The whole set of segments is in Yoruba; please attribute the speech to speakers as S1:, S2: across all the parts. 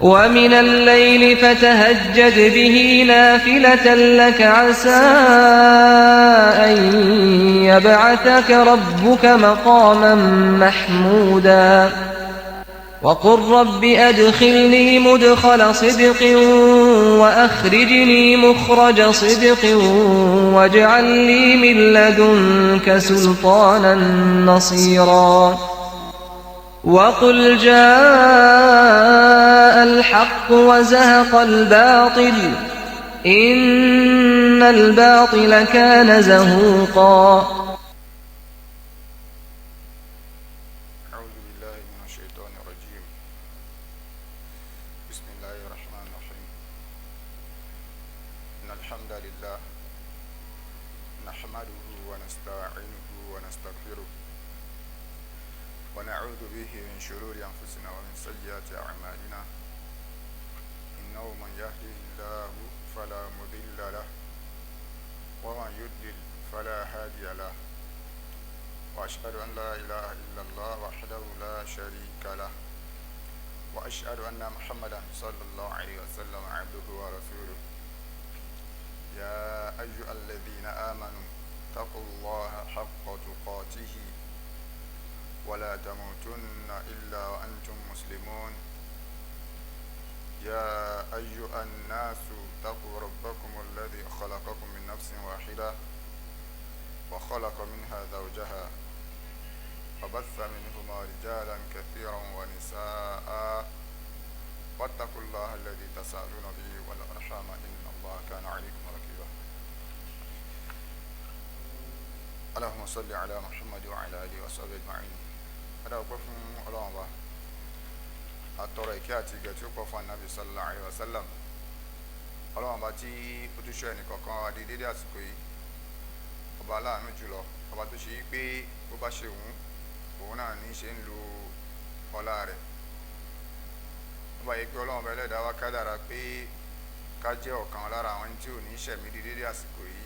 S1: ومن الليل فتهجد به نافلة لك عسى أن يبعثك ربك مقاما محمودا وقل رب أدخلني مدخل صدق وأخرجني مخرج صدق واجعل لي من لدنك سلطانا نصيرا وقل جاء الحق وزهق الباطل إن الباطل كان زهوقا.
S2: أعوذ بالله من الشيطان الرجيم. بسم الله الرحمن الرحيم. إن الحمد لله نحمده ونستعينه ونستغفره ونعوذ به من شرور أنفسنا ومن سيئات أعمالنا، إنه من يهده الله فلا مضل له ومن يضلل فلا هادي له، وأشهد أن لا إله إلا الله وحده لا شريك له، وأشهد أن محمدا صلى الله عليه وسلم عبده ورسوله. يا أيها الذين آمنوا اتقوا الله حق تقاته ولا تموتن إلا وأنتم مسلمون. يا أيها الناس اتقوا ربكم الذي خلقكم من نفس واحدة وخلق منها زوجها وبث منهما رجالا كثيرا ونساء، واتقوا الله الذي تساءلون به والأرحام إن الله كان عليكم رقيبا. اللهم صل على محمد وعلى آله وصحبه أجمعين. Adá ọpẹ́ fún Ọlọ́run Ọba, àtọrọ ìkẹ́ àti ìgẹ̀ tí ó pọ̀ fún Ànábì sallallahu alaihi wasallam. Ọlọ́run Ọba tí ó tún ṣọ́ ẹnìkọ̀ọ̀kan wa di dédé àsìkò yìí, ọba aláàánú jùlọ, ọba tó ṣe yí pé bó bá ṣe wù ú òun náà ní í ṣe ń lo ọlá rẹ̀. Ọba yìí pé Ọlọ́run Ọba ẹlẹ́dàá wa kádàrá pé ká jẹ́ ọ̀kan lára àwọn tí ò ní ṣẹ̀mí di dédé àsìkò yìí.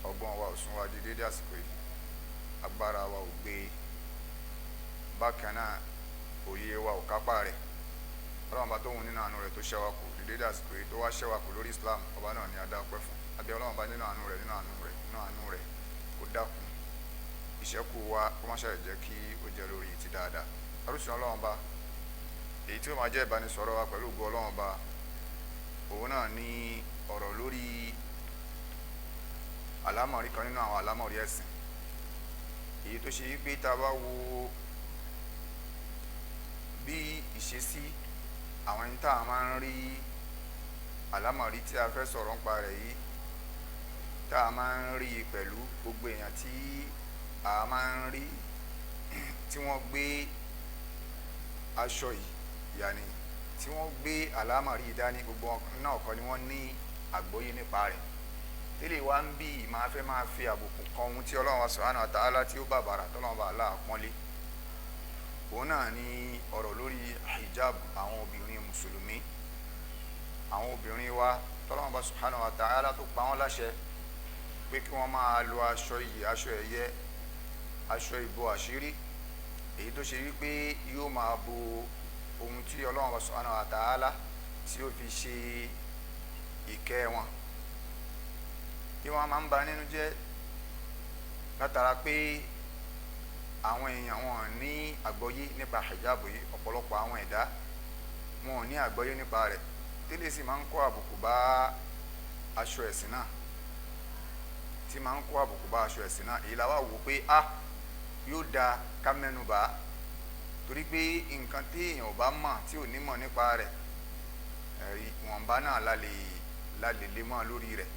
S2: Ọgbọ́n wa ò sún wa di dédé àsìkò yìí, agbára wa ò gbé e, bákan náà òye wa ò kápá rẹ̀. Ọlọ́run Ọba tó wù nínú àánú rẹ̀ tó ṣẹ́ wa kù di dédé àsìkò yìí, tó wá ṣẹ́ wa kù lórí Islam, ọba náà ni a dá ọpẹ́ fún. Àbí Ọlọ́run Ọba nínú àánú rẹ̀, nínú àánú rẹ̀, nínú àánú rẹ̀, kó dákun ìṣẹ́kù wa, kó má ṣe jẹ́ kí ó jẹ́ lórí ti dáadáa. Arúsùn Ọlọ́run Ọba, èyí tí ó máa jẹ́ ìbánisọ̀rọ̀ wa pẹ̀lú ògo Ọlọ́run Ọba, òun náà ní ọ̀rọ̀ lórí àlámọ̀rí kan nínú àwọn àlámọ̀rí ẹ̀sìn, èyí tó ṣe wípé tá a bá wo bí ìṣesí àwọn ẹni tá a máa ń rí àlámọ̀rí tí a fẹ́ sọ̀rọ̀ nípa rẹ̀ yìí, tá a máa ń rí pẹ̀lú gbogbo èèyàn tí a máa ń rí tí wọ́n gbé aṣọ yìí, yàní tí wọ́n gbé àlámọ̀rí yìí dání, gbogbo náà kọ́ ni wọ́n ní àgbọ́yé nípa rẹ̀. Tẹ́lẹ̀ wá ń bí máa fẹ́ máa fi àbùkù kan ohun tí Ọlọ́run subhanahu wa ta'ala tí ó bàbàrà tọ́lọ́run bá aláà pọ́nlé. Òun náà ní ọ̀rọ̀ lórí hijab àwọn obìnrin mùsùlùmí, àwọn obìnrin wa tọ́lọ́run bá subhanahu wa ta'ala tó pa wọ́n láṣẹ pé kí wọ́n máa lo aṣọ iyì, aṣọ ẹ̀yẹ, aṣọ ìbo àṣírí, èyí tó ṣe wípé yóò máa bo ohun tí Ọlọ́run bá subhanahu wa ta'ala tí ó fi ṣe ìkẹ́ wọn. Kí wọ́n máa ń ba nínú jẹ́ látara pé àwọn èèyàn wọn ní àgbọ́yé nípa hijab yìí, ọ̀pọ̀lọpọ̀ àwọn ẹ̀dá wọn ní àgbọ́yé nípa rẹ̀, tẹ́lẹ̀ sì máa ń kó àbùkù bá aṣọ ẹ̀sìn náà, tí máa ń kó àbùkù bá aṣọ ẹ̀sìn náà. Èyí la wá wò pé a yóò da ká mẹ́nu bà á, torí pé nǹkan tí èèyàn ò bá mọ̀, tí ò ní mọ̀ nípa rẹ̀, ẹ̀rí ìwọ̀nba náà la lè lè mọ̀ lórí rẹ̀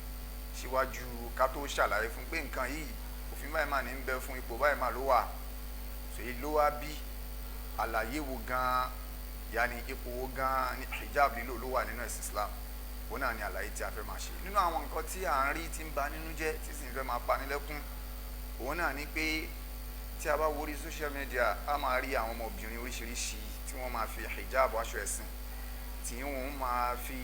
S2: síwájú ká tó ṣàlàyé fún pé nǹkan yìí òfin báyìí máa ní ń bẹ fún, ipò báyìí máa ló wà. Ṣèyí ló wá bí àlàyé wo gan-an, yaani ipò wo gan-an ní hijab lílò ló wà nínú ẹ̀sìn Islam. Òun náà ni àlàyé tí a fẹ́ máa ṣe. Nínú àwọn nǹkan tí à ń rí tí ń ba nínú jẹ́, tí sì ń fẹ́ máa pani lẹ́kún, òun náà ni pé tí a bá wo orí social media, a máa rí àwọn ọmọbìnrin oríṣiríṣi tí wọ́n máa fi hijab aṣọ ẹ̀sìn, tí wọ́n máa fi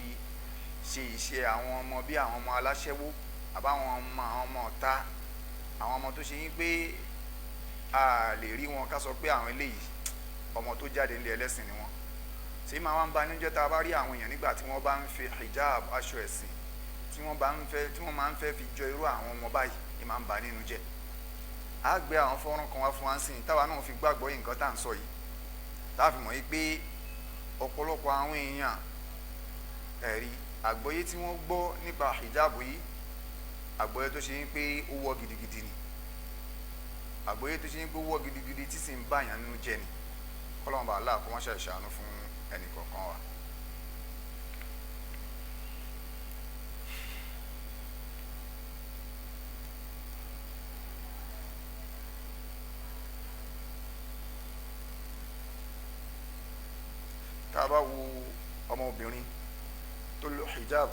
S2: ṣe ìṣe àwọn ọmọ bí àwọn ọmọ aláṣẹ́wó àbáwọn ọmọ àwọn ọmọ ọ̀tá, àwọn ọmọ tó ṣe yín pé a lè rí wọn ká sọ pé àwọn eléyìí ọmọ tó jáde nílé ẹlẹ́sìn ni wọ́n. Ṣé máa wá ń ba níjẹ́ tá a bá rí àwọn èèyàn nígbà tí wọ́n bá ń fi hijab aṣọ ẹ̀sìn tí wọ́n bá ń fẹ́ tí wọ́n máa ń fẹ́ fi jọ irú àwọn ọmọ báyìí ni máa ń ba nínú jẹ́. A gbé àwọn fọ́nrán kan wá fún wa sìn táwa náà fi gbàgbọ́ yìí nǹkan tá à ń sọ yìí, tá a fi mọ̀ yìí pé ọ̀pọ̀lọpọ̀ àwọn èèyàn ẹ̀rí àgbọ́yé tí wọ́n gbọ́ nípa hijab yìí, àgbọ́yé tó ṣe ń pé ó wọ́ gidigidi ni, àgbọ́yé tó ṣe ń pé ó wọ́ gidigidi tí sì ń bá èèyàn nínú jẹ́ ni. Kọ́lọ́mù bá aláà kó wọ́n ṣe ṣàánú fún ẹnì kọ̀ọ̀kan wa. Tá a bá wo ọmọbìnrin tó lo hijab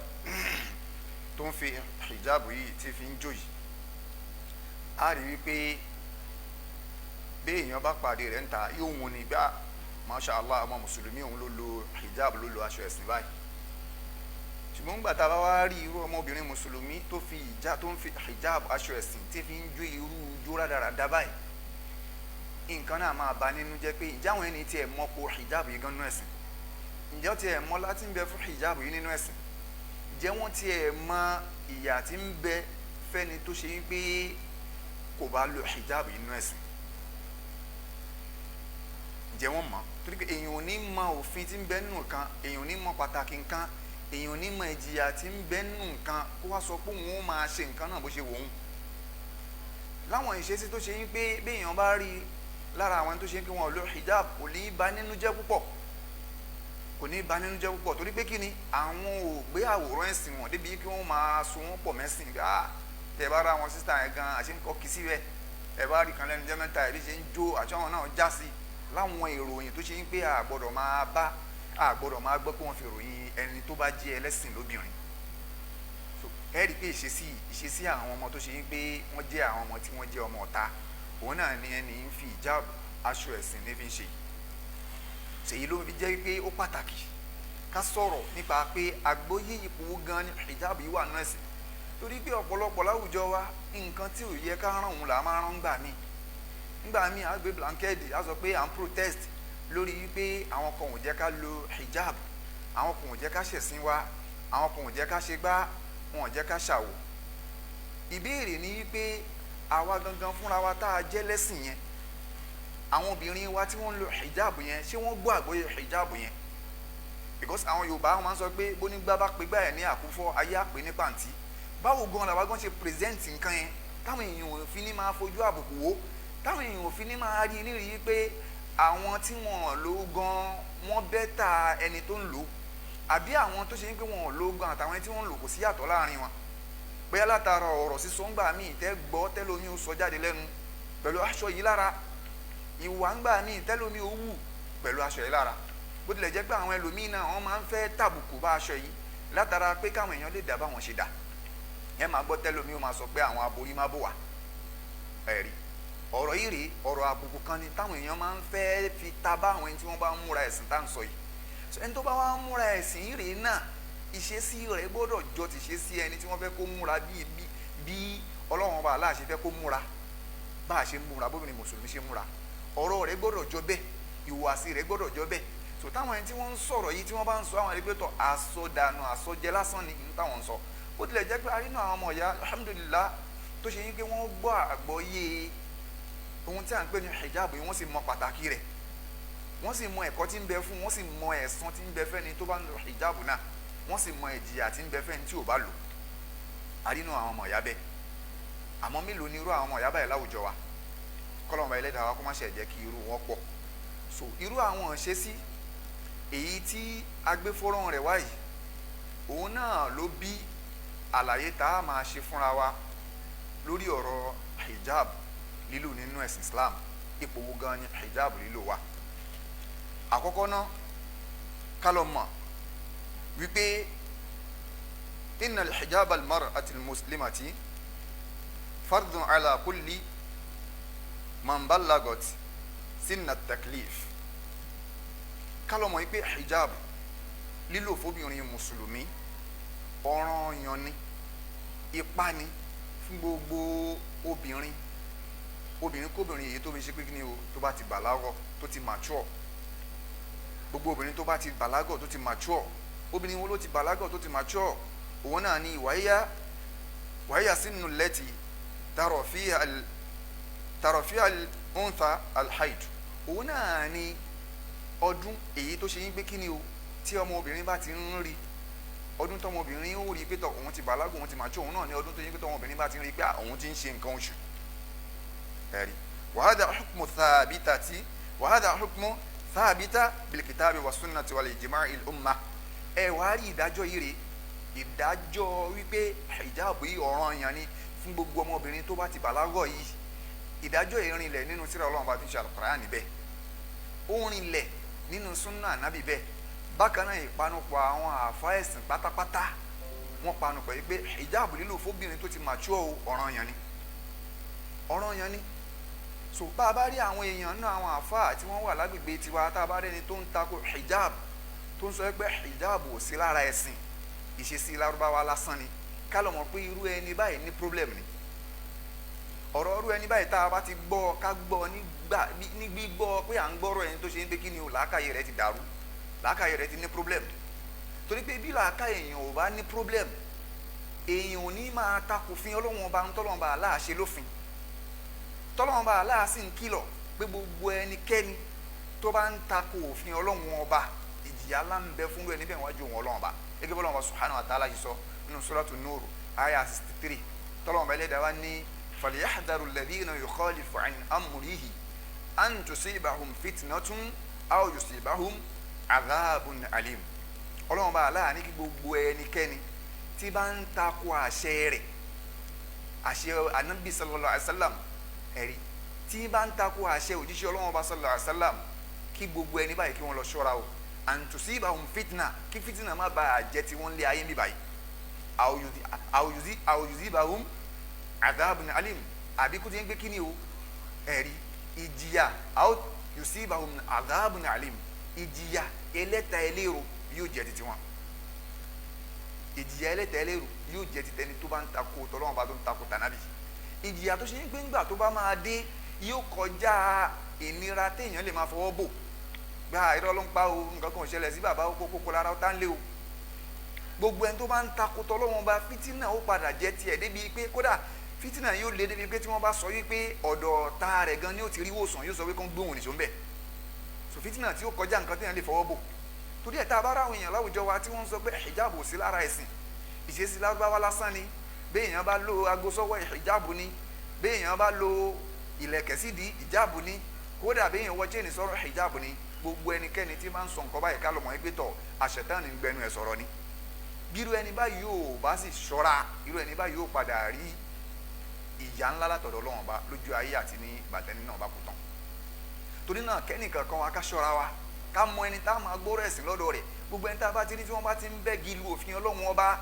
S2: tó ń fi hijab yìí tí fi ń jó yìí, a rí wípé bí èèyàn bá pàdé rẹ̀ ń ta yóò wù ní gbá masha Allah ọmọ mùsùlùmí òun ló lo hijab ló lo aṣọ ẹ̀sìn báyìí. Ṣùgbọ́n nígbà tá a bá wá rí irú ọmọbìnrin mùsùlùmí tó fi ìjà tó ń fi hijab aṣọ ẹ̀sìn tí fi ń jó irú jó rádaràda báyìí, nǹkan náà máa bà nínú jẹ́ pé ìjà àwọn ẹni tí ẹ̀ mọ̀ po hijab yìí gan nínú ẹ̀sìn, ǹjẹ́ tí ẹ̀ mọ̀ láti ń bẹ fún hijab yìí nínú ẹ̀sìn, ǹjẹ́ wọ́n ti ẹ̀ mọ̀ ìyà tí ń bẹ fẹ́ni tó ṣe wípé kò bá lo hijab yìí nínú ẹ̀sìn, ǹjẹ́ wọ́n mọ̀? Torí pé èèyàn ò ní mọ̀ òfin tí ń bẹ nínú nǹkan, èèyàn ò ní mọ̀ pàtàkì nǹkan, èèyàn ò ní mọ̀ ìjìyà tí ń bẹ nínú nǹkan kó wá sọ pé òun ó máa ṣe nǹkan náà bó ṣe wò ó. Láwọn ìṣesí tó ṣe wípé bí èèyàn bá rí lára àwọn tó ṣe pé wọn ò lo hijab kò ní bà nínú jẹ́ púpọ̀, kò ní bà nínú jẹ́ púpọ̀, torí pé kí ni àwọn ò gbé àwòrán ẹ̀sìn wọn débi kí wọ́n máa so wọ́n pọ̀ mẹ́sìn. Ah, tẹ bá ra àwọn sísá yẹn gan àṣẹ ń kọ́ kí síbẹ̀, ẹ bá rí kan lẹ́nu jẹ́ mẹ́ta ẹ̀rí ṣe ń jó àti àwọn náà já sí láwọn ìròyìn tó ṣe ń pé a gbọ́dọ̀ máa bá a gbọ́dọ̀ máa gbọ́ pé wọ́n fi ròyìn ẹni tó bá jẹ́ ẹlẹ́sìn lóbìnrin. Ẹ rí i pé ìṣesí àwọn ọmọ tó ṣe ń pé wọ́n jẹ́ àwọn ọmọ tí wọ́n jẹ́ ọmọ ọ̀ta, òun náà ni ẹni ń fi hijab aṣọ ẹ̀sìn ní fi ń ṣe. Ṣèyí ló fi jẹ́ pé ó pàtàkì ká sọ̀rọ̀ nípa pé àgbọ́yé ipò gan ni hijab yìí wà nínú ẹ̀sìn, torí pé ọ̀pọ̀lọpọ̀ láwùjọ wa nǹkan tí ò yẹ ká rán òun là máa rán gbà mí. Nígbà míì á gbé blanket á sọ pé à ń protest lórí wípé àwọn kan ò jẹ́ ká lo hijab, àwọn kan ò jẹ́ ká ṣẹ̀sìn wa, àwọn kan ò jẹ́ ká ṣe gbá, wọn ò jẹ́ ká ṣàwò. Ìbéèrè ni wípé àwa gangan fúnra wa tá a jẹ́ lẹ́sìn yẹn, àwọn obìnrin wa tí wọ́n ń lo hijab yẹn, ṣé wọ́n gbọ́ àgbọ́yé hijab yẹn? Because àwọn Yorùbá wọn máa ń sọ pé bónígbá bá pe gbá ẹ̀ ní àkúfọ́ ayé àpè ní pàǹtí. Báwo gan làwa gan ṣe present nǹkan yẹn táwọn èèyàn ò fi ní máa fojú àbùkù wò, táwọn èèyàn ò fi ní máa rí nírìí pé àwọn tí wọ́n lò gan wọ́n bẹ́tà ẹni tó ń lò, àbí àwọn tó ṣe ń pé wọ́n lò gan àtàwọn ẹni tí wọ́n lò kò sí yàtọ̀ láàrin wọn. Bóyá látara ọ̀rọ̀ sísọ ńgbà míì tẹ́ gbọ́ tẹ́lómi ó sọ jáde lẹ́nu pẹ̀lú aṣọ yìí lára, ìwà ńgbà míì tẹ́lómi ó wù pẹ̀lú aṣọ yìí lára. Bó tilẹ̀ jẹ́ pé àwọn ẹlòmíì náà wọ́n máa ń fẹ́ tàbùkù bá aṣọ yìí látara pé káwọn èèyàn lè dà báwọn ṣe dà. Ẹ máa gbọ́ tẹ́lómi ó máa sọ pé àwọn aborí má bò wá. Ẹ̀rí ọ̀rọ̀ yìí rèé, ọ̀rọ̀ àbùkù kan ni táwọn èèyàn máa ń fẹ́ fi ta bá àwọn ẹni tí wọ́n bá ń múra ẹ̀sìn tá à ń sọ yìí. Ẹni tó bá wá ń múra ẹ̀sìn yìí rèé náà, ìṣesí rẹ̀ gbọ́dọ̀ jọ ti ṣe sí ẹni tí wọ́n fẹ́ kó múra bí bí Ọlọ́run ọba Allah ṣe fẹ́ kó múra, bá a ṣe ń múra, bóbìnrin mùsùlùmí ṣe múra, ọ̀rọ̀ rẹ̀ gbọ́dọ̀ jọ bẹ́ẹ̀, ìhùwàsí rẹ̀ gbọ́dọ̀ jọ bẹ́ẹ̀. So táwọn ẹni tí wọ́n ń sọ̀rọ̀ yìí tí wọ́n bá ń sọ àwọn ẹni pé tọ̀ àsọdànù àsọjẹ lásán ni ní táwọn ń sọ. Bó tilẹ̀ jẹ́ pé arínú àwọn ọmọ ìyá alhamdulillah tó ṣe yín pé wọ́n gbọ́ àgbọ́yé ohun tí à ń pè ní hijab yìí, wọ́n sì mọ pàtàkì rẹ̀, wọ́n sì mọ ẹ̀kọ́ tí ń bẹ fún, wọ́n sì mọ ẹ̀san tí ń bẹ fẹ́ni tó bá ń lo hijab náà, wọ́n sì mọ ìjìyà tí ń bẹ fẹ́ni tí ò bá lò. Arínú àwọn ọmọ ìyá bẹ́ẹ̀. Àmọ́ mélòó ni irú àwọn ọmọ ìyá báyìí láwùjọ wa? Kọ́lọ́mọba ẹlẹ́dàá wa kó má ṣe jẹ́ kí irú wọn pọ̀. So irú àwọn ìṣesí èyí tí agbéfọ́rán rẹ̀ wáyìí, òun náà ló bí àlàyé tá a máa ṣe fúnra wa lórí ọ̀rọ̀ hijab lílò nínú ẹ̀sìn Islam. Ipò wo gan ni hijab lílò wà? Àkọ́kọ́ náà, ká lọ mọ̀ wípé inna al-hijab al-mar'ati al-muslimati fardun ala kulli man balagot sinna taklif. Ká lọ mọ̀ wípé hijab lílò fóbìnrin mùsùlùmí ọ̀ranyàn ni, ipá ni fún gbogbo obìnrin, obìnrin kóbìnrin èyí tó fi ṣe pé kí ni o, tó bá ti bàlágọ̀, tó ti mature. Gbogbo obìnrin tó bá ti bàlágọ̀, tó ti mature. Obìnrin wo ló ti bàlágọ̀, tó ti mature? Òun náà ni وهي السن التي ترى فيها الأنثى الحيض. Òun náà ni ọdún èyí tó ṣe yín pé kí ni o, tí ọmọbìnrin bá ti ń rí, ọdún tọmọbìnrin ó rí pé tọ òun ti bàlágà, òun ti mature, òun náà ní ọdún tó yín pé tọmọbìnrin bá ti ń rí pé òun ti ń ṣe nǹkan oṣù. Ẹ̀rí وهذا حكم ثابت بالكتاب والسنة والإجماع الأمة. Ẹ wàá rí ìdájọ́ yìí rè, ìdájọ́ wípé hijab yìí, ọ̀ranyàn ni fún gbogbo ọmọbìnrin tó bá ti bàlágọ̀ yìí. Ìdájọ́ yìí rinlẹ̀ nínú tírà Ọlọ́run bá ti ń ṣe Al-Qur'an níbẹ̀, ó rinlẹ̀ nínú súnà Ànábì bẹ́ẹ̀. Bákan náà, ìpanupọ̀ àwọn àfa ẹ̀sìn pátápátá, wọ́n panupọ̀ yìí pé hijab lílò fóbìnrin tó ti mature o, ọ̀ranyàn ni, ọ̀ranyàn ni. So bá a bá rí àwọn èèyàn náà, àwọn àfa tí wọ́n wà lágbègbè tiwa, tá a bá rẹ́ni tó ń takò hijab, tó ń sọ pé hijab ò sí lára ẹ̀sìn, ìṣesí Lárúbáwá lásán ni, ká lọ mọ̀ pé irú ẹni báyìí ní problem ni. Ọ̀rọ̀ irú ẹni báyìí, tá a bá ti gbọ́, ká gbọ́ nígbà ní gbígbọ́ pé à ń gbọ́rọ̀ ẹni tó ṣe ń pé kí ni o, làákàyè rẹ̀ ti dàrú, làákàyè rẹ̀ ti ní problem. Torí pé bí làákàyè èèyàn ò bá ní problem, èèyàn ò ní máa takò fin Ọlọ́wọ́n Ọba ń tọ́lọ́wọ́n Ọba aláàṣẹ lófin, tọ́lọ́wọ́n Ọba aláàṣì ń kìlọ̀ pé gbogbo ẹnikẹ́ni tó bá ń takò òfin Ọlọ́wọ́n Ọba, ìjìyà ńlá ń bẹ fún ẹni bẹ́ẹ̀ wájú òun Ọlọ́wọ́n Ọba. Gẹ́gẹ́ bọ́lọ́wọ́n Ọba subhanahu wa ta'ala yìí sọ nínú Suratu Nur, aya 63, tọ́lọ́wọ́n Ọba ẹlẹ́dàá wa ní: فليحذر الذين يخالفون عن أمره أن تصيبهم فتنة أو يصيبهم عذاب أليم. Ọlọ́wọ́n Ọba aláà ní kí gbogbo ẹnikẹ́ni tí bá ń takò àṣẹ rẹ̀, àṣẹ Anabi sallallahu alayhi wa sallam, ẹ̀rí tí bá ń takò àṣẹ òjíṣẹ́ Ọlọ́wọ́n Ọba sallallahu alayhi wa sallam, kí gbogbo ẹni báyìí kí wọ́n lọ ṣọ́ra o, أن تصيبهم فتنة, kí fitina má bàa jẹ́ tí wọ́n lé ayé mi báyìí, أو يصيبهم عذاب أليم, àbí kó ti ń gbé kí ni o, ẹ̀rí ìjìyà, أو يصيبهم عذاب أليم, ìjìyà ẹlẹ́ta ẹlẹ́rọ yóò jẹ́ ti tiwọn. Ìjìyà ẹlẹ́ta ẹlẹ́rọ yóò jẹ́ ti tẹni tó bá ń takò tọ́lọ́wọ́n bá, tó ń takò tànàbì. Ìjìyà tó ṣe ń gbé ńgbà tó bá máa dé, yóò kọjá ìnira téèyàn lè máa fọwọ́ bò gba. Irọ́ ló ń pa o, nǹkan kan ò ṣẹlẹ̀ sí bàbá o, kókó lára ó tá ń lé o. Gbogbo ẹni tó bá ń takò tọ́lọ́wọ́n bá, fìtínà ó padà jẹ́ tiẹ̀, débi pé kódà fìtínà yóò lé débi pé tí wọ́n bá sọ yí pé ọ̀dọ̀ ọ̀tá rẹ̀ gan ni ó ti rí wòsàn, yóò sọ pé kó ń gbóhùn nìṣó ń bẹ̀. So fìtínà tí ó kọjá nǹkan téèyàn lè fọwọ́ bò. Torí ẹ̀, tá a bá ráwọn èèyàn láwùjọ wa tí wọ́n ń sọ pé hijab ò sí lára ẹ̀sìn, ìṣesí Lárúbáwá lásán ni, béèyàn bá lo aago sọ́wọ́, hijab ni, béèyàn bá lo ìlẹ̀kẹ̀ sídìí, hijab ni, kódà béèyàn wọ chain sọ́rọ̀, hijab ni, gbogbo ẹnikẹ́ni tí máa ń sọ nǹkan báyìí, ká lọ mọ̀ ẹgbẹ́ tọ̀, àṣetán ní gbẹnu ẹ̀ sọ̀rọ̀ ni. Bírú ẹni báyìí yóò bá sì ṣọ́ra, irú ẹni báyìí yóò padà rí ìyà ńlá látọ̀dọ̀ Ọlọ́run Ọba lójú ayé àti ní bàtẹ́ni náà bá kú tán. Torí náà, kẹ́nìkan kan wa ká ṣọ́ra wa, ká mọ ẹni tá a máa gbọ́rọ̀ ẹ̀sìn lọ́dọ̀ rẹ̀. Gbogbo ẹni tá a bá ti rí tí wọ́n bá ti ń bẹ́gi lu òfin Ọlọ́run Ọba,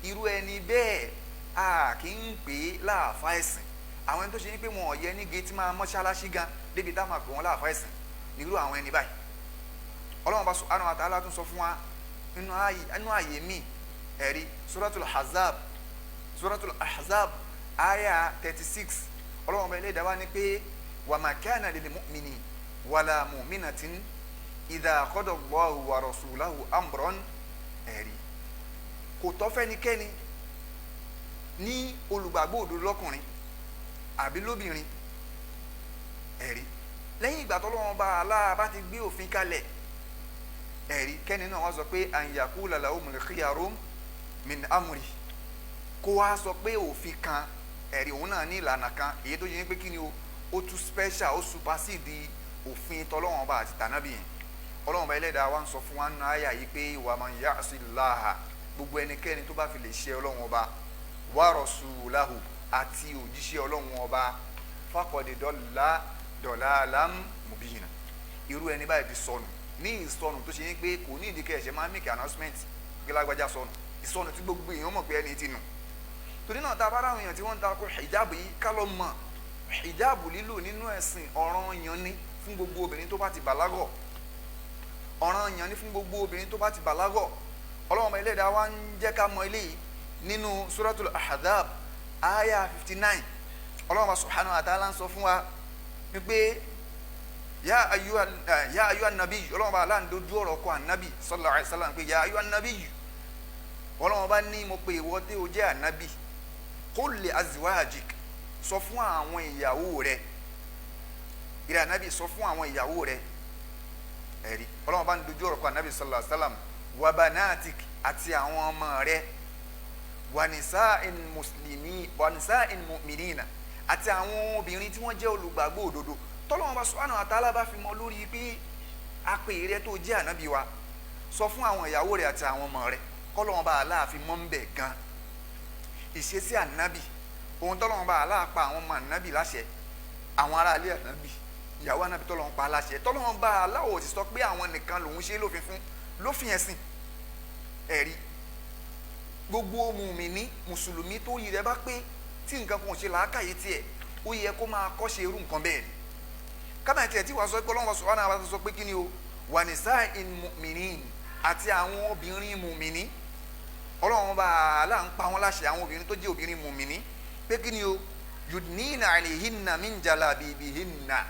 S2: irú ẹni bẹ́ẹ̀, a kì í pè é láàfáà ẹ̀sìn. Àwọn ẹni tó ṣe ní pé wọn ò yẹ ní géètì máa mọ́ṣáláṣí gan débi tá a máa pè wọ́n láàfáà ẹ̀sìn nírú àwọn ẹni báyìí. Ọlọ́run Bá subhanahu wa ta'ala tún sọ fún wa nínú ààyè míì, ẹ̀rí Suratul Ahzab, Suratul Ahzab, aya 36, Ọlọ́run Ọba ẹlẹ́dàá wa ní pé: وما كان لمؤمن ولا مؤمنة إذا قضى الله ورسوله أمرا. Ẹ̀rí kò tọ́ fẹ́nikẹ́ni ní olùgbàgbọ́ òdodo lọ́kùnrin àbí lóbìnrin, ẹ̀rí lẹ́yìn ìgbà tọ́lọ́run bá aláà bá ti gbé òfin kalẹ̀, ẹ̀rí kẹ́ni náà wá sọ pé أن يكون لهم الخيرة من أمرهم, kó wá sọ pé òfin kan, ẹ̀rí òun náà ní ìlànà kan èyí tó yẹ pé kí ni o, ó tún special, ó supersede òfin tọ́lọ́run bá àti tànábì yẹn. Ọlọ́run bá ẹlẹ́dàá wa ń sọ fún wa nínú àyà yìí pé: ومن يعص الله, gbogbo ẹnikẹ́ni tó bá fi lè ṣe Ọlọ́run Ọba, ورسوله, àti òjíṣẹ́ Ọlọ́run Ọba, فقد ضل ضلالا مبينا, irú ẹni báyìí ti sọnù ní ìsọnù tó ṣe yín pé kò ní ìdíkẹ́ ẹ̀ṣẹ̀ máa ń make announcement gbé lágbájá sọnù, ìsọnù tí gbogbo èèyàn mọ̀ pé ẹni ti nù. Torí náà, tá a bá ráwọn èèyàn tí wọ́n ń takò hijab yìí, ká lọ mọ̀, hijab lílò nínú ẹ̀sìn, ọ̀ranyàn ni fún gbogbo obìnrin tó bá ti bàlágọ̀, ọ̀ranyàn ni fún gbogbo obìnrin tó bá ti bàlágọ̀. Ọlọ́run Ọba ẹlẹ́dàá wa ń jẹ́ ká mọ̀ eléyìí nínú Suratul Ahzab, aya 59. Ọlọ́run Ọba subhanahu wa ta'ala ń sọ fún wa wípé Ya ayyuha nabi, ọlọ́run bá aláǹ dojú ọ̀rọ̀ kọ ànábì sallallahu alaihi wasallam pé ya ayyuha nabi, ọlọ́run bá ní mo pe ìwọ tí o jẹ́ ànábì, qul li azwajik, sọ fún àwọn ìyàwó rẹ, ìrẹ ànábì sọ fún àwọn ìyàwó rẹ. Ẹ̀rí ọlọ́run bá ń dojú ọ̀rọ̀ kọ ànábì sallallahu alaihi wasallam, wa banatik, àti àwọn ọmọ rẹ, wa nisa'il muslimi wa nisa'il mu'minina, àti àwọn obìnrin tí wọ́n jẹ́ olùgbàgbọ́ òdodo. Tọ́lọ́run bá subhanahu wa ta'ala bá fi mọ lórí pé apè rẹ tó jẹ́ ànábì wa, sọ fún àwọn ìyàwó rẹ àti àwọn ọmọ rẹ, kọ́lọ́run bá aláàfin mọ́ ń bẹ̀ gan. Ìṣesí ànábì, ohun tọ́lọ́run bá aláàpa àwọn ọmọ ànábì láṣẹ, àwọn aráalé ànábì, ìyàwó ànábì tọ́lọ́run pa láṣẹ, tọ́lọ́run bá aláwọ̀ sì sọ pé àwọn nìkan lòun ṣe lófin fún lófin ẹ̀sìn. Ẹ̀rí gbogbo mùmíní mùsùlùmí tó yí rẹ bá pé tí nǹkan kan ò ṣe làákàyè tiẹ̀, ó yẹ kó máa kọ́ṣe irú nǹkan bẹ́ẹ̀ ni. Kábàáyé tiẹ̀ tí wàá sọ pé Ọlọ́run subhanahu wa ta'ala sọ pé kí ni o, wa nisa'il mu'minin, àti àwọn obìnrin mùmíní, Ọlọ́run bá àlá ń pa wọn láṣẹ, àwọn obìnrin tó jẹ́ obìnrin mùmíní, pé kí ni o, yudnina alayhinna min jalabibihinna,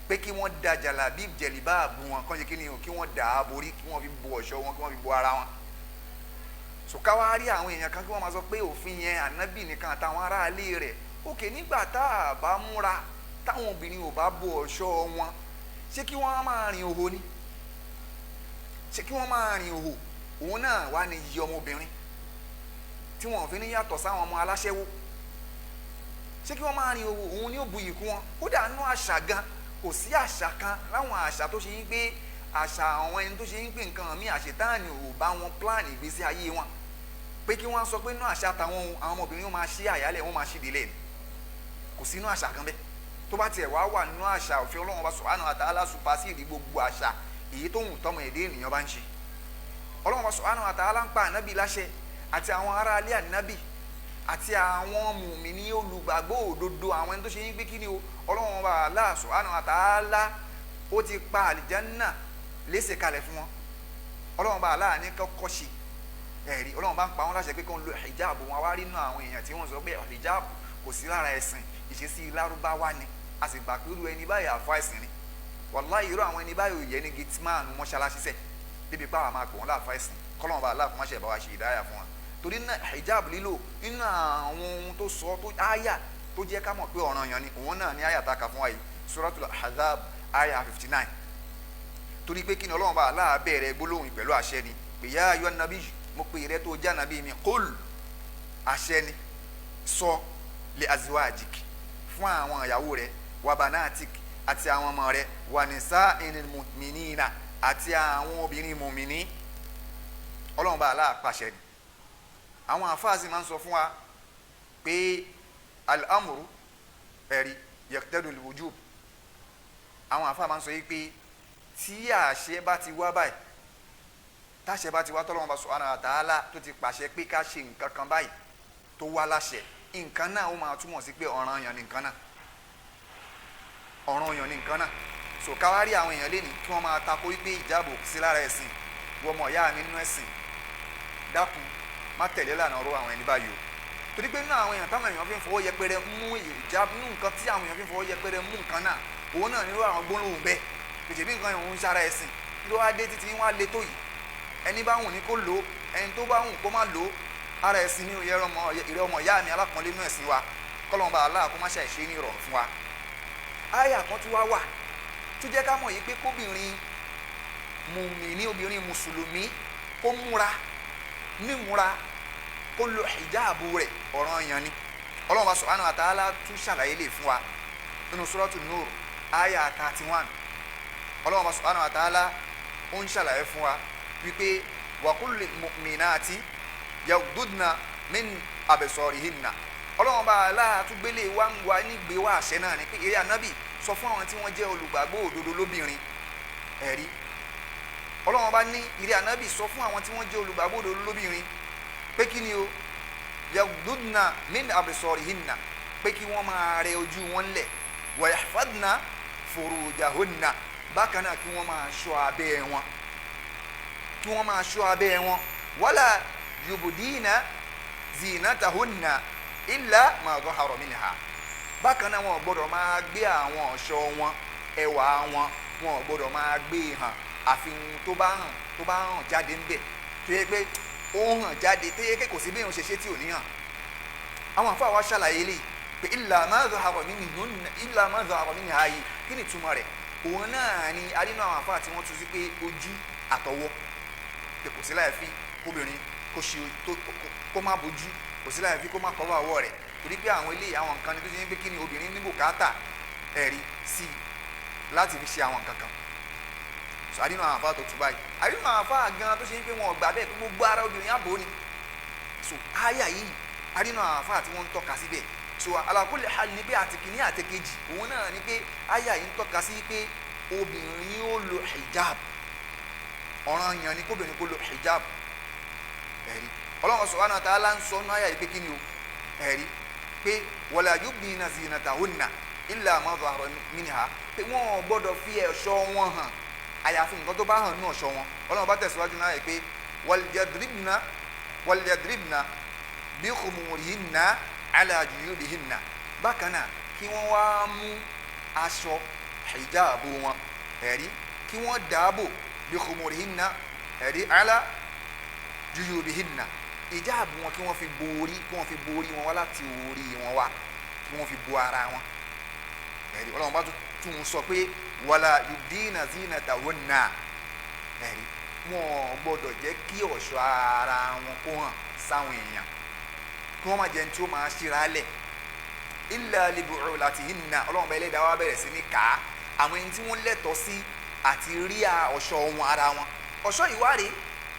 S2: pé kí wọ́n da jalabib jẹ̀lìbáàbù wọn, kàn ṣe kí ni o, kí wọ́n dà á borí, kí wọ́n fi bo ọ̀ṣọ́ wọn, kí wọ́n fi bo ara wọn. Sòkáwá rí àwọn èèyàn kan kí wọ́n máa sọ pé òfin yẹn ànábì nìkan àtàwọn aráalé rẹ̀. Òkè nígbà tá a bá múra, táwọn obìnrin ò bá bo ọ̀ṣọ́ wọn, ṣé kí wọ́n máa rìn òhò ni? Ṣé kí wọ́n máa rìn òhò? Òun náà wà ní iye ọmọbìnrin tí wọn ò fi ní yàtọ̀ sáwọn ọmọ aláṣẹ́wó. Ṣé kí wọ́n máa rìn òhò? Òun ni ó bu ìkún wọn. Kódà nú àṣà gan, kò sí àṣà kan láwọn àṣà tó ṣe yín pé àṣà àwọn ẹni tó ṣe yín pé nǹkan míì àṣetáàní ò bá wọn plan ìgbésí ayé wọn, pé kí wọ́n sọ pé nú àṣà táwọn àwọn ọmọbìnrin wọn máa ṣí àyálẹ̀, wọn máa ṣí ìdílé ni. Kò sí nú àṣà kan bẹ́ẹ̀. Tó bá tiẹ̀ wá wà nínú àṣà, òfin Ọlọ́run bá subhanahu wa ta'ala supersede gbogbo àṣà èyí tó ń tọmọ èdè ènìyàn bá ń ṣe. Ọlọ́run bá subhanahu wa ta'ala ń pa ànábì láṣẹ àti àwọn aráalé ànábì àti àwọn mùmíní olùgbàgbọ́ òdodo, àwọn ẹni tó ṣe yín pé kí ni o, Ọlọ́run bá Allah subhanahu wa ta'ala ó ti pa àlìjánná léṣe kalẹ̀ fún wọn. Ọlọ́run bá Allah ní kọ́kọ́ ṣe ẹ̀rí, Ọlọ́run bá ń pa wọn láṣẹ pé kí wọ́n lo hijab wọn. Wá rí inú àwọn èèyàn tí wọ́n sọ pé hijab kò sí lára ẹ̀sìn, ìṣesí Lárúbáwá ni, a sì gbà pé irú ẹni báyìí àfa ẹ̀sìn ni. Wàláhì irú àwọn ẹni báyìí ò yẹ ní gitman mọ́ṣáláṣí sẹ̀ débi pé àwọn máa pè wọ́n láàfa ẹ̀sìn. Kọ́lọ́run bá Allah kó má ṣe bá wa ṣe ìdáyà fún wa. Torí náà hijab lílò nínú àwọn ohun tó sọ tó áyà tó jẹ́ ká mọ̀ pé ọ̀ranyàn ni, òun náà ní áyà tá a kà fún wa yìí, Suratul Ahzab áyà 59. Torí pé kí ni Ọlọ́run bá Allah bẹ̀rẹ̀ gbólóhùn pẹ̀lú àṣẹ ni, pé yá ayọ́ nàbí, mo pè rẹ tó já nàbí mi, qul, àṣẹ ni, sọ, li azwajik, fún àwọn ìyàwó rẹ, wa banatik, àti àwọn ọmọ rẹ, wa nisa'il mu'minina, àti àwọn obìnrin mùmíní. Ọlọ́run bá Allah pàṣẹ ni. Àwọn àfáàsì máa ń sọ fún wa pé al-amru ẹ̀rí yaqtadi al-wujub. Àwọn àfáà máa ń sọ yìí pé tí àṣẹ bá ti wá báyìí, táṣẹ bá ti wá, tọ́lọ́run bá subhanahu wa ta'ala tó ti pàṣẹ pé ká ṣe nǹkan kan báyìí tó wá láṣẹ, nǹkan náà ó máa túmọ̀ sí pé ọ̀ranyàn ni nǹkan náà, ọ̀ranyàn ni nǹkan náà. So káwárí àwọn èèyàn lé ní kí wọ́n máa tako wípé ìjábò sí lára ẹ̀sìn, wọ́n mọ̀ ìyá mi nínú ẹ̀sìn, dákun má tẹ̀lé lànà ọ̀rọ̀ àwọn ẹni báyìí o. Torí pé nínú àwọn èèyàn táwọn èèyàn fi ń fọwọ́ yẹpẹrẹ mú ìjábò, nínú nǹkan tí àwọn èèyàn fi ń fọwọ́ yẹpẹrẹ mú nǹkan náà, òun náà nírú àwọn gbólóhùn bẹ́ẹ̀, pèsè bí nǹkan ìhun sára ẹ̀sìn ló wá dé títí wọ́n á le tó yìí. Ẹni bá wùn ní kó lò ó, ẹni tó bá wùn kó má lò ó, ara ẹ̀sìn ní ìrẹ́ ọmọ ìyá mi alákùnrin nínú ẹ̀sìn wa. Kọ́lọ́run bá Allah kó má ṣe àìṣe ní ìrọ̀rùn fún wa. Àyà kan tún wá wà tó jẹ́ ká mọ̀ yìí pé kóbìnrin mùmíní, obìnrin mùsùlùmí, kó múra nímúra, kó lo hijabu rẹ̀, ọ̀ranyàn ni. Ọlọ́run bá subhanahu wa ta'ala tún ṣàlàyé lè fún wa nínú Suratu Nur àyà 31. Ọlọ́run bá subhanahu wa ta'ala ó ń ṣàlàyé fún wa wípé wa kulli mu'minati yaghdudna min absarihinna. Ọlọ́run bá Allah tún gbélé wa ń wa nígbé wa àṣẹ náà ni pé eré ànábì sọ fún àwọn tí wọ́n jẹ́ olùgbàgbọ́ òdodo lóbìnrin. Ẹ̀rí Ọlọ́run bá ní eré ànábì sọ fún àwọn tí wọ́n jẹ́ olùgbàgbọ́ òdodo lóbìnrin pé kí ni o, yaghdudna min absarihinna, pé kí wọ́n máa rẹ ojú wọn lẹ̀, wa yahfadna furujahunna, bákan náà kí wọ́n máa ṣọ́ abẹ́ wọn, kí wọ́n máa ṣọ́ abẹ́ wọn, wala yubdina zinatahunna illa ma dhahara minha. Bákan náà wọn ò gbọ́dọ̀ máa gbé àwọn ọ̀ṣọ́ wọn Ẹwà wọn, wọn ò gbọ́dọ̀ máa gbé e hàn, àfi ohun tó bá hàn, tó bá hàn jáde ń bẹ̀, tó yẹ pé ó hàn jáde, tó yẹ pé kò sí bí èèyàn ṣe ṣe tí ò ní hàn. Àwọn àfáà wa ṣàlàyé lè pé illa ma zahara minhunna, illa ma zahara minha yìí, kí ni ìtumọ̀ rẹ̀? Òun náà ni a nínú àwọn àfáà tí wọ́n tú sí pé ojú àtọwọ́, pé kò sí láì fi kóbìnrin kó ṣe tó kó má bójú, kò sí láì fi kó má kọ́wọ́ àwọ̀ rẹ̀, torí pé àwọn eléyìí, àwọn nǹkan ni tó ṣe ń pé kí ni obìnrin ní bùkátà ẹ̀rí sí i láti fi ṣe àwọn nǹkan kan. So a nínú àwọn àfáà tó tú báyìí, a nínú àwọn àfáà gan tó ṣe ń pé wọn ò gbà bẹ́ẹ̀ pé gbogbo ara obìnrin àbò ni. So àyà yìí, a nínú àwọn àfáà tí wọ́n ń tọ́ka síbẹ̀. So ala kulli hal ni pé àti kìíní àti kejì, òun náà ni pé àyà yìí ń tọ́ka sí pé obìnrin ó lo hijab, ọ̀ranyàn ni kóbìnrin kó lo hijab. Ẹ̀rí Ọlọ́run subhanahu wa ta'ala ń sọ ní àyà yìí pé kí ni o, ẹ̀rí pé wala yubdina zinatahunna illa ma zahara minha, pé wọ́n ò gbọ́dọ̀ fi ẹ̀ṣọ́ wọn hàn àyàfi nǹkan tó bá hàn ní ọ̀ṣọ́ wọn. Ọlọ́run bá tẹ̀síwájú náà yìí pé walyadribna walyadribna bi khumurihinna ala juyubihinna. Bákan náà kí wọ́n wá mú aṣọ hijabu wọn, ẹ̀rí kí wọ́n dáàbò bi khumurihinna, ẹ̀rí ala juyubihinna, ìjáàbù wọn kí wọ́n fi borí, kí wọ́n fi borí wọn wá láti orí wọn wá, kí wọ́n fi bo ara wọn. Ẹ̀rí Ọlọ́run bá tún un sọ pé wala yubdina zinatahunna, ẹ̀rí wọn ò gbọ́dọ̀ jẹ́ kí ọ̀ṣọ́ ara wọn kó hàn sáwọn èèyàn, kí wọ́n má jẹun tí ó máa ṣíra lẹ̀, illa libu'ulatihinna. Ọlọ́run bá ẹlẹ́dàá wá bẹ̀rẹ̀ sí ní ká àwọn ẹni tí wọ́n lẹ́tọ̀ọ́ sí àti rí ọ̀ṣọ́ wọn ara wọn. Ọ̀ṣọ́ ìwárí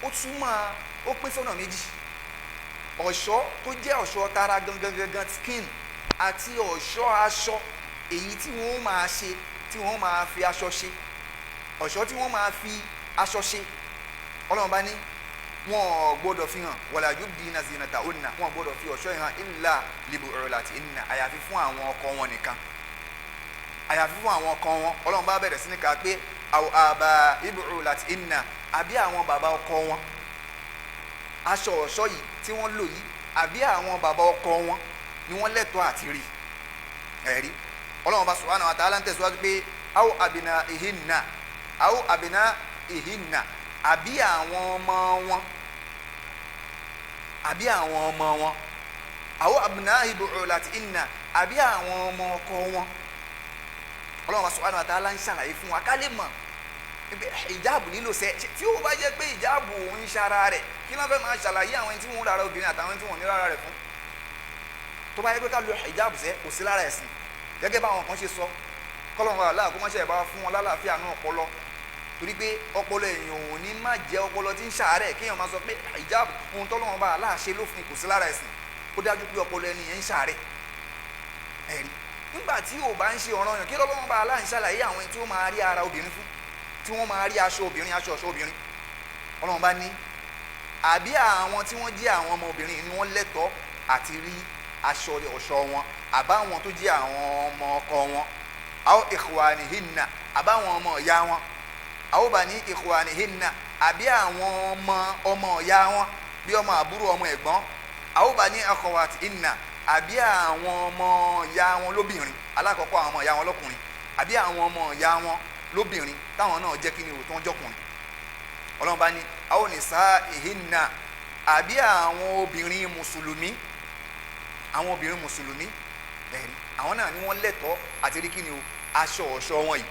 S2: ó túmọ̀, ó pín sọ́nà méjì: ọ̀ṣọ́ tó jẹ́ ọ̀ṣọ́ tara gangan gangan skin, àti ọ̀ṣọ́ aṣọ èyí tí wọ́n máa ṣe, tí wọ́n máa fi aṣọ ṣe, ọ̀ṣọ́ tí wọ́n máa fi aṣọ ṣe. Ọlọ́run bá ní wọn ò gbọ́dọ̀ fi hàn, wala yubdina zinatahunna, wọn ò gbọ́dọ̀ fi ọ̀ṣọ́ yìí hàn illa libu'ulatihinna, àyàfi fún àwọn ọkọ wọn nìkan, àyàfi fún àwọn ọkọ wọn. Ọlọ́run bá bẹ̀rẹ̀ sí ní ká pé aw aba'i bu'ulatihinna, àbí àwọn bàbá ọkọ wọn, aṣọ ọ̀ṣọ́ yìí tí wọ́n lò yìí, àbí àwọn bàbá ọkọ wọn ni wọ́n lẹ́tọ̀ọ́ àti rí. Ẹ̀rí Ọlọ́run bá subhanahu wa ta'ala ń tẹ̀síwájú pé aw abna'ihinna, aw abna'ihinna, àbí àwọn ọmọ wọn, àbí àwọn ọmọ wọn, aw abna'i bu'ulatihinna, àbí àwọn ọmọ ọkọ wọn. Ọlọ́run bá subhanahu wa ta'ala ń ṣàlàyé fún wa ká lè mọ̀ ìjáàbù nílò sẹ, tí ó bá jẹ́ pé ìjáàbù òun ń ṣara rẹ̀, kí ló fẹ́ máa ṣàlàyé àwọn ẹni tí wọ́n rárá obìnrin àtàwọn ẹni tí wọ́n ní rárá rẹ̀ fún? Tó bá yẹ pé ká lo ìjáàbù sẹ, kò sí lára ẹ̀sìn, gẹ́gẹ́ báwọn kan ṣe sọ, kọ́lọ́run aláà kó má ṣe bá fún wọn lálàáfíà náà ọpọlọ, torí pé ọpọlọ èèyàn ò ní má jẹ́ ọpọlọ tí ń ṣàárẹ̀ kéèyàn máa sọ pé ìjáàbù ohun tọ́lọ́run bá aláà ṣe lófin kò sí lára ẹ̀sìn. Ó dájú pé ọpọlọ ẹni yẹn ń ṣàárẹ̀. Ẹ̀rí nígbà tí ò bá ń ṣe ọ̀ranyàn, kí lọ́lọ́run bá aláà ń ṣàlàyé àwọn ẹni tí ó máa rí ara obìnrin fún, tí wọ́n máa rí aṣọ obìnrin, aṣọ ọ̀ṣọ́ obìnrin? Ọlọ́run bá ní àbí àwọn tí wọ́n jẹ́ àwọn ọmọbìnrin ni wọ́n lẹ́tọ̀ọ́ àti rí aṣọ ọ̀ṣọ́ wọn, àbáwọn tó jẹ́ àwọn ọmọ ọkọ wọn, aw ikhwanihinna, àbáwọn ọmọ ìyá wọn, aw bani ikhwanihinna, àbí àwọn ọmọ ọmọ ìyá wọn bí ọmọ àbúrò, ọmọ ẹ̀gbọ́n, aw bani akhawatihinna, àbí àwọn ọmọ ìyá wọn lóbìnrin, alákọ̀ọ́kọ́ àwọn ọmọ ìyá wọn lọ́kùnrin, àbí àwọn ọmọ ìyá wọn lóbìnrin táwọn náà jẹ́ kí ni òótọ́ jọkùnrin. Ọlọ́run bá ní aw nisaihinna, àbí àwọn obìnrin mùsùlùmí, àwọn obìnrin mùsùlùmí, ẹ̀rí àwọn náà ni wọ́n lẹ́tọ̀ọ́ àti rí kí ni o aṣọ ọ̀ṣọ́ wọn yìí,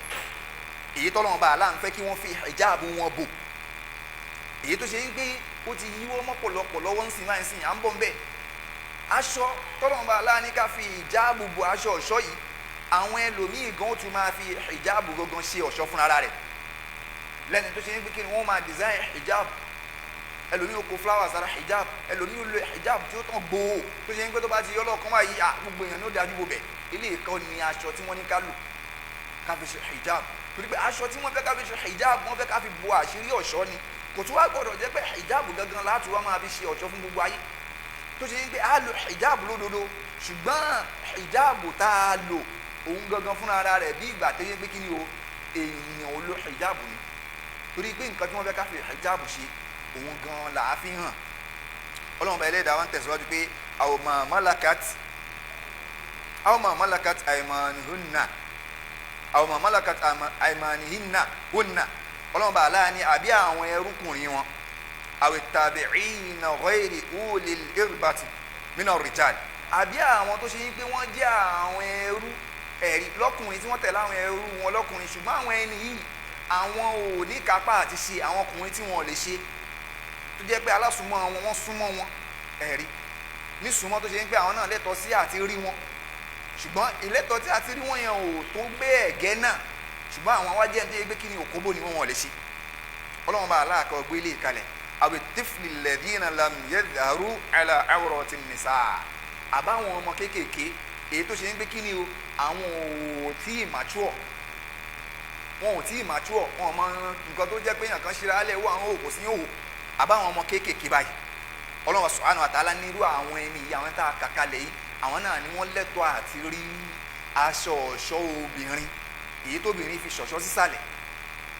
S2: èyí tọ́lọ́run bá aláà ń fẹ́ kí wọ́n fi hijabu wọn bò, èyí tó ṣe ń gbé ó ti yíwọ́ mọ́pọ̀lọpọ̀ lọ́wọ́ ń sìn máa ń sìn à ń bọ̀ ń bẹ̀. Aṣọ tọ́lọ́run bá aláà ní ká fi hijabu bo aṣọ ọ̀ṣọ́ yìí, àwọn ẹlòmíì gan ó tún máa fi hijabu gangan ṣe ọ̀ṣọ́ fúnra rẹ̀, lẹ́ni tó ṣe ń gbé kí ni wọ́n máa design hijab, ẹlòmíì ó kó flower sára hijab, ẹlòmíì ó lo hijab tí ó tàn gbòò tó ṣe ń gbé tó bá ti yọ lọ́ọ̀kan báyìí, gbogbo èèyàn ní ó dájú bò bẹ̀. Ilé ìkọ́ ni aṣọ tí wọ́n ní ká lò ká fi ṣe hijab, torí pé aṣọ tí wọ́n fẹ́ ká fi ṣe hijab, wọ́n fẹ́ ká fi bo àṣírí ọ̀ṣọ́ ni. Kò tún wá gbọ́dọ̀ jẹ́ pé hijab gangan láti wá máa fi ṣe ọ̀ṣọ́ fún gbogbo ayé, tó ṣe ń pé a lo hijab lódodo, ṣùgbọ́n hijab tá a lò òun gangan fúnra ara rẹ̀ bí ìgbà tó yẹ pé kí ni o èèyàn ò lo hijab ni, torí pé nǹkan tí wọ́n fẹ́ ká fi hijab ṣe òun gan là á fi hàn. Ọlọ́run bá ẹlẹ́dàá wa ń tẹ̀síwájú pé aw ma malakat, aw ma malakat aymanuhunna, Aw ma malakat aymanihinna hunna, ọlọ́run bá aláà ní àbí àwọn ẹrúkùnrin wọn, aw tabi'ina ghayri ulil irbati mina rijal, àbí àwọn tó ṣe yín pé wọ́n jẹ́ àwọn ẹrú ẹ̀rí lọ́kùnrin tí wọ́n tẹ̀lé àwọn ẹrú wọn lọ́kùnrin, ṣùgbọ́n àwọn ẹni yìí àwọn ò ní kápá àti ṣe àwọn ọkùnrin tí wọn ò lè ṣe, tó jẹ́ pé alásùnmọ́ wọn wọ́n súnmọ́ wọn ẹ̀rí nísùnmọ́ tó ṣe ń pé àwọn náà lẹ́tọ̀ọ́ sí àti rí wọn, ṣùgbọ́n ìlẹ́tọ̀ọ́ tí àti rí wọn yẹn ò tó gbé ẹ̀gẹ́ náà, ṣùgbọ́n àwọn wá jẹ́ nítorí pé kí ni òkóbó ni wọ́n lè ṣe. Ọlọ́run bá aláàkọ́ gbé ilé ìkalẹ̀ àwẹ̀ tifli lẹ́dínà lam yadharu ala awrati nisa, àbáwọn ọmọ kéékèèké èyí tó ṣe ń pé kí ni o àwọn ò tí ì mature, wọn ò tí ì mature, wọn mọ nǹkan tó jẹ́ pé èèyàn kan ṣíra alẹ́ wọ àwọn òkò sí òwò, àbáwọn ọmọ kéékèèké báyìí. Ọlọ́run subhanahu wa ta'ala nírú àwọn ẹni yìí, àwọn tá a kà kalẹ̀ yìí, àwọn náà ni wọ́n lẹ́tọ̀ọ́ àti rí aṣọ ọ̀ṣọ́ obìnrin èyí tóbìnrin fi ṣọ̀ṣọ́ sísàlẹ̀,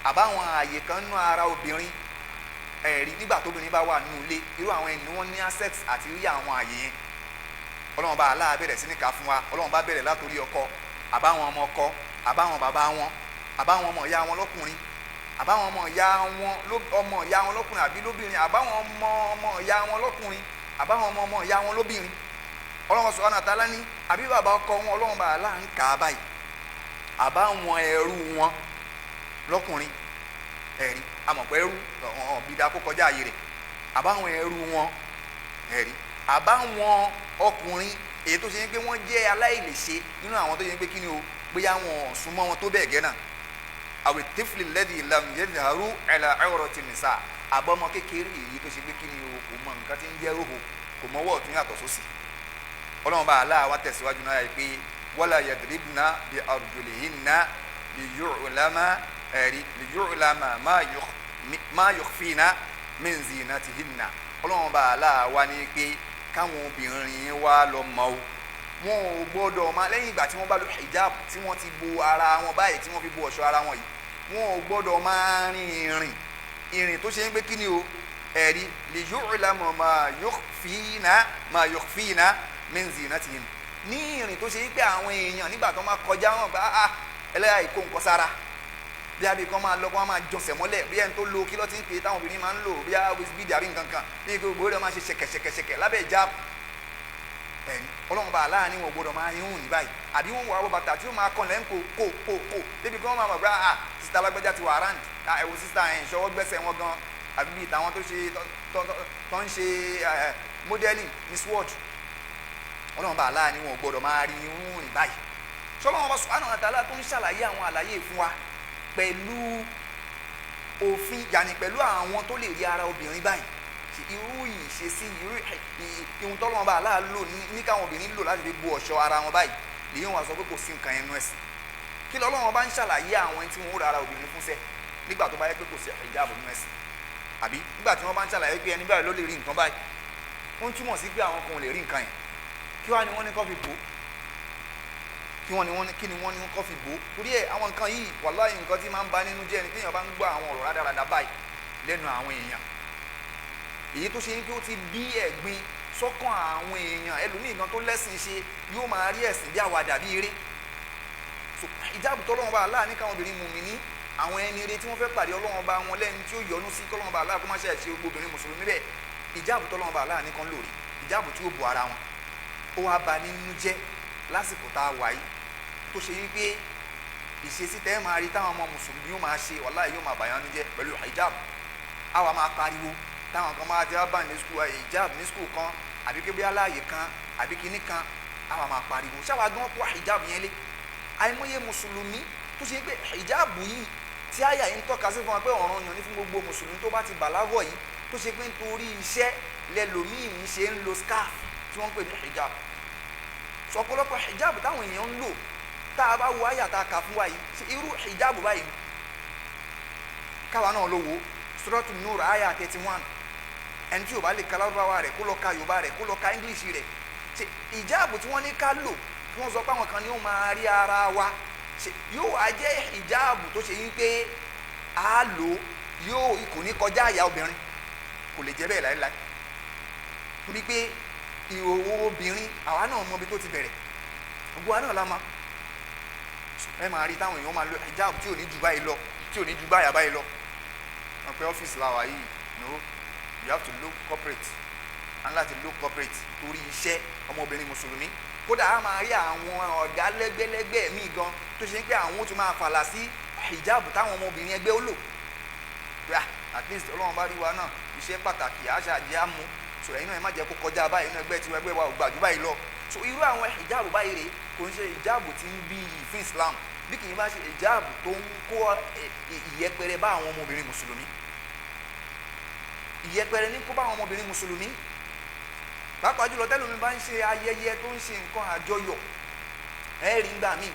S2: àbáwọn ààyè kan nú ara obìnrin ẹ̀rí nígbà tóbìnrin bá wà nínú ilé, irú àwọn ẹni wọ́n ní access àti rí àwọn ààyè yẹn. Ọlọ́run bá aláà bẹ̀rẹ̀ sí ní kà fún wa. Ọlọ́run bá bẹ̀rẹ̀ látòrí ọkọ, àbáwọn ọmọ ọkọ, àbáwọn bàbá wọn, àbáwọn ọmọ ìyá wọn lọ́kùnrin, àbáwọn ọmọ ìyá wọn ọmọ ìyá wọn lọ́kùnrin àbí lóbìnrin, àbáwọn ọmọ ọmọ ìyá wọn lọ́kùnrin, àbáwọn ọmọ ọmọ ìyá wọn lóbìnrin. Ọlọ́run subhanahu wa ta'ala ní àbí bàbá ọkọ wọn, Ọlọ́run bá aláà ń kà á báyìí, àbáwọn ẹrú wọn lọ́kùnrin ẹ̀rí amọ̀pẹ́ ẹrú ọ̀bídà kó kọjá ààyè rẹ̀, àbáwọn ẹrú wọn ẹ̀rí, àbáwọn ọkùnrin èyí tó ṣe ń pé wọ́n jẹ́ aláìlèṣe nínú àwọn tó ṣe ń pé kí ni o bóyá wọn ò súnmọ́ wọn tó bẹ́ẹ̀ gẹ́ náà. Àwẹ̀ tifli lẹ́dí lam yadharu ala awrati nisa, àbọ̀mọ kékeré èyí tó ṣe pé kí ni o kò mọ nǹkan tí ń jẹ́ òhò, kò mọ́wọ́ ọ̀tún yàtọ̀ sósì. Ọlọ́run bá aláà wá tẹ̀síwájú náà yìí pé wala yadribna bi arjulihinna liyu'lama ẹ̀rí liyu'lama ma yukhfina min zinatihinna. Ọlọ́run bá aláà wá ní pé káwọn obìnrin wa lọ mọ o, wọn ò gbọ́dọ̀ máa lẹ́yìn ìgbà tí wọ́n bá lo hijab tí wọ́n ti bo ara wọn báyìí tí wọ́n fi bo ọ̀ṣọ́ ara wọn yìí, wọn ò gbọ́dọ̀ máa rin ìrìn ìrìn tó ṣe ń pé kí ni o ẹ̀rí liyu'lama ma yukhfina min zinatihim, ní ìrìn tó ṣe ń pé àwọn èèyàn nígbà tó máa kọjá wọn bá a ẹlẹ́yà ìkó nǹkan sára bí abí kan máa lọ kó máa jọsẹ̀ mọ́lẹ̀ bí ẹni tó lo kí ló ti ń pè táwọn obìnrin máa ń lò bí wíṣíbídì àbí nǹkan kan bí gbogbo rẹ̀ máa ṣe ṣẹ̀kẹ̀ṣẹ̀kẹ̀ṣẹ̀kẹ̀ lábẹ́ ìjà ẹ̀rí. Ọlọ́run bá aláàánú wọn gbọdọ̀ máa yún ní báyìí, àbí wọn wọ bàtà tí ó máa kàn lẹ́ń kó kó kó kó débi kí wọ́n máa mọ̀ pé ah sista alágbájá ti wà around, ẹ̀wò sista ẹ̀ ṣọwọ́ gbẹ́sẹ̀ wọn gan, àbí bíi tàwọn tó ṣe tó ń ṣe modeling ní sword. Ọlọ́run bá aláàánú wọn gbọdọ̀ máa rí yún ní báyìí. Sọlọ́run bá subhanahu wa ta'ala tó ń ṣàlàyé àwọn àlàyé fún wa pẹ̀lú òfin, yàní pẹ̀lú àwọn tó lè rí ara obìnrin báyìí, irú ìṣesí irú ihun tọ́lọ́wọ́n bá aláà lò ní káwọn obìnrin lò láti fi bo ọ̀ṣọ́ ara wọn báyìí, lèyìn wọn sọ pé kò sí nǹkan ẹnu ẹ̀sìn. Kí lọ́lọ́wọ́n bá ń ṣàlàyé àwọn tí wọ́n ó ra ara obìnrin fúnṣẹ́ nígbà tó bá yẹ pé kò sí hijab nínú ẹ̀sìn, àbí nígbà tí wọ́n bá ń ṣàlàyé pé ẹni báyìí ló lè rí nǹkan báyìí, ó ń túmọ̀ sí pé àwọn kan ò lè rí nǹkan yẹn. Kí wá ni wọ́n ní kó fi bò ó? Kí wọ́n ní wọ́n ní kí ni wọ́n ní kó fi bò ó? Torí ẹ̀ àwọn nǹkan yìí wàláhì nǹkan tí máa ń ba nínú jẹ́ ni téèyàn bá ń gbọ́ àwọn ọ̀rọ̀ rádaràda báyìí lẹ́nu àwọn èèyàn, èyí tó ṣe ń pé ó ti bí ẹ̀gbin sọ́kàn àwọn èèyàn. Ẹlòmíì gan tó lẹ́sìn ṣe yóò máa rí ẹ̀sìn bí àwàdà bí eré. So ìjáàbù tọ́lọ́run bá aláà ní káwọn obìnrin mùmíní àwọn ẹni eré tí wọ́n fẹ́ pàdé Ọlọ́run bá wọn lẹ́ni tí ó yọ́nú sí kọ́lọ́run bá aláà kó má ṣe ṣe gbogbo obìnrin mùsùlùmí bẹ́ẹ̀. Ìjáàbù tọ́lọ́run bá aláà ní kan lórí ìjáàbù tí ó bo ara wọn, ó wá ba nínú jẹ́ lásìkò tá a wà yìí tó ṣe wípé ìṣesí tẹ́ máa rí táwọn ọmọ mùsùlùmí yóò máa ṣe wàláhì yóò máa bàyàn jẹ́ pẹ̀lú hijab. Àwa máa pariwo táwọn kan máa ti wá bá ní skul hijab ní skul kan àbí kébé aláàyè kan àbí kinní kan, àwa máa pariwo ṣáwa gan kó hijab yẹn lé. Àìmọye mùsùlùmí tó ṣe pé hijab yìí tí àyà yìí ń tọ́ka sí fún wa pé ọ̀ranyàn ní fún gbogbo mùsùlùmí tó bá ti bàlágọ̀ yìí, tó ṣe pé nítorí iṣẹ́ lẹ́lòmíì ń ṣe ń lo scarf tí wọ́n ń pè ní hijab. Sọ̀pọ̀lọpọ̀ hijab táwọn èèyàn ń lò tá a bá wo àyà tá a kà fún wa yìí, ṣe irú hijab báyìí káwa náà ló wo Suratu Nur àyà 31. Ẹni tí ò bá lè ka Lárúbáwá rẹ̀ kó lọ ka Yorùbá rẹ̀ kó lọ ka English rẹ̀. Ṣe hijab tí wọ́n ní ká lò tí wọ́n sọ pé àwọn kan ní ó máa rí ara wa, ṣe yóò wá jẹ́ hijab tó ṣe yín pé a lò yóò kò ní kọjá àyà obìnrin, kò lè jẹ́ bẹ́ẹ̀ láéláé. Torí pé ìhòòhò obìnrin àwa náà mọ ibi tó ti bẹ̀rẹ̀, gbogbo wa náà la mọ̀. Ẹ máa rí táwọn èèyàn máa lo hijab tí ò ní ju báyìí lọ, tí ò ní ju báyà báyìí lọ. Wọn pe ọ́fíìsì làwà yìí, no, you have to look corporate, and láti look corporate torí iṣẹ́ ọmọbìnrin mùsùlùmí. Kódà a máa rí àwọn ọ̀gá lẹ́gbẹ́lẹ́gbẹ́ míì gan tó ṣe pé àwọn ó tún máa fàlà sí hijab táwọn ọmọbìnrin ẹgbẹ́ ó lò. At least Ọlọ́run bá rí wa náà, iṣẹ́ pàtàkì àṣà jẹ́ àmú, so ẹ̀yin náà ẹ má jẹ́ kó kọjá báyìí nínú ẹgbẹ́ tiwa, ẹgbẹ́ wa ò gbà jù báyìí lọ. So irú àwọn hijab báyìí rèé, kò ń ṣe hijab tí ń bí iyì fún Islam, bí kì í bá ṣe hijab tó ń kó ìyẹpẹrẹ bá àwọn ọmọbìnrin mùsùlùmí. Ìyẹpẹrẹ ní kó bá àwọn ọmọbìnrin mùsùlùmí, pàápàá jùlọ tẹlómi bá ń ṣe ayẹyẹ tó ń ṣe nǹkan àjọyọ̀. Ẹ rí ngbà míì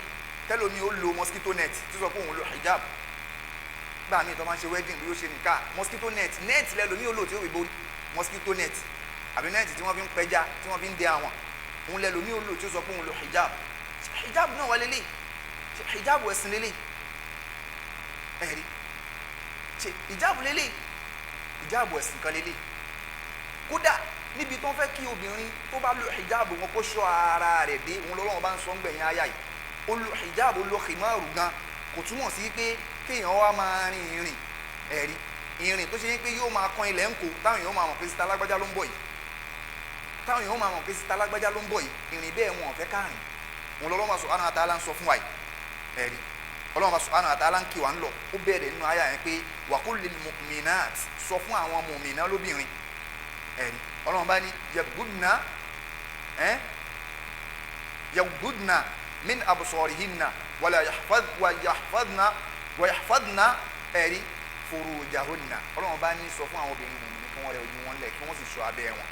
S2: tẹlómi ó lo mosquito net tó sọ pé òun lo hijab. Gbà míì tó máa ń ṣe wedding bí ó ṣe nìka mosquito net, net lẹlómi ó lò tí ó fi borí mosquito net, àbí net tí wọ́n fi ń pẹja, tí wọ́n fi ń dẹ àwọn, òun lẹlómi ó lò tí ó sọ pé òun lo hijab. Hijab náà wà lélẹ̀, hijab ẹ̀sìn lélẹ̀, ẹ̀rí ṣe hijab lélẹ̀, hijab ẹ̀sìn kan lélẹ̀. Kódà níbi tó ń fẹ́ kí obìnrin tó bá lo hijab wọn kó ṣọ́ ara rẹ̀ dé, òun lọ́wọ́ bá ń sọ ń gbẹ̀yìn aya yìí. Ó lo hijab, ó lo khimaru gan, kò túmọ̀ sí pé kéèyàn wá máa rin ìrìn, ẹ̀rí ìrìn tó ṣe yín pé yóò máa kan ilẹ̀ ń kó, táwọn èèyàn máa mọ̀ pé síta lágbájá ló ń bọ̀ yìí, táwọn èèyàn máa mọ̀ pé síta lágbájá ló ń bọ̀ yìí. Ìrìn bẹ́ẹ̀ wọn ò fẹ́ káàrin. Òun lọ́wọ́ subhanahu wa ta'ala ń sọ fún wa yìí, ẹ̀rí Ọlọ́run subhanahu wa ta'ala ń kí wa ń lọ. Ó bẹ̀rẹ̀ nínú aya yẹn pé wa kullil mu'minat, sọ fún àwọn mu'mina lóbìnrin, ẹ̀rí Ọlọ́run bá ní yagudna, yagudna min absarihinna wala yahfaz wa yahfazna wa yahfazna, ẹ̀rí furujahunna. Ọlọ́run bá ní sọ fún àwọn obìnrin mùmínì kí wọ́n rẹ ojú wọn lẹ̀, kí wọ́n sì ṣọ́ abẹ́ wọn,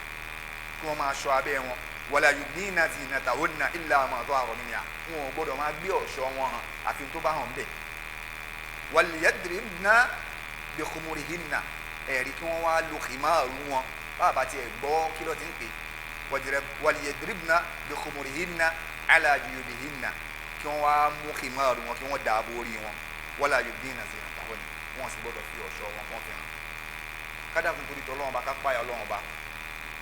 S2: kí wọ́n máa ṣọ́ abẹ́ wọn. Wala yubdina zinatahunna illa ma dhahara minha, wọn ò gbọ́dọ̀ máa gbé ọ̀ṣọ́ wọn hàn àfi tó bá hàn bẹ́ẹ̀. Waliyadribna bi khumurihinna, ẹ̀rí kí wọ́n wá lo khimaru wọn, báàbá tiẹ̀ gbọ́ kí ló ti ń pè. Waliyadribna bi khumurihinna ala juyubihinna, kí wọ́n wá mú khimaru wọn kí wọ́n dààbò orí wọn. Wala yubdina zinatahunna, wọn sì gbọ́dọ̀ fi ọ̀ṣọ́ wọn kàn fi hàn. Kádàkùn torí tọ́lọ́wọ́n bá, ká páyà Ọlọ́run bá.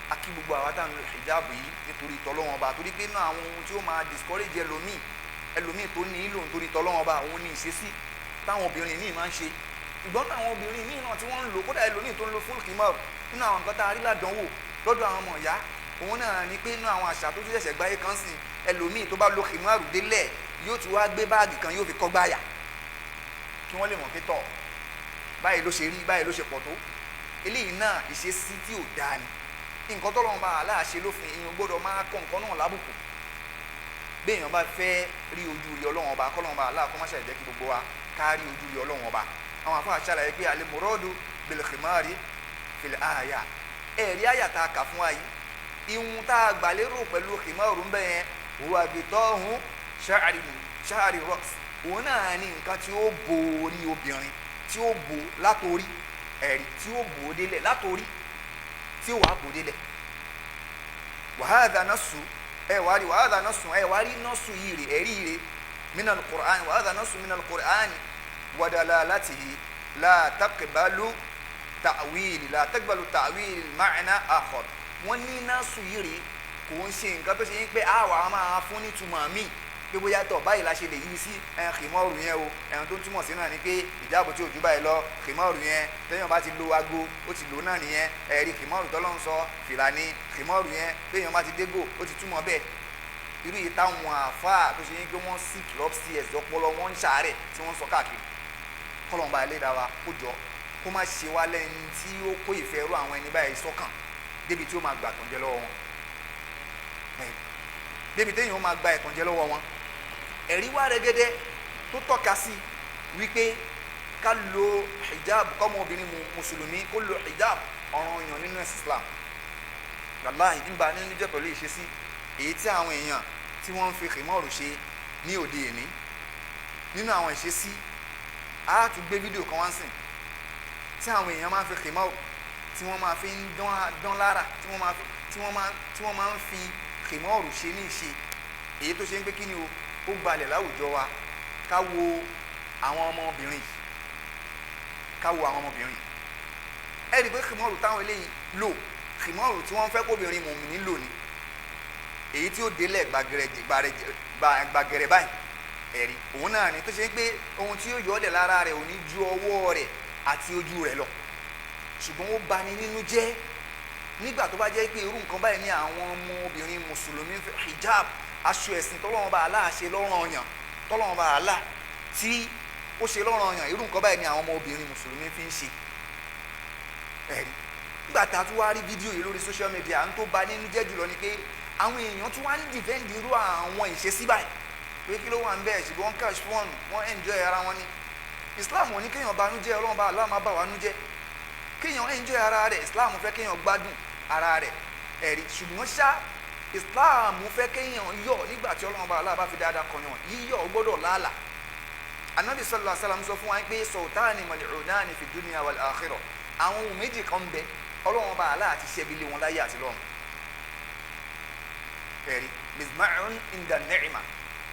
S2: Akí gbogbo àwa tá à ń lo hijab yìí nítorí tọ́lọ́wọ́n bá, torí pé náà àwọn ohun tí ó máa discourage ẹlòmíì, ẹlòmíì tó ní ìlò nítorí tọ́lọ́wọ́n bá, òun ní ìṣesí táwọn obìnrin míì máa ń ṣe. Ìgbọ́n náà àwọn obìnrin míì náà tí wọ́n ń lò, kódà ẹlòmíì tó ń lo full khimar nínú àwọn nǹkan tá a rí ládánwò lọ́dọ̀ àwọn ọmọ ìyá, òun náà ni pé nínú àwọn àṣà tó tún ṣẹ̀ṣẹ̀ gbáyé kan sí, ẹlòmíì tó bá lo khimar délẹ̀ yóò ti wá gbé báàgì kan yóò fi kọ́ gbáyà kí wọ́n lè mọ̀ pé tọ̀ báyìí ló ṣe rí, báyìí ló ṣe pọ̀ tó. Eléyìí náà ìṣesí tí ò dáa ni. Nǹkan tọ́lọ́run bá aláàṣẹ lófin, èèyàn gbọ́dọ̀ máa kọ́ nǹkan náà lábùkù. Bí èèyàn bá fẹ́ rí ojú rí Ọlọ́run ọba, kọ́lọ́run bá aláà kó má ṣàì jẹ́ kí gbogbo wa ká rí ojú rí Ọlọ́run ọba. Àwọn àfáà ṣàlàyé pé al-muradu bil-khimari fil-aya, ẹ̀rí àyà tá a kà fún wa yìí, ihun tá a gbà lérò pẹ̀lú khimaru ń bẹ̀ yẹn, huwa gitahun sha'ri rocks, òun náà ní nǹkan tí ó bo orí obìnrin, tí ó bo látorí, ẹ̀rí tí ó bò ó délẹ̀ látorí, tí ó wàá bò ó délẹ̀. Wàhádà násù, ẹ wàá rí wàhádà násù, ẹ wàá rí násù yìí rè, ẹ̀rí rè minal Qur'an, wàhádà násù minal Qur'an wa dalalatihi la taqbalu ta'wil, la taqbalu ta'wil ma'na akhar. Wọ́n ní násù yìí rè kò ń ṣe nǹkan tó ṣe yín pé àwa máa fún nítumọ̀ míì pé bóyá tọ̀ báyìí la ṣe lè yí sí khimaru yẹn o. Ẹ̀hún tó ń túmọ̀ sí náà ni pé ìjáàbò tí ò ju báyìí lọ, khimaru yẹn tẹ́yàn bá ti lo aago ó ti lò náà nìyẹn. Ẹ̀rí khimaru tọ́lọ́ ń sọ fìlà ní khimaru yẹn tẹ́yàn bá ti dégò ó ti túmọ̀ bẹ́ẹ̀. Irú yìí táwọn àáfàá tó ṣe yín pé wọ́n sick upstairs ọpọlọ wọn ń ṣàárẹ̀ tí wọ́n ń sọ káàkiri. Kọ́lọ́mbà ẹlẹ́dàá wa kó jọ kó má ṣe wá lẹ́ni tí ó kó ìfẹ́ rú àwọn ẹni báyìí sọ́kàn débi tí ó máa gbà tànjẹ́ lọ́wọ́ wọn, débi téèyàn ó máa gba ẹ̀tànjẹ lọ́wọ́ wọn. Ẹ̀rí wá rẹ́gẹ́dẹ́ tó tọ́ka sí wípé ká lo hijab, kọ́mọbìnrin mùsùlùmí kó lo hijab, ọ̀ràn èèyàn nínú ẹ̀sìn Islam. Wàláhì ń ba nínú jẹ́ pẹ̀lú ìṣesí èyí tí àwọn èèyàn tí wọ́n ń fi khimaru ṣe ní òde òní. Nínú àwọn ìṣesí, a tún gbé fídíò kan wá sìn tí àwọn èèyàn máa ń fi khimaru, tí wọ́n máa fi ń dán lára, tí wọ́n máa ń fi khimaru ṣe ní ìṣe èyí tó ṣe ń pé kí ni o, ó gbalẹ̀ láwùjọ wa. Ká wo àwọn ọmọbìnrin, ká wo àwọn ọmọbìnrin, ẹ rí i pé khimaru táwọn eléyìí lò, khimaru tí wọ́n fẹ́ kóbìnrin mùmínì lò ní èyí tí ó délẹ̀ gbàgẹ̀rẹ̀ báyìí. Ẹ̀rí òun náà ni tó ṣe pé ohun tí yóò yọ ọ́ lẹ̀ lára rẹ̀ ò ní ju ọwọ́ rẹ̀ àti ojú rẹ̀ lọ. Ṣùgbọ́n ó bani nínú jẹ́ nígbà tó bá jẹ́ pé irú nǹkan báyìí ní àwọn ọmọbìnrin mùsùlùmí hijab, aṣọ ẹ̀sìn tọ́lọ́run bá Allah ṣe lọ́ranyàn, tọ́lọ́run bá Allah tí ó ṣe lọ́ranyàn, irú nǹkan báyìí ní àwọn ọmọbìnrin mùsùlùmí fi ń ṣe. Ẹ̀rí nígbà tá a tún wá rí fídíò yìí lórí social media, ń tó ba nínú jẹ́ jùlọ ni pé àwọn èèyàn tún wá ń defend irú àwọn ìṣesí báyìí pé kí ló wà ń bẹ́ẹ̀, ṣùgbọ́n wọ́n cash fún wọ́n enjoy ara wọn ni. Islam ò ní kéèyàn banú jẹ́, Ọlọ́run bá Allah má bà wá nú jẹ́. Kéèyàn enjoy ara rẹ̀, Islam fẹ́ kéèyàn gbádùn ara rẹ̀. Ẹ̀rí ṣùgbọ́n ṣá Islam fẹ́ kéèyàn yọ̀ nígbà tí Ọlọ́run bá Allah bá fi dáadáa kọyàn, yíyọ̀ gbọ́dọ̀ làálàá. Anabi sallallahu alaihi wasallam sọ fún wa pé sultani mal'unani fi dunya wal akhirah, àwọn ohun méjì kan bẹ Ọlọ́run bá Allah àti ṣẹ́bi lé wọn láyé àti lọ́run. Ẹ̀rí mizma'un inda ni'ma,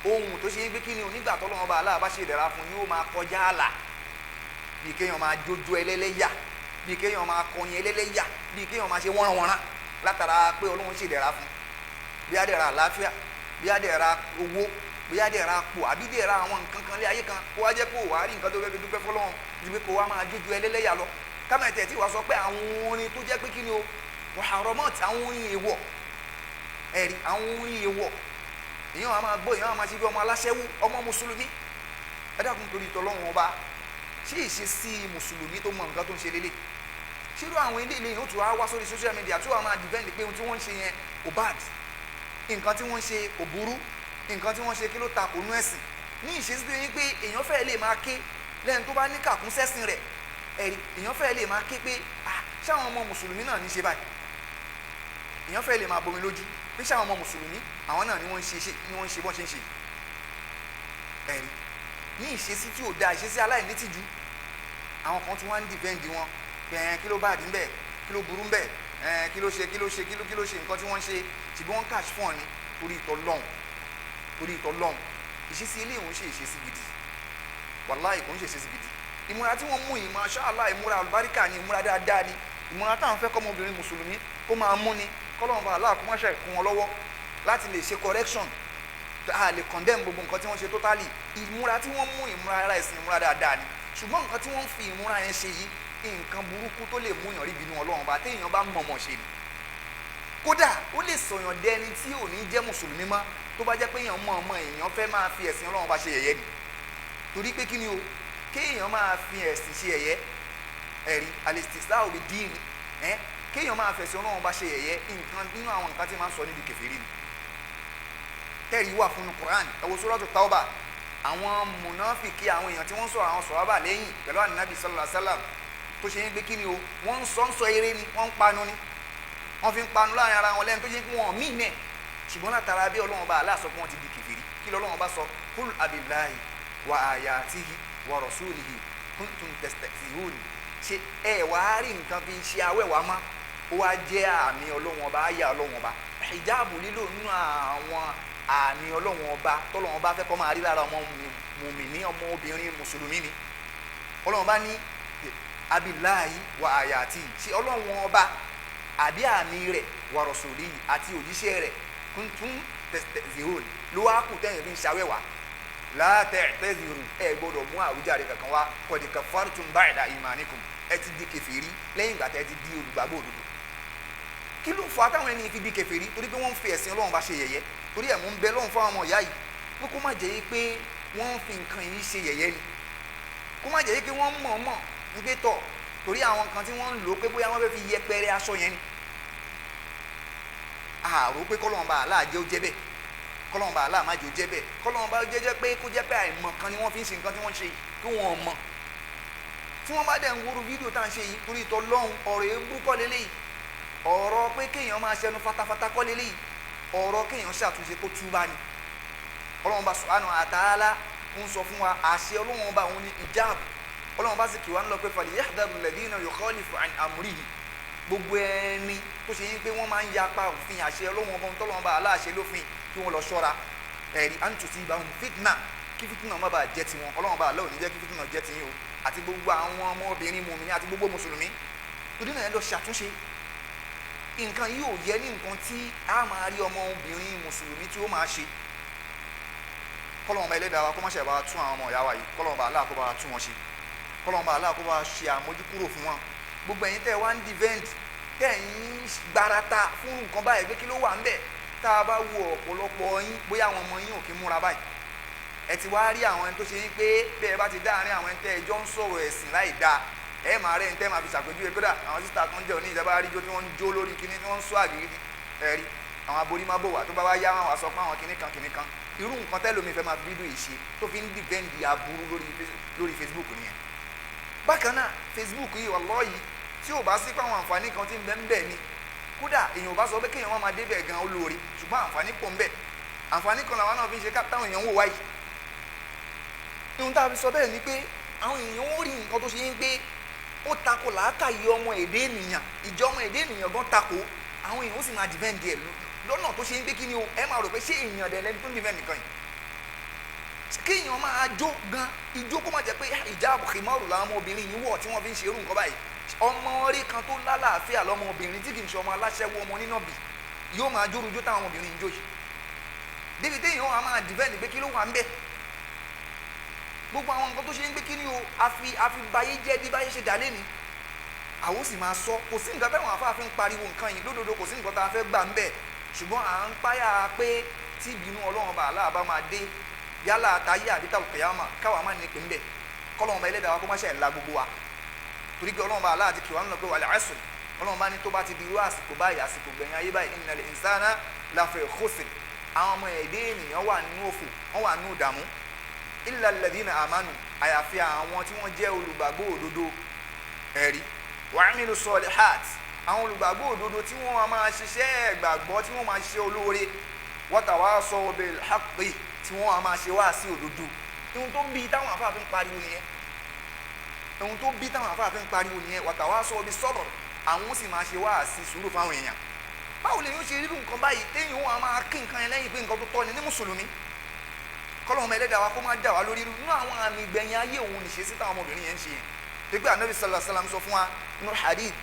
S2: ohun tó ṣe é gbé kí ni onígbà tọ́lọ́run bá Allah bá ṣe ìdẹ̀ra fún yóò máa kọjá àlà, bí kéèyàn máa jójó ẹlẹ́lẹ́yà, bí kéèyàn máa kọrin ẹlẹ́lẹ́yà, bí kéèyàn máa ṣe wọ́nranwọ́nran látara pé Ọlọ́run ṣe ìdẹ̀ra fún, bí á dẹ̀ra àlàáfíà, bí á dẹ̀ra owó, bí á dẹ̀ra pò, àbí dẹ̀ra àwọn nǹkan kan lé ayé kan, kó wá jẹ́ kó wàá rí nǹkan tó fẹ́ fi dúpẹ́ fọlọ́run ju pé kó wá máa jójó ẹlẹ́lẹ́yà lọ. Kámẹ́tẹ̀ tí wàá sọ pé àwọn orin tó jẹ́ pé kí ni o muharramat, àwọn orin èèwọ̀, ẹ̀rí àwọn orin èèwọ̀, èèyàn á máa gbọ́, èèyàn á máa ṣe bí ọmọ aláṣẹ́wó, ọmọ mùsùlùmí. Ẹ dákun torí tọlọ́run ọba, ṣé ìṣesí mùsùlùmí tó mọ nǹkan tó ń ṣe lélẹ̀? Ṣírò àwọn ilé ilé yìí ó tún wá wá sórí social media tí wọ́n máa defend pé ohun tí wọ́n ń ṣe yẹn kò bad, nǹkan tí wọ́n ń ṣe kò burú, nǹkan tí wọ́n ṣe kí ló ta kò nú ẹ̀sìn. Ní ìṣesí tó yẹ pé èèyàn fẹ́ lè máa ké lẹ́nu tó bá ní kàkún sẹ́sìn rẹ̀, ẹ̀rí èèyàn fẹ́ lè máa ké pé ah ṣáwọn ọmọ mùsùlùmí náà ní ṣe báyìí, èèyàn fẹ́ lè máa bomi lójú pé ṣáwọn ọmọ mùsùlùmí àwọn náà ni wọ́n ń ṣe ni wọ́n ń ṣe bọ́n ṣe ń ṣe. Ẹ̀rí ní ìṣesí tí ò da, ìṣesí aláìnítìjú, àwọn kan tí wọ́n ń dìfẹ́ǹdì wọn pé kí ló bá dì ń bẹ̀, kí ló burú ń bẹ̀, kí ló ṣe kí ló ṣe kí ló ṣe nǹkan tí wọ́n ń ṣe, ṣùgbọ́n wọ́n cash fún ọ ni torí ìtọ́ lọ́hùn, torí ìtọ́ lọ́hùn. Ìṣesí ilé ìwọ̀n ṣe ìṣesí gidi, wàláì kò ń ṣe ìṣesí gidi. Ìmúra tí wọ́n mú yìí masha Allah, ìmúra àlùbáríkà ni, ìmúra dáadáa ni, ìmúra táwọn fẹ́ kọ́mọbìnrin mùsùlùmí kó máa mú ni, kọ́lọ́run bá Allah kó má ṣe kún wọn lọ́wọ́ láti lè ṣe correction. A lè condemn gbogbo nǹkan tí wọ́n ṣe totally. Ìmúra tí wọ́n mú ìmúra ara ẹ̀sìn, ìmúra dáadáa ni, ṣùgbọ́n nǹkan tí wọ́n fi ìmúra yẹn ṣe yìí, nǹkan burúkú tó lè mú yàn rí bínú Ọlọ́run bá téèyàn bá mọ̀mọ̀ ṣe ni. Kódà ó lè sọ̀yàn dẹni tí ò ní jẹ́ mùsùlùmí mọ́ tó bá jẹ́ pé èèyàn mọ̀ ọmọ èèyàn fẹ́ máa fi ẹ̀sìn Ọlọ́run bá ṣe yẹ̀yẹ́ ni. Torí pé kí ni o, kéèyàn máa fi ẹ̀sìn ṣe yẹ̀yẹ́, ẹ̀rí alistisa òbí dín ẹ́, kéèyàn máa fẹ̀sìn Ọlọ́run bá ṣe yẹ̀yẹ́, nǹkan nínú àwọn nǹkan tí máa ń sọ níbi kèfèrí ni. Tẹ́rì wà fún Quran, ẹ wo Suratu Tawba, àwọn mùnáfìkì, àwọn èèyàn tí wọ́n sọ̀rọ̀ àwọn sọ̀hábà lẹ́yìn pẹ̀lú ànábì sallallahu alaihi wasallam, tó ṣe ń gbé kí ni o, wọ́n ń sọ ń sọ eré ni, wọ́n ń panu ni, wọ́n fi ń panu láàrin ara wọn lẹ́nu tó ṣe pé wọ́n mí nẹ̀, ṣùgbọ́n látara bí Ọlọ́run bá Allah sọ pé wọ́n ti di kèfèrí. Kí lọ́lọ́run bá sọ? Kul abillahi wa ayatihi wa rasulihi kuntum tastahzi'un. Ṣe ẹ wàá rí nǹkan fi ṣe awẹ́wàá má, ó wá jẹ́ àmì Ọlọ́run ọba, àyà Ọlọ́run ọba. Hijabu lílò nínú àwọn àmì Ọlọ́run ọba tọ́lọ́run ọba fẹ́ kọ́ máa rí lára ọmọ mùmìnì, ọmọ obìnrin mùsùlùmí ni. Ọlọ́run ọba ní abillahi wa ayatihi, ṣe Ọlọ́run ọba àbí àmì rẹ̀, wa rasulihi àti òjíṣẹ́ rẹ̀, kuntum tastahzi'un ló wá kù tẹ́yìn fi ń ṣàwẹ́wàá. La ta'taziru, ẹ gbọ́dọ̀ mú àwíjàre kankan wá, qad kafartum ba'da imanikum, ẹ ti di kèfèrí lẹ́yìn ìgbà tẹ́ ti di olùgbàgbọ́ òdodo. Kí ló fà á táwọn ẹni fi di kèfèrí? Torí pé wọ́n ń fi ẹ̀sìn Ọlọ́run bá ṣe yẹ̀yẹ́. Torí ẹ̀ mú ń bẹ lọ́run fáwọn ọmọ ìyá yìí pé kó má jẹ́ pé wọ́n ń fi nǹkan yìí ṣe yẹ̀yẹ́ ni, kó má jẹ́ pé wọ́n mọ̀ọ́mọ̀ ń gbé tọ̀ torí àwọn nǹkan tí wọ́n ń lò pé bóyá wọ́n fẹ́ fi yẹpẹrẹ aṣọ yẹn ni. Àrò pé kọ́lọ́run bá Allah jẹ́ ó jẹ́ bẹ́ẹ̀, kọ́lọ́run bá Allah má jẹ́ ó jẹ́ bẹ́ẹ̀, kọ́lọ́run bá jẹ́ pé kó jẹ́ pé àìmọ̀ kan ni wọ́n fi ń ṣe nǹkan tí wọ́n ṣe kí wọ́n mọ̀. Tí wọ́n bá dẹ̀ ń wúru fídíò tá à ń ṣe yìí torí ìtọ́ lọ́hùn, ọ̀rọ̀ èébú kọ́ leléyìí, ọ̀rọ̀ pé kéèyàn máa ṣẹnu fatafata kọ́ leléyìí, ọ̀rọ̀ kéèyàn ṣàtúnṣe kó túbá ni. Ọlọ́run bá subhanahu wa ta'ala ń sọ fún wa àṣẹ Ọlọ́run bá òun ní ìjáàbù. Ọlọ́run bá sì kì wá ń lọ pé falyahdharu alladhina yukhalifu an amrihi, gbogbo ẹni tó ṣe yín pé wọ́n máa ń yapa òfin àṣẹ Ọlọ́run ọba tọ́lọ́run bá aláàṣẹ lófin kí wọ́n lọ ṣọ́ra. Ẹ̀rí an tusibahum fitna, kí fitna má bàa jẹ́ tiwọn. Ọlọ́run bá aláwọ̀ ní jẹ́ kí fitna jẹ́ tiyín o, àti gbogbo àwọn ọmọbìnrin mùmínì àti gbogbo mùsùlùmí. Torí náà ẹ lọ ṣàtúnṣe. Nǹkan yìí ò yẹ ní nǹkan tí a máa rí ọmọbìnrin mùsùlùmí tí ó máa ṣe. Kọ́lọ́run bá ẹlẹ́dàá wa kó má ṣe bá wa tún àwọn ọmọ ìyá wa yìí, kọ́lọ́run bá Allah kó bá wa tún wọn ṣe, kọ́lọ́run bá Allah kó bá wa ṣe àmójúkúrò fún wọn. Gbogbo ẹ̀yin tẹ́ ẹ wá ń defend, tẹ́ ẹ̀ ń gbarata fún nǹkan báyìí pé kí ló wà ń bẹ̀, tá a bá wo ọ̀pọ̀lọpọ̀ yín, bóyá àwọn ọmọ yín ò kí múra báyìí. Ẹ ti wá rí àwọn ẹni tó ṣe yín pé bẹ́ẹ̀ bá ti dáàrin àwọn ẹni tẹ́ ẹ jọ ń sọ̀rọ̀ ẹ̀sìn láì dáa, ẹ máa rẹ́ ẹni tẹ́ máa fi ṣàpèjúwe. Kódà àwọn sísá kan jẹ́ òní ìjọba àríjó tí wọ́n ń jó lórí kinní tí wọ́n ń sọ àgìrì ẹ̀rí àwọn aborí má bò wá, tó bá wá yá wọn wá sọ pé àwọn kinní kan kinní kan. Irú nǹkan tẹ́lómi fẹ́ máa fi fídíò yìí ṣe tó fi ń dìbẹ́ǹdì aburú lórí Facebook nìyẹn. Bákan náà Facebook yìí, wallahi, tí ò bá sí pé àwọn àǹfààní kan tí ń bẹ ń bẹ ni, kódà èèyàn ò bá sọ pé kéèyàn wọn máa débẹ̀ gan olóore, ṣùgbọ́n àǹfààní pọ̀ ń bẹ. Àǹfààní kan làwọn náà fi ń ṣe táwọn èèyàn ń wò wáyìí. Ohun tá a fi sọ bẹ́ẹ̀ ni pé àwọn èèyàn ó rí nǹkan tó ṣe ń pé ó tako làákàyè ọmọ èdè ènìyàn, ìjọ ọmọ èdè ènìyàn gan tako, àwọn èèyàn ó sì máa dìbẹ́ǹdì ẹ̀ lọ́nà tó ṣe ń pé kí ni o, ẹ máa rò pé ṣé èèyàn dẹ̀ lẹ́ni tó ń dìbẹ́ǹdì kan yìí. Kéèyàn máa jó gan, ijó kó má jẹ́ pé ìjáàbù kìmọ́rù làwọn ọmọbìnrin yìí wọ̀ tí wọ́n fi ń ṣe irú nǹkan báyìí. Ọmọ rí kan tó lálàáfíà lọmọbìnrin tí kì í ṣe ọmọ aláṣẹ́wó, ọmọ onínàbì, yóò máa jórujó táwọn ọmọbìnrin ń jó yìí. Débi téèyàn á máa dìbẹ́ǹdì pé kí ló wà ń bẹ̀. Gbogbo àwọn nǹkan tó ṣe ń gbé kí ni o, àfi báyé jẹ́ bí báyé ṣe dà lé ni. Àwọn sì máa sọ, kò sí nǹkan táwọn afáàfin ń pariwo nǹkan yìí lódodo, kò sí nǹkan tá a fẹ́ gbà ń bẹ̀, ṣùgbọ́n à ń páyà pé tí ìbínú Ọlọ́run bá aláà bá máa dé, yálà àtayé àbí tàlùkìyámà, káwa má ní pín bẹ́ẹ̀. Kọ́lọ́run bá ẹlẹ́dàá wa kó má ṣe la gbogbo wa, torí pé Ọlọ́run bá aláà ti kì wá nínú pé wal asr, Ọlọ́run bá ní tó bá ti di irú àsìkò báyìí, àsìkò gbẹ̀yìn ayé báyìí, innal insana lafi khusr, àwọn ọmọ ẹ̀dẹ́ ènìyàn wà nínú òfò, wọ́n wà nínú ìdààmú, illa alladhina amanu, àyàfi àwọn tí wọ́n jẹ́ olùgbàgbọ́ òdodo, ẹ̀rí wa amilu salihat, àwọn olùgbàgbọ́ òdodo tí wọ́n máa ṣiṣẹ́ ìgbàgbọ́, tí wọ́n máa ṣiṣẹ́ olóore, wa tawasaw bil haqqi, tí wọ́n máa ṣe wáàsí òdodo. Ohun tó bí táwọn afáàfin pariwo nìyẹn, ohun tó bí táwọn afáàfin pariwo nìyẹn, wa tawasaw bis sabr, àwọn sì máa ṣe wáàsí sùúrù fáwọn èèyàn. Báwo lè yóò ṣe rírun nǹkan báyìí téèyàn wọn máa kí nǹkan yẹn lẹ́yìn pé nǹkan tó tọ́ ni ní mùsùlùmí? Kọ́lọ́hún ẹlẹ́dàá wa kó má dà wá lórí irú nínú àwọn àmì ìgbẹ̀yìn ayé òun nìṣe sí táwọn ọmọbìnrin yẹn ń ṣe yẹn. Pípẹ́ Ànábì sallallahu alaihi wasallam sọ fún wa nínú hadith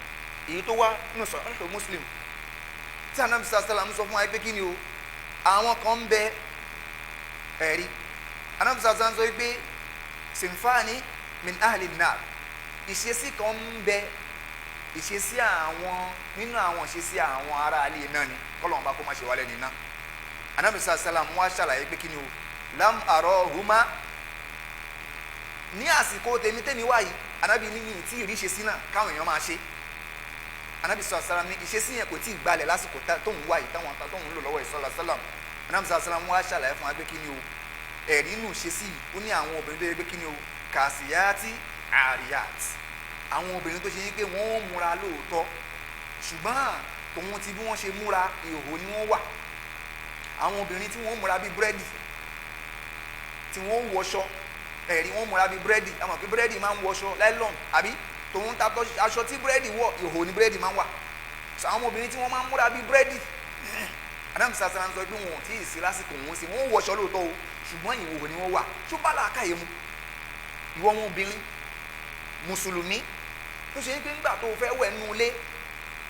S2: èyí tó wá nínú Sahih Muslim, tí Ànábì sallallahu alaihi wasallam sọ fún wa pé kí ni o, àwọn kan ń bẹ, ẹ̀rí Ànábì sallallahu alaihi wasallam sọ pé sinfani min ahli an-nar, ìṣesí kan ń bẹ, ìṣesí àwọn nínú àwọn ìṣesí àwọn ará alẹ́ náà ni, kọ́lọ́hún bá kó má ṣe wálẹ̀ nínú. Ànábì sallallahu alaihi wasallam wá ṣàlàyé pé kí ni o, lam arahuma, ní àsìkò tèmi tèmi wáyìí, Ànábì ní yìí tí ìríṣe sí náà káwọn èèyàn máa ṣe. Ànábì sallallahu alaihi wasallam ní ìṣesí yẹn kò tí ì gbalẹ̀ lásìkò tóun wáyìí, táwọn tóun lò lọ́wọ́ sallallahu alaihi wasallam. Ànábì sallallahu alaihi wasallam wá ṣàlàyé fún wa pé kí ni o, ẹ̀rí inú ìṣesí yìí, ó ní àwọn obìnrin tó yẹ pé kí ni o, kàṣíyàtì àríyàt, àwọn obìnrin tó ṣe yín pé wọ́n ń múra lóòótọ́, ṣùgbọ́n tòun ti bí wọ́n ṣe múra ìhòòhò ni wọ́n wà. Àwọn obìnrin tí wọ́n múra bíi búrẹ́dì, tí wọ́n ń wọṣọ, ẹ̀rí wọ́n múra bíi búrẹ́dì, àmọ́ pé búrẹ́dì máa ń wọṣọ láìlọ́n, àbí tòun ta aṣọ tí búrẹ́dì wọ̀, ìhòòhò ni búrẹ́dì máa ń wà. Sọ àwọn obìnrin tí wọ́n máa ń múra bíi búrẹ́dì, Ànábì sallallahu alaihi wasallam sọ pé wọn ò tí ì sí lásìkò wọn sí, wọ́n ń wọṣọ lóòótọ́ o, ṣùgbọ́n ìhòòhò ni wọ́n wà. Ṣó bá làákàyè mu? Ìwọ wọn obìnrin mùsùlùmí tó ṣe ń pé ńgbà tó fẹ́ wẹ̀ nínú ilé,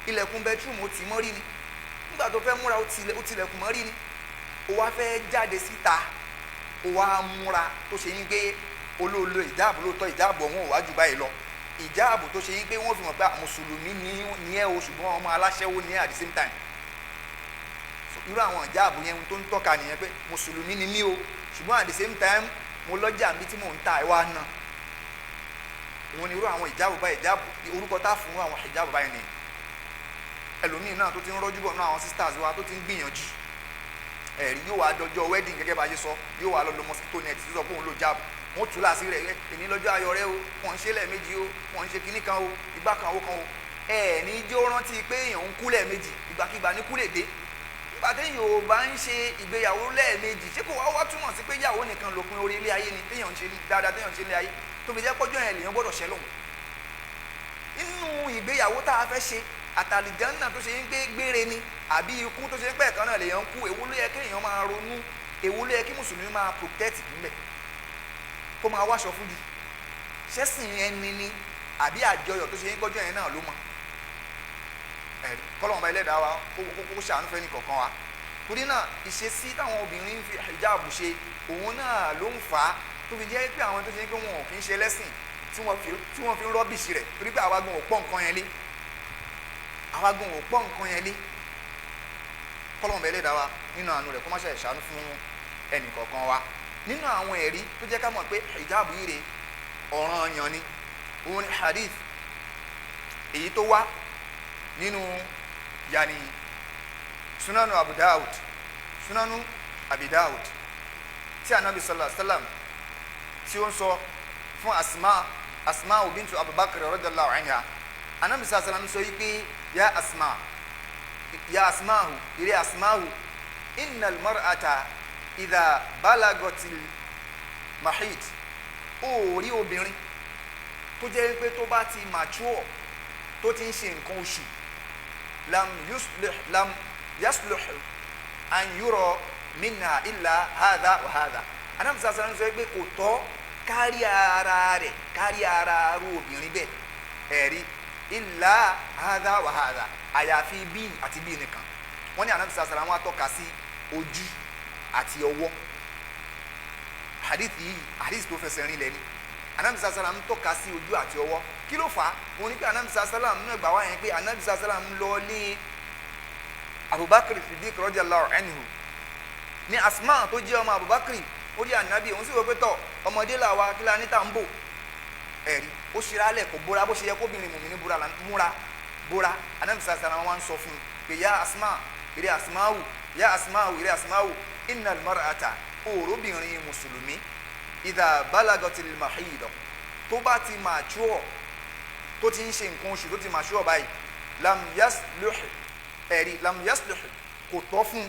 S2: ilẹ̀kùn bedroom ó tì mọ́ rí ni, ńgbà tó fẹ́ múra ó tilẹ̀kùn mọ́ rí ni, ó wá fẹ́ jáde síta, ó wá múra tó ṣe ń pé olóòlò ìjáàbò lóòótọ́, ìjáàbò ọ̀hún ò wá jù báyìí lọ, ìjáàbò tó ṣe ń pé wọ́n fi mọ̀ pé mùsùlùmí ni ẹ́ o, ṣùgbọ́n ọmọ aláṣẹ́wó ni ẹ́ at the same time. Irú àwọn ìjáàbò yẹn tó ń tọ́ka nìyẹn pé mùsùlùmí ni mí o, ṣùgbọ́n at the same time mo lọ́jà mi tí mò ń ta ẹ̀ wá ná. Òun ni irú àwọn ìjáàbò báyìí, ìjáàbò orúkọ tá a fún àwọn ìjáàbò báyìí ni. Ẹlòmíì náà tó ti ń rọ́jú bọ̀ náà, àwọn sisters wa tó ti ń gbìyànjú, ẹ̀rí yóò wá dọjọ́ wedding gẹ́gẹ́ bá a ṣe sọ, yóò wá lọ lo mosquito net tó sọ pé òun ló jáàbò, wọ́n tú láàsì rẹ̀, èní lọ́jọ́ ayọ̀ rẹ o, wọ́n ń ṣe lẹ́ẹ̀mejì o, wọ́n ń ṣe kinní kan o, ìgbà kan o kan o. Ẹ̀ ní jẹ́ ó rántí pé èèyàn ń kú lẹ́ẹ̀mejì, ìgbàkigbà ní kú lè dé. Nígbà téèyàn ò bá ń ṣe ìgbéyàwó lẹ́ẹ̀mejì, ṣé kò wá túmọ̀ sí pé ìyàwó nìkan lópin orí ilé ayé ni, téèyàn ń ṣe dáadáa, téèyàn ń ṣe ilé ayé, tó fi jẹ́ pọ́jọ́ yẹn lèèyàn gbọ́dọ̀ ṣẹ́ lọ́hùn. Nínú ìgbéyàwó tá a fẹ́ ṣe, àtàlìjánná tó ṣe ń gbé gbére ni, àbí ikú tó ṣe ń pẹ́ kan náà lèèyàn ń kú, èwo ló yẹ kéèyàn máa ronú, èwo ló yẹ kí mùsùlùmí máa protect níbẹ̀, kó máa wáṣọ fún jù, ṣẹ́sìn ẹni ni àbí àjọyọ̀ tó ṣe ń gbọ́jọ́ yẹn náà ló mọ̀. Ẹ̀rí kọ́lọ́mọba ẹlẹ́dàá wa kó ṣàánú fẹ́ ní kọ̀ọ̀kan wa. Torí náà ìṣesí táwọn obìnrin ń fi hijab ṣe, òun náà ló ń fà á tó fi jẹ́ pé àwọn tó ṣe pé wọn ò kì í ṣe lẹ́sìn tí wọ́n fi ń rọ́bìṣì rẹ̀, torí pé àwa gan ò pọ́ nǹkan yẹn lé, àwa gan ò pọ́ nǹkan yẹn lé. Kọ́lọ́mù bẹ́ẹ̀ lè dá wa nínú àánú rẹ̀ kó má ṣe ṣàánú fún ẹnì kọ̀ọ̀kan wa. Nínú àwọn ẹ̀rí tó jẹ́ ká mọ̀ pé hijab yìí rè ọ̀ranyàn ni, òun ni hadith èyí tó wá nínú yanni sunanu Abu Dawud, sunanu Abi Dawud, tí anabi sallallahu alaihi wasallam tí ó ń sọ fún Asma bintu Abubakar radiyallahu anha. Anabi sallallahu alaihi wasallam sọ yìí pé ya Asma, ya Asma'u, ire Asma'u, innal mar'ata idha balagatil mahid. Ó rí obìnrin tó jẹ́ pé tó bá ti mature, tó ti ń ṣe nǹkan oṣù, lam yasluh an yura minha illa hadha wa hadha. Anabi sallallahu alaihi wasallam sọ pé kò tọ́ kárí ara rẹ̀, kárí ara arú obìnrin bẹ́ẹ̀, ẹ̀rí illa hadha wa hadha, àyàfi bíi àti bíi nìkan. Wọ́n ní anabi sallallahu alaihi wasallam wá tọ́ka sí ojú àti ọwọ́. Hadith yìí hadith tó fẹsẹ̀ rinlẹ̀ ni. Anabi sallallahu alaihi wasallam tọ́ka sí ojú àti ọwọ́. Kí ló fà á? Wọ́n ní pé anabi sallallahu alaihi wasallam náà gbà wá yẹn pé anabi sallallahu alaihi wasallam lọ lé Abubakar Siddiq radiyallahu anhu. Ní Asma tó jẹ́ ọmọ Abubakar, ó rí anabi, òun sì wọ́n pé tọ̀ ọmọdé làwa kí la ní tà ń bò. Ẹ̀rí ó ṣera lẹ̀ kó bóra bó ṣe yẹ kóbìnrin mùmíní múra bóra. Anabi sallallahu alaihi wasallam wá ń sọ fún un pé ya Asma, ìrẹ́ Asma'u, ya Asma'u, ìrẹ́ Asma'u, innal mar'ata, òróbìnrin mùsùlùmí, idha balagatil mahid, tó bá ti mature, tó ti ń ṣe nǹkan oṣù, tó ti mature báyìí, lam yasluh, ẹ̀rí lam yasluh, kò tọ́ fún,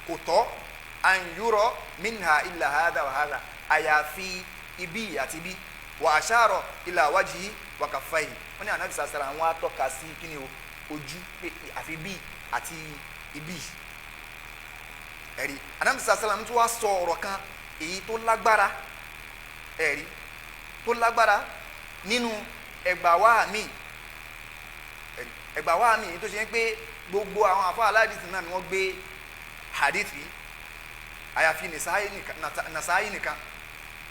S2: kò tọ́ an yura minha illa hadha wa hadha, àyàfi ibi àti ibi, wa ashara ila wajhi wa kaffayhi. Wọ́n ní anabi sàṣàrà àwọn atọ́ka sí kíni o, ojú àfi bí àti ibi. Ẹ̀rí anabi sàṣàrà tó wá sọ ọ̀rọ̀ kan èyí tó lágbára, ẹ̀rí tó lágbára nínú ẹgbàá wa mi, ẹgbàá wa mi tó ṣe ń pé gbogbo àwọn àfa aládìsí náà ni wọ́n gbé hadith yìí, àyàfi Nasa'i nìkan.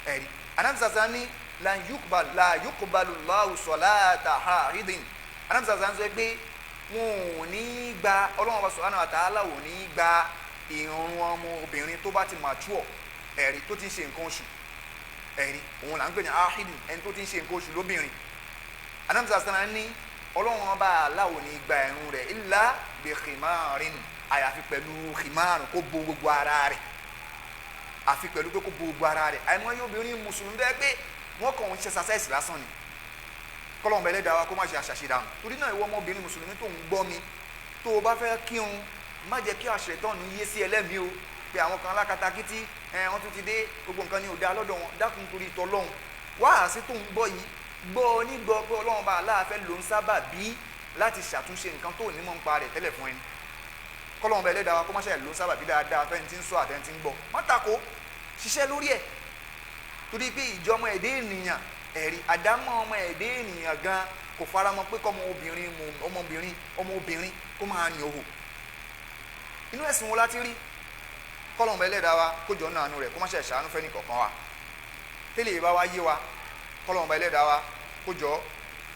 S2: Ẹ̀rí anabi sàṣàrà ní la yuqbalu Allahu salata haidin. Anabi sàṣàrà sọ pé wọn ò ní gba, Ọlọ́run subhanahu wa ta'ala ò ní gba ìrun ọmọbìnrin tó bá ti mature, ẹ̀rí tó ti ń ṣe nǹkan oṣù, ẹ̀rí òun là ń pè ní ahidin, ẹni tó ti ń ṣe nǹkan oṣù lóbìnrin. Anabi sàṣàrà ní Ọlọ́run ọba Allah ò ní gba ìrun rẹ̀ illa bi khimarin, àyàfi pẹ̀lú khimarin, kó bo gbogbo ara rẹ̀, àfi pẹ̀lú pé kó bo gbogbo ara rẹ̀. Àìmọye obìnrin mùsùlùmí bẹ́ẹ̀ pé wọ́n kàn ń ṣe sàṣẹ́sì lásán ni. Kọ́lọ́mù bẹ́ẹ̀ lẹ́dàá wa kó má ṣe àṣàṣe dànù. Torí náà ìwọ ọmọbìnrin mùsùlùmí tó ń gbọ́ mi, tó o bá fẹ́ kírun, má jẹ́ kí àṣetọ́nù yé sí ẹlẹ́mìí o, pé àwọn kan alákatakítí ẹ wọ́n tún ti dé, gbogbo nǹkan ni ò dáa lọ́dọ̀ wọn. Dákun torí tọlọ́hun, wáàsí tó ń gbọ́ yìí, gbọ́ nígbọ́ pé Ọlọ́run bá aláàfẹ́ ló ń sábà bí láti ṣàtúnṣe nǹkan tó ní mọ̀ ń pa rẹ̀ tẹ́lẹ̀ fún ẹni. Kọ́lọ́mù bẹ́ẹ̀ lẹ́dàá wa kó má ṣe ló ń sábà bí dáadáa fẹ́ni tí ń sọ àtẹni tí ń gbọ́. Má tako, ṣiṣẹ́ lórí ẹ̀, torí pé ìjọmọ ẹ̀dẹ́ ènìyàn, ẹ̀rí àdámọ́ ọmọ ẹ̀dẹ́ ènìyàn gan kò faramọ́ pé kọ́mọ obìnrin ọmọbìnrin kó máa ní òhò. Inú ẹ̀sìn wo láti rí? Kọ́lọ́mù ẹlẹ́dàá wa kó jọ náà nù rẹ̀ kó má ṣe ṣàánú fẹ́ni kọ̀ọ̀kan wa. Tẹ́lẹ̀ yìí bá wá yé wa, kọ́lọ́mù ẹlẹ́dàá wa kó jọ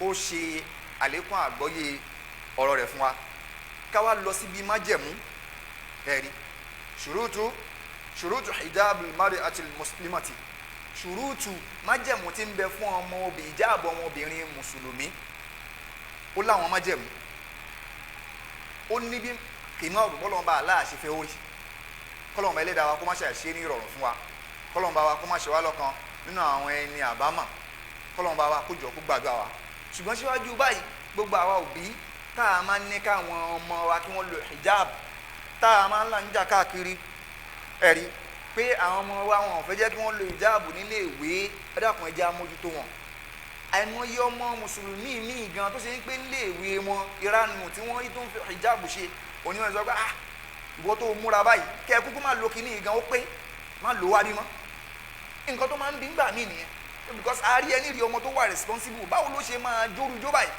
S2: ó ṣe àlékún àgbọ́yé ọ̀rọ̀ rẹ̀ fún wa. Ká wá lọ síbi májẹ̀mú, ẹ̀rí ṣùrùtù hijab al-mar'ati al-muslimati, ṣùrùtù májẹ̀mú tí ń bẹ fún ọmọ obìnrin, ìjáàbọ̀ ọmọbìnrin mùsùlùmí, ó láwọn májẹ̀mú, ó ní bí kìmọ̀ ọ̀rùn bọ́lọ́mọba aláàṣẹ fẹ́ orí. Kọ́lọ́mọba ẹlẹ́dàá wa kó má ṣe àṣe ní ìrọ̀rùn fún wa, kọ́lọ́mọba wa kó má ṣe wá lọ́kan nínú àwọn ẹni àbámọ̀, kọ́lọ́mọba wa kó jọ kó gbàdúrà wa. Ṣùgbọ́n síwájú báyìí, gbogbo àwa òbí tá a máa ń ní káwọn ọmọ wa kí wọ́n lo hijab, tá a máa ń là ń jà káàkiri, ẹ̀rí pé àwọn ọmọ wa wọn ò fẹ́ jẹ́ kí wọ́n lo hijab nílé ìwé, ẹ dákun ẹ jẹ́ á mójútó wọn. Àìmọye ọmọ mùsùlùmí míì gan tó ṣe ń pé nílé ìwé wọn, ìranù tí wọ́n rí tó ń fi hijab ṣe, onímọ̀ sọ pé ah, ìwọ tó múra báyìí kẹ́ ẹ kúkú má lo kinní gan, ó pé má lo wá bí mọ́. Nǹkan tó máa ń bí ńgbà míì nìyẹn, because a rí ẹni rí ọmọ tó wà responsible, báwo ló ṣe máa jórujó báyìí?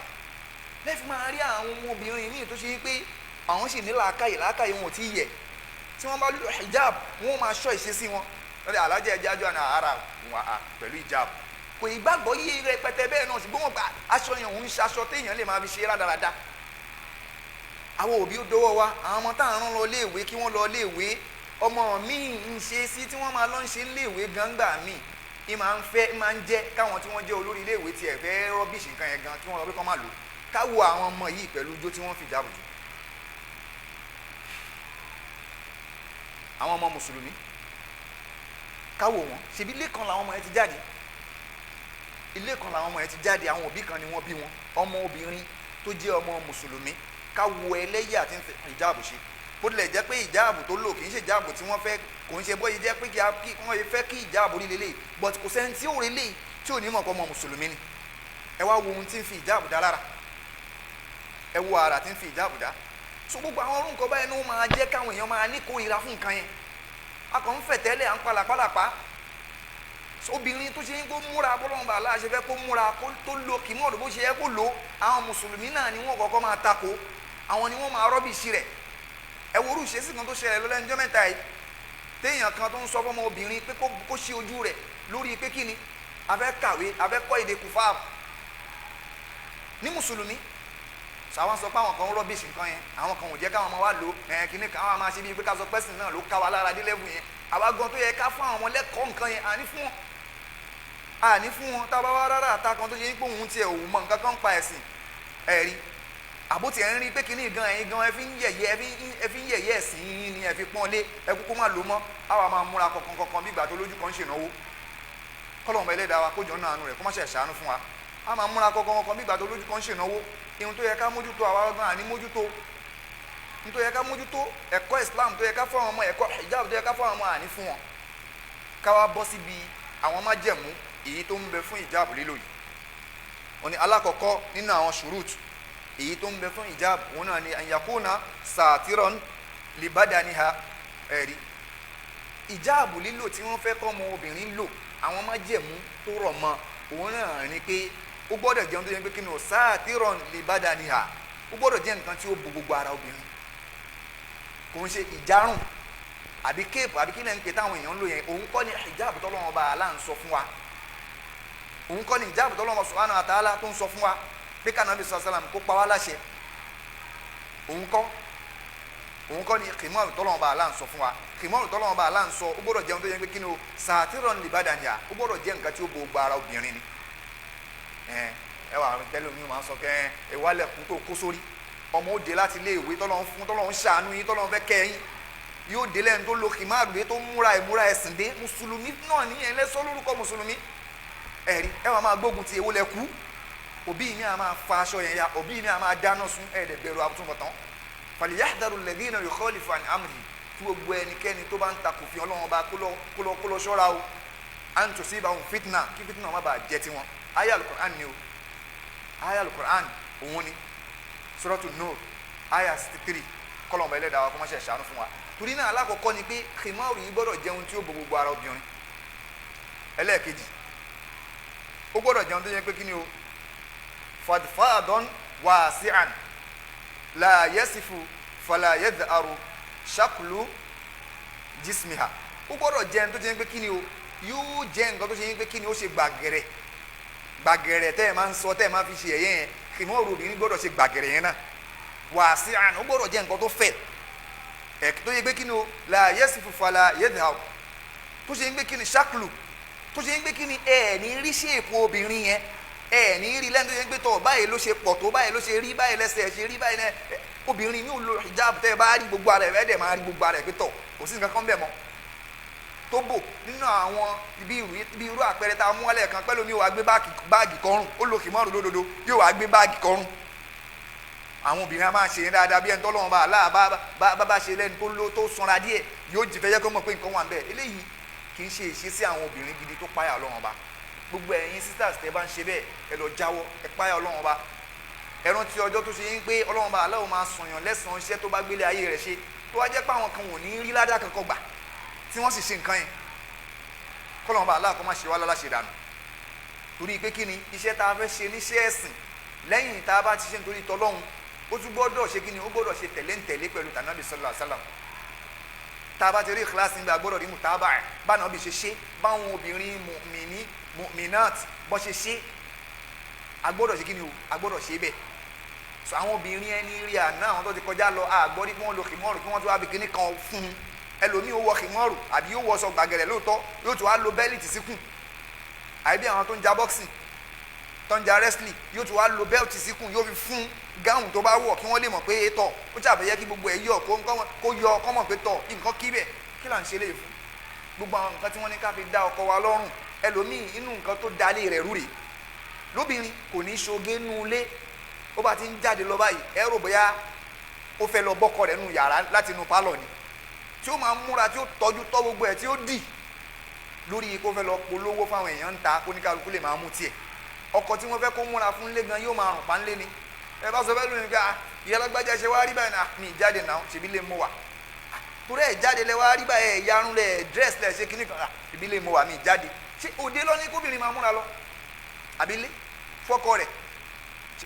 S2: Lẹ́fì máa rí àwọn ọmọbìnrin míì tó ṣe pé àwọn sì ní làákàyè, làákàyè wọn ò tí ì yẹ. Tí wọ́n bá lo hijab, wọ́n máa ṣọ́ ìṣesí wọn lọ́dẹ alájẹ ẹ̀jẹ̀ àjọ àná ara wọn à pẹ̀lú hijab. Kò ìgbàgbọ́ yé rẹpẹtẹ bẹ́ẹ̀ náà, ṣùgbọ́n wọ́n gba aṣọ yẹn òun ṣe aṣọ téèyàn lè máa fi ṣe rádaràda. Àwọn òbí ó dọwọ́ wa, àwọn ọmọ táwọn rán lọ léèwé kí wọ́n lọ léèwé, ọmọ mi ń ṣe sí tí wọ́n máa lọ ń ṣe léèwé gangba mi ì máa ń fẹ́ máa ń jẹ́ káwọn tí wọ́n jẹ́ olórí iléèwé tiẹ̀ fẹ́ rọ́bìṣì nǹkan yẹn gan kí wọ́n lọ pé kọ́ máa lò káwo àwọn ọmọ yìí pẹ̀lú ijó tí wọ́n fi jáàbù jù. Àwọn ọmọ mùsùlùmí káwo wọn, ṣebí ilé kan làwọn ọmọ yẹn ti jáde, ilé kan làwọn ọmọ yẹn ti jáde, àwọn òbí kan ni wọ́n bí wọn. Ọmọ obìnrin tó jẹ́ ọmọ mùsùlùmí káwo ẹlẹ́yà tí ń fi ìjáàbù ṣe, bó tilẹ̀ jẹ́ pé ìjáàbù tó lò kì í ṣe ìjáàbù tí wọ́n fẹ́, kò ń ṣe bóyá jẹ́ pé kí wọ́n fẹ́ kí ìjáàbù rí lélẹ̀, but kò sẹ́ni tí ò rí lè tí ò ní mọ̀ pé ọmọ mùsùlùmí ni. Ẹ wá wo ohun tí ń fi ìjáàbù dá lára, ẹ wo ara tí ń fi ìjáàbù dá. So gbogbo àwọn orú nǹkan báyìí ló máa jẹ́ káwọn èèyàn máa ní kórìíra fún nǹkan yẹn. A kàn ń fẹ̀ tẹ́lẹ̀, à ń palàpalàpá. Obìnrin tó ṣe ń kó múra bọ́lọ́mọba aláṣẹ fẹ́ kó múra tó lo kìmọ́ọ̀dù bó ṣe yẹ kó lo, àwọn mùsùlùmí náà ni wọ́n kọ́kọ́ máa tako, àwọn ni wọ́n máa rọ́bìṣì rẹ̀. Ẹ wo orú ìṣesí kan tó ṣẹlẹ̀ lọ́lẹ́njọ́ mẹ́ta yìí, téèyàn kan tó ń sọ fọ́mọ obìnrin pé kó ṣí ojú rẹ̀ lórí pé kí ni a fẹ́ kàwé, a fẹ́ kọ́ èdè kùfà ní mùsùlùmí. Sàwọn sọ pé àwọn kan ń rọ́bìṣì nǹkan yẹn, àwọn kan ò jẹ́ káwọn ọmọ wa lò ẹ̀ kíní kan, àwọn máa ṣe bíi pé ká sọ pẹ́sìn náà ló ká wa lára dé lẹ́bù yẹn. Àwa gan tó yẹ ká fún àwọn ọmọ lẹ́kọ̀ọ́ nǹkan yẹn, àní fún wọn, àní fún wọn. Tá a bá wá rárá àta kan tó ṣe pé òun tiẹ̀ òun mọ nǹkan kan ń pa ẹ̀sìn ẹ̀rí, àbó tiẹ̀ ń rí pé kíní gan ẹ̀yin gan ẹ fi ń yẹ̀yẹ́, ẹ fi ń yẹ̀yẹ́ ẹ̀sìn yín ni ẹ fi pọ́n lé, ẹ kúkú má lò mọ́. Àwa máa múra kọ̀ọ̀kan kọ̀ọ̀kan bí ìgbà tó lójú kan ń ṣènáwó. Kọ́lọ́mọ ẹlẹ́dàá wa kójọ náà àánú rẹ̀ kó má ṣe ṣàánú fún wa. A máa múra kọ̀ọ̀kan kọ̀ọ̀kan bí ìgbà tó lójú kan ń ṣènáwó. Ihun tó yẹ ká mójútó àwa gan àní mójútó. Ihun tó yẹ ká mójútó ẹ̀kọ́ Islam tó yẹ ká fún àwọn ọmọ, ẹ̀kọ́ hijab tó yẹ ká fún àwọn ọmọ àní fún wọn. Ká wá bọ́ síbi àwọn májẹ̀mú èyí tó ń bẹ fún hijab lílò yìí. Ó ní alákọ̀ọ́kọ́ nínú àwọn ṣùrùt èyí tó ń bẹ fún hijab, òun náà ni an yakuna satiran libadaniha. Ẹ̀rí hijab lílò tí wọ́n fẹ́ kọ́ ọmọ obìnrin lò, àwọn májẹ̀mú tó rọ̀ mọ́ òun náà ni pé ó gbọ́dọ̀ jẹun tó yẹ pé kí ni o, satiran libadaniha, ó gbọ́dọ̀ jẹ́ nǹkan tí ó bo gbogbo ara obìnrin. Kò ń ṣe ìjárùn àbí kéèpù àbí kílẹ̀ ń pè táwọn èèyàn ń lò yẹn, òun kọ́ ni hijab tọ́lọ́run Ọba Allah ń sọ fún wa. Òun kọ́ ni hijab tọ́lọ́run subhanahu wa ta'ala tó ń sọ fún wa pé kànáà bí sàlám kó pa wá láṣẹ. Òun kọ́ ni kìmọ́ọ̀rù tọ́lọ́run Ọba Allah ń sọ fún wa. Kìmọ́ọ̀rù tọ́lọ́run Ọba Allah ń sọ, ó gbọ́dọ̀ jẹun tó yẹ pé kí ni o, satiran libadaniha, ó gbọ́dọ̀ jẹ́ nǹkan tí ó bo gbogbo ara obìnrin ni. Ẹ wà tẹ́lẹ̀ omi máa ń sọ kẹ́ ẹ wálẹ̀ kú tó kó sórí ọmọ ó dé láti ilé ìwé tọ́lọ́run fún, tọ́lọ́run ṣàánú yín, tọ́lọ́run fẹ́ kẹ́ yín, yóò dé lẹ́nu tó lo kìmáàrù dé tó múra ìmúra ẹ̀sìn dé. Mùsùlùmí náà níyẹn lẹ́sọ́ lórúkọ mùsùlùmí. Ẹ̀rí ẹ wà máa gbógun ti èwo lẹ kú. Òbí mi à máa fa aṣọ yẹn ya, òbí mi à máa dáná sun, ẹ̀ẹ́dẹ̀ bẹ̀rù àtúbọ̀tán. Falyahdharu alladhina yukhalifu an amri, tí gbogbo ẹnikẹ́ni tó bá ń takò fi Ọlọ́run bá kó lọ ṣọ́ra o, an tusibahum fitna, kí fitna má bàa jẹ́ tiwọn. Aya al-Qur'an ni o, aya al-Qur'an òun ni Suratu Nur aya 63. Kọlọmọ ẹlẹ́dàá wa kó má ṣe ṣàánú fún wa. Torí náà alákọ̀ọ́kọ́ ni pé khimaru yìí gbọ́dọ̀ jẹun tí ó bo gbogbo ara obìnrin. Ẹlẹ́ẹ̀kejì, ó gbọ́dọ̀ jẹun tó yẹ pé kí ni o, fadfadon wasi'an la yasifu fala yadharu shaklu jismiha. Ó gbọ́dọ̀ jẹun tó jẹ́ pé kí ni o, yóò jẹ́ nǹkan tó ṣe pé kí ni ó ṣe gbàgẹ̀rẹ̀ gbàgẹ̀rẹ̀ tẹ́ ẹ̀ máa ń sọ, tẹ́ ẹ̀ máa fi ṣe ẹ̀yẹ́ yẹn. Khimaru obìnrin gbọ́dọ̀ ṣe gbàgẹ̀rẹ̀ yẹn náà. Wasi'an, ó gbọ́dọ̀ jẹ́ nǹkan tó fẹ̀ ẹ̀ tó yẹ pé kí ni o, la yasifu fala yadharu, tó ṣe ń gbé kí ni shaklu, tó ṣe ń gbé kí ni ẹ̀ ní rí ṣèpò obìnrin yẹn, ẹ̀ ní rí lẹ́nu tó ṣe ń gbé tọ̀ báyìí ló ṣe pọ̀ tó, báyìí ló ṣe rí, báyìí lẹ́sẹ̀ ṣe rí, báyìí lẹ́ obìnrin ní òun lo hijab tẹ́ ẹ bá rí gbogbo ara ẹ̀ dẹ̀ máa rí gbogbo ara ẹ̀ pé tọ̀ kò sí nǹkan kan bẹ̀ mọ́ tó bò nínú àwọn ibi irú àpẹẹrẹ tá a mú wálẹ̀ kan pẹ́lú mi wàá gbé báàgì kọrùn, ó lo kìmọ́ọ̀rù lódodo yóò wàá gbé báàgì kọrùn. Àwọn obìnrin a máa ṣe dáadáa bí ẹni tó lọ́wọ́ bá aláà bá ṣe lẹ́nu tó ló tó sanra díẹ̀ yóò jì fẹ́ jẹ́ kó mọ̀ pé nǹkan wà ń bẹ̀. Eléyìí kì í ṣe ìṣesí àwọn obìnrin gidi tó páyà Ọlọ́run Ọba. Gbogbo ẹ̀yin sisters tẹ́ bá ń ṣe bẹ́ẹ̀, ẹ lọ jáwọ́, ẹ páyà Ọlọ́run Ọba. Ẹ rántí ọjọ́ tó ṣe yín pé Ọlọ́run Ọba aláwọ̀ máa sànyàn lẹ́sàn-án iṣẹ́ tó bá gbélé ayé rẹ̀ ṣe, tó wá jẹ́ pé àwọn kan ò ní rí ládàá kankan gbà tí wọ́n sì ṣe nǹkan yẹn. Kọ́lọ́run Ọba aláà kó má ṣe wá láláṣẹ dànù. Torí pé kí ni iṣẹ́ tá a fẹ́ ṣe níṣẹ́ ẹ̀sìn, lẹ́yìn tá a bá ti ṣe nítorí tọlọ́hun, ó tún gbọ́dọ̀ ṣe kí ni, ó gbọ́dọ̀ ṣe tẹ̀léǹtẹ̀lé pẹ̀lú tànàbí sallallahu alaihi wasallam. Tá a bá ti rí ìkíláàsì nígbà gbọ́dọ̀ rí mùtábà ẹ̀ báwọn bí ṣe ṣe, báwọn obìnrin mùmìnì mùmìnàt bọ́ ṣe ṣe, a gbọ́dọ̀ ṣe kí ni o, a gbọ́dọ̀ ṣe bẹ́ẹ̀. So àwọn obìnrin ẹni rí àná, àwọn tó ti kọjá lọ, àgbọ́rí kí wọ́n lo kìmọ́ọ̀rù kí wọ́n tó wá bí kíní kan fún un. Ẹlòmíì ó wọ kìmọ́ọ̀rù àbí yóò wọṣọ gbàgẹ̀rẹ̀ lóòótọ́, yóò tún wá lo bẹ́líìtì síkùn, àbí bí àwọn tó ń ja boxing, tó ń ja wrestling, yóò tún wá lo bẹ́ẹ̀tì síkùn, yóò fi fún gáhùn tó bá wọ̀ kí wọ́n lè mọ̀ pé é tọ̀ ó ṣàfẹ́yẹ́ kí gbogbo ẹ̀ yọ kó yọ kọ́ mọ̀ pé tọ̀ nǹkan kí bẹ̀. Kí là ń ṣe léyìí fún? Gbogbo àwọn nǹkan tí wọ́n ní ká fi dá ọkọ wa lọ́rùn, ẹlòmíì inú nǹkan tó dalé rẹ̀ rú rèé. Lóbìnrin kò ní ṣoge nú ilé, ó bá ti ń jáde lọ báyìí, ẹ rò bóyá ó fẹ́ lọ bọ́kọ rẹ̀ nù yàrá láti inú pálọ̀ ni, tí ó máa ń múra, tí ó tọ́jú tọ́ gbogbo ẹ̀ tí ó dì lórí kó fẹ́ lọ polówó fáwọn èèyàn ń ta, kó ní kálukú lè máa mú tiẹ̀. Ọkọ tí wọ́n fẹ́ kó múra fún lé gan yóò máa rùn pa ńlé ni. Ẹ bá sọ fẹ́ lónìí ká ìyá alágbájá ṣe wá rí báyìí náà, mi jáde náà ṣèbí lè mú wa, torí ẹ̀ jáde lẹ wá rí báyìí, ẹ̀ yarun lẹ dress lẹ ṣe kíní kan, ṣèbí lè mú wa, mi jáde. Ṣé òde lọ ní kóbìnrin máa múra lọ àbí lé fọ́kọ rẹ̀?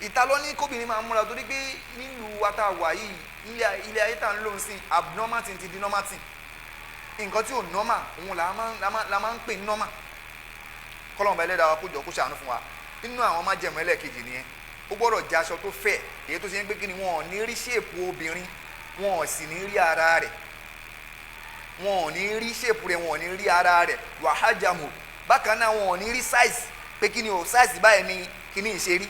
S2: Ìta lọ ní kóbìnrin máa múra, torí pé nílùú wa tá a wà yìí, ilé ayé tá à ń lò ń sìn, abnormal thing ti di normal thing. Nǹkan tí ò normal òun là máa ń pè ní normal. Kọ́lọ́mọba ẹlẹ́dàá wa kó jọ kó ṣàánú fún wa. Nínú àwọn májẹ̀mú ẹlẹ́ẹ̀kejì nìyẹn, ó gbọ́dọ̀ jẹ́ aṣọ tó fẹ̀, èyí tó ṣe ń pé kí ni wọn ò ní rí ṣéèpù obìnrin, wọn ò sì ní rí ara rẹ̀, wọn ò ní rí ṣéèpù rẹ̀, wọn ò ní rí ara rẹ̀. Wàhájàmù bákan náà, wọn ò ní rí size pé kí ni o size báyìí ni kí ni ìṣe rí,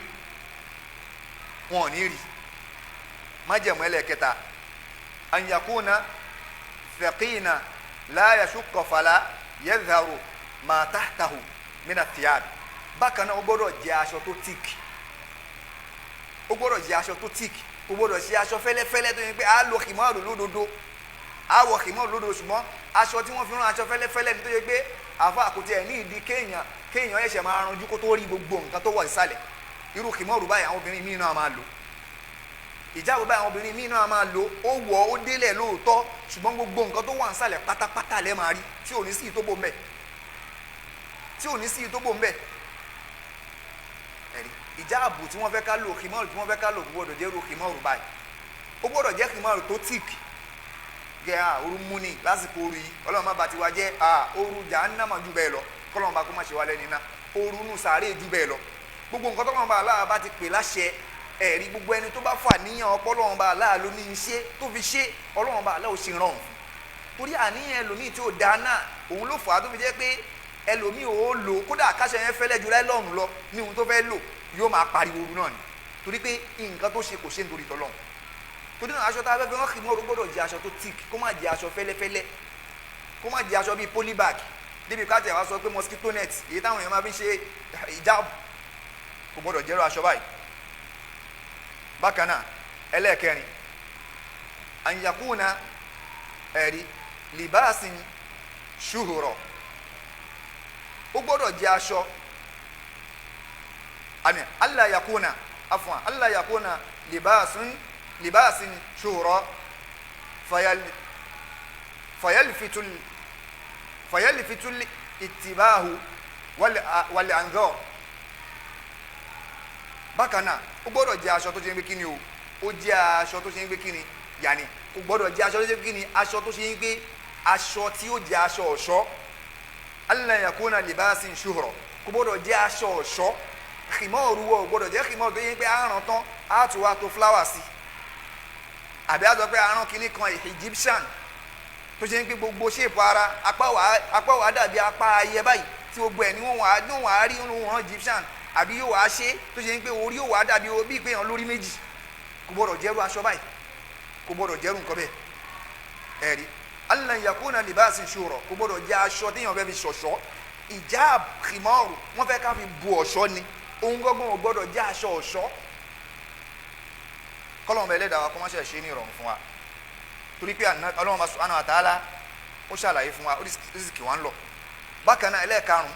S2: wọn ò ní rí. Májẹ̀mú ẹlẹ́ẹ̀kẹta, an yakuna thaqina la yashukku fala yadhharu ma tahtahu mina thiyab. Bákan náà, ó gbọ́dọ̀ jẹ́ aṣọ tó tíìkì, ó gbọ́dọ̀ jẹ́ aṣọ tó tíìkì, ó gbọ́dọ̀ ṣe aṣọ fẹ́lẹ́fẹ́lẹ́ tó yẹ pé á lo kìmọ́ọ̀rù lódodo, á wọ kìmọ́ọ̀rù lódodo, ṣùgbọ́n aṣọ tí wọ́n fi rán aṣọ fẹ́lẹ́fẹ́lẹ́ ni tó yẹ pé àfa àkótí ẹ̀ ní ìdí kéèyàn ẹ̀ṣẹ̀ máa ranjú kó tó rí gbogbo nǹkan tó wọ̀ sísàlẹ̀. Irú kìmọ́ọ̀rù báyìí àwọn obìnrin míì náà máa lò, ìjáàbù báyìí àwọn obìnrin míì náà máa lò, ó wọ̀ ó délẹ̀ lóòótọ́, ṣùgbọ́n gbogbo nǹkan tó wà nísàlẹ̀ pátápátá lẹ́ máa rí, tí ò ní sí ìtóbò ńbẹ̀, tí ò ní sí ìtóbò ńbẹ̀. Ẹ̀rí ìjáàbù tí wọ́n fẹ́ ká lò, kìmọ́ọ̀rù tí wọ́n fẹ́ ká lò, kò gbọ́dọ̀ jẹ́ irú kìmọ́ọ̀rù báyìí, ó gbọ́dọ̀ jẹ́ kìmọ́ọ̀rù tó tíìkì. Gẹ́ à ooru mú ni lásìkò ooru yìí, Ọlọ́run má bà tiwa jẹ́, à ooru jahannama jù bẹ́ẹ̀ lọ, kọ́lọ́run bá kó má ṣe wá lẹ́ni náà, ooru nù sàárè jù bẹ́ẹ̀ lọ. Gbogbo nǹkan tọ́lọ́run bá Aláà bá ti pè láṣẹ, ẹ̀rí gbogbo ẹni tó bá fà níyàn ọpọlọ́run bá Aláà ló ní iṣẹ́ tó fi ṣe, Ọlọ́run bá Aláà ò ṣe rọrùn fún. Torí àníyàn ẹlòmíì tí ò dáa náà òun ló fà á tó fi jẹ́ pé ẹlòmíì ò lò, kódà káṣẹ yẹn fẹ́lẹ́ ju láìlọ́ọ̀nù lọ ní ohun tó fẹ́ lò, yóò máa pariwo ooru náà ni, torí pé nǹkan tó ṣe kò ṣe nítorí tọ́lọ́run. Torí náà aṣọ tá a fẹ́ fi rán kìmọ́ọ̀rù gbọ́dọ̀ jẹ́ aṣọ tó tíìkì, kó má jẹ́ aṣọ fẹ́lẹ́fẹ́lẹ́, kó má jẹ́ aṣọ bíi polybag, débi ká tẹ̀ wá sọ pé mosquito net èyí táwọn èèyàn máa fi ń ṣe ìjáàbù, kò gbọ́dọ̀ jẹ́rọ aṣọ báyìí. Bákan náà ẹlẹ́ẹ̀kẹrin, an yakuna ẹ̀rí libasin shuhuro, ó gbọ́dọ̀ jẹ́ aṣọ àmì alla yakuna afwan alla yakuna libasin shuhuro fayalfitul ittibahu wal anzor. Bákan náà ó gbọ́dọ̀ jẹ́ aṣọ tó ṣe ń gbé kíni o, ó jẹ́ aṣọ tó ṣe ń gbé kíni, yàní kò gbọ́dọ̀ jẹ́ aṣọ tó ṣe ń gbé kíni, aṣọ tó ṣe ń gbé aṣọ tí ó jẹ́ aṣọ ọ̀ṣọ́. Alla yakuna libasin shuhra, kò gbọ́dọ̀ jẹ́ aṣọ ọ̀ṣọ́. Kìmọ́ọ̀rù wọ̀ gbọ́dọ̀ jẹ́ kìmọ́ọ̀rù tó yẹ pé àrùn tán á tún wá tó fúláwà sí, àbí á sọ pé àrùn kìíní kan Egyptian tó ṣe ń gbé gbogbo ṣèpù ara, apá wà dàbí apá ayẹ báyìí tí gbogbo ẹ̀ ní wọ́n wà á rí wọn Egyptian, àbí yóò wá ṣe tó ṣe ń pé orí yóò wá dàbí bí ìpéyàn lórí méjì. Kò gbọ́dọ̀ jẹ́rú aṣọ báyìí, kò gbọ́dọ̀ jẹ́rú nǹkan bẹ́ẹ̀. Ẹ̀rí alla yakuna libasin shura, kò gbọ́dọ̀ jẹ́ aṣọ téèyàn fẹ́ fi ṣọ̀ṣọ́. Ìjáàb kìmọ́ọ̀rù wọ́n fẹ́ ká fi bu ọ̀ṣọ́ ni, ohun gọ́gán ò gbọ́dọ̀ jẹ́ aṣọ ọ̀ṣọ́. Kọ́lọ́mọba ẹlẹ́dàá wa kó má ṣe ṣe ní ìrọ̀rùn fún wa, torí pé Ọlọ́run subhanahu wa ta'ala ó ṣàlàyé fún wa, ó sì kì wá ń lọ. Bákan náà ẹlẹ́ẹ̀karùn-ún,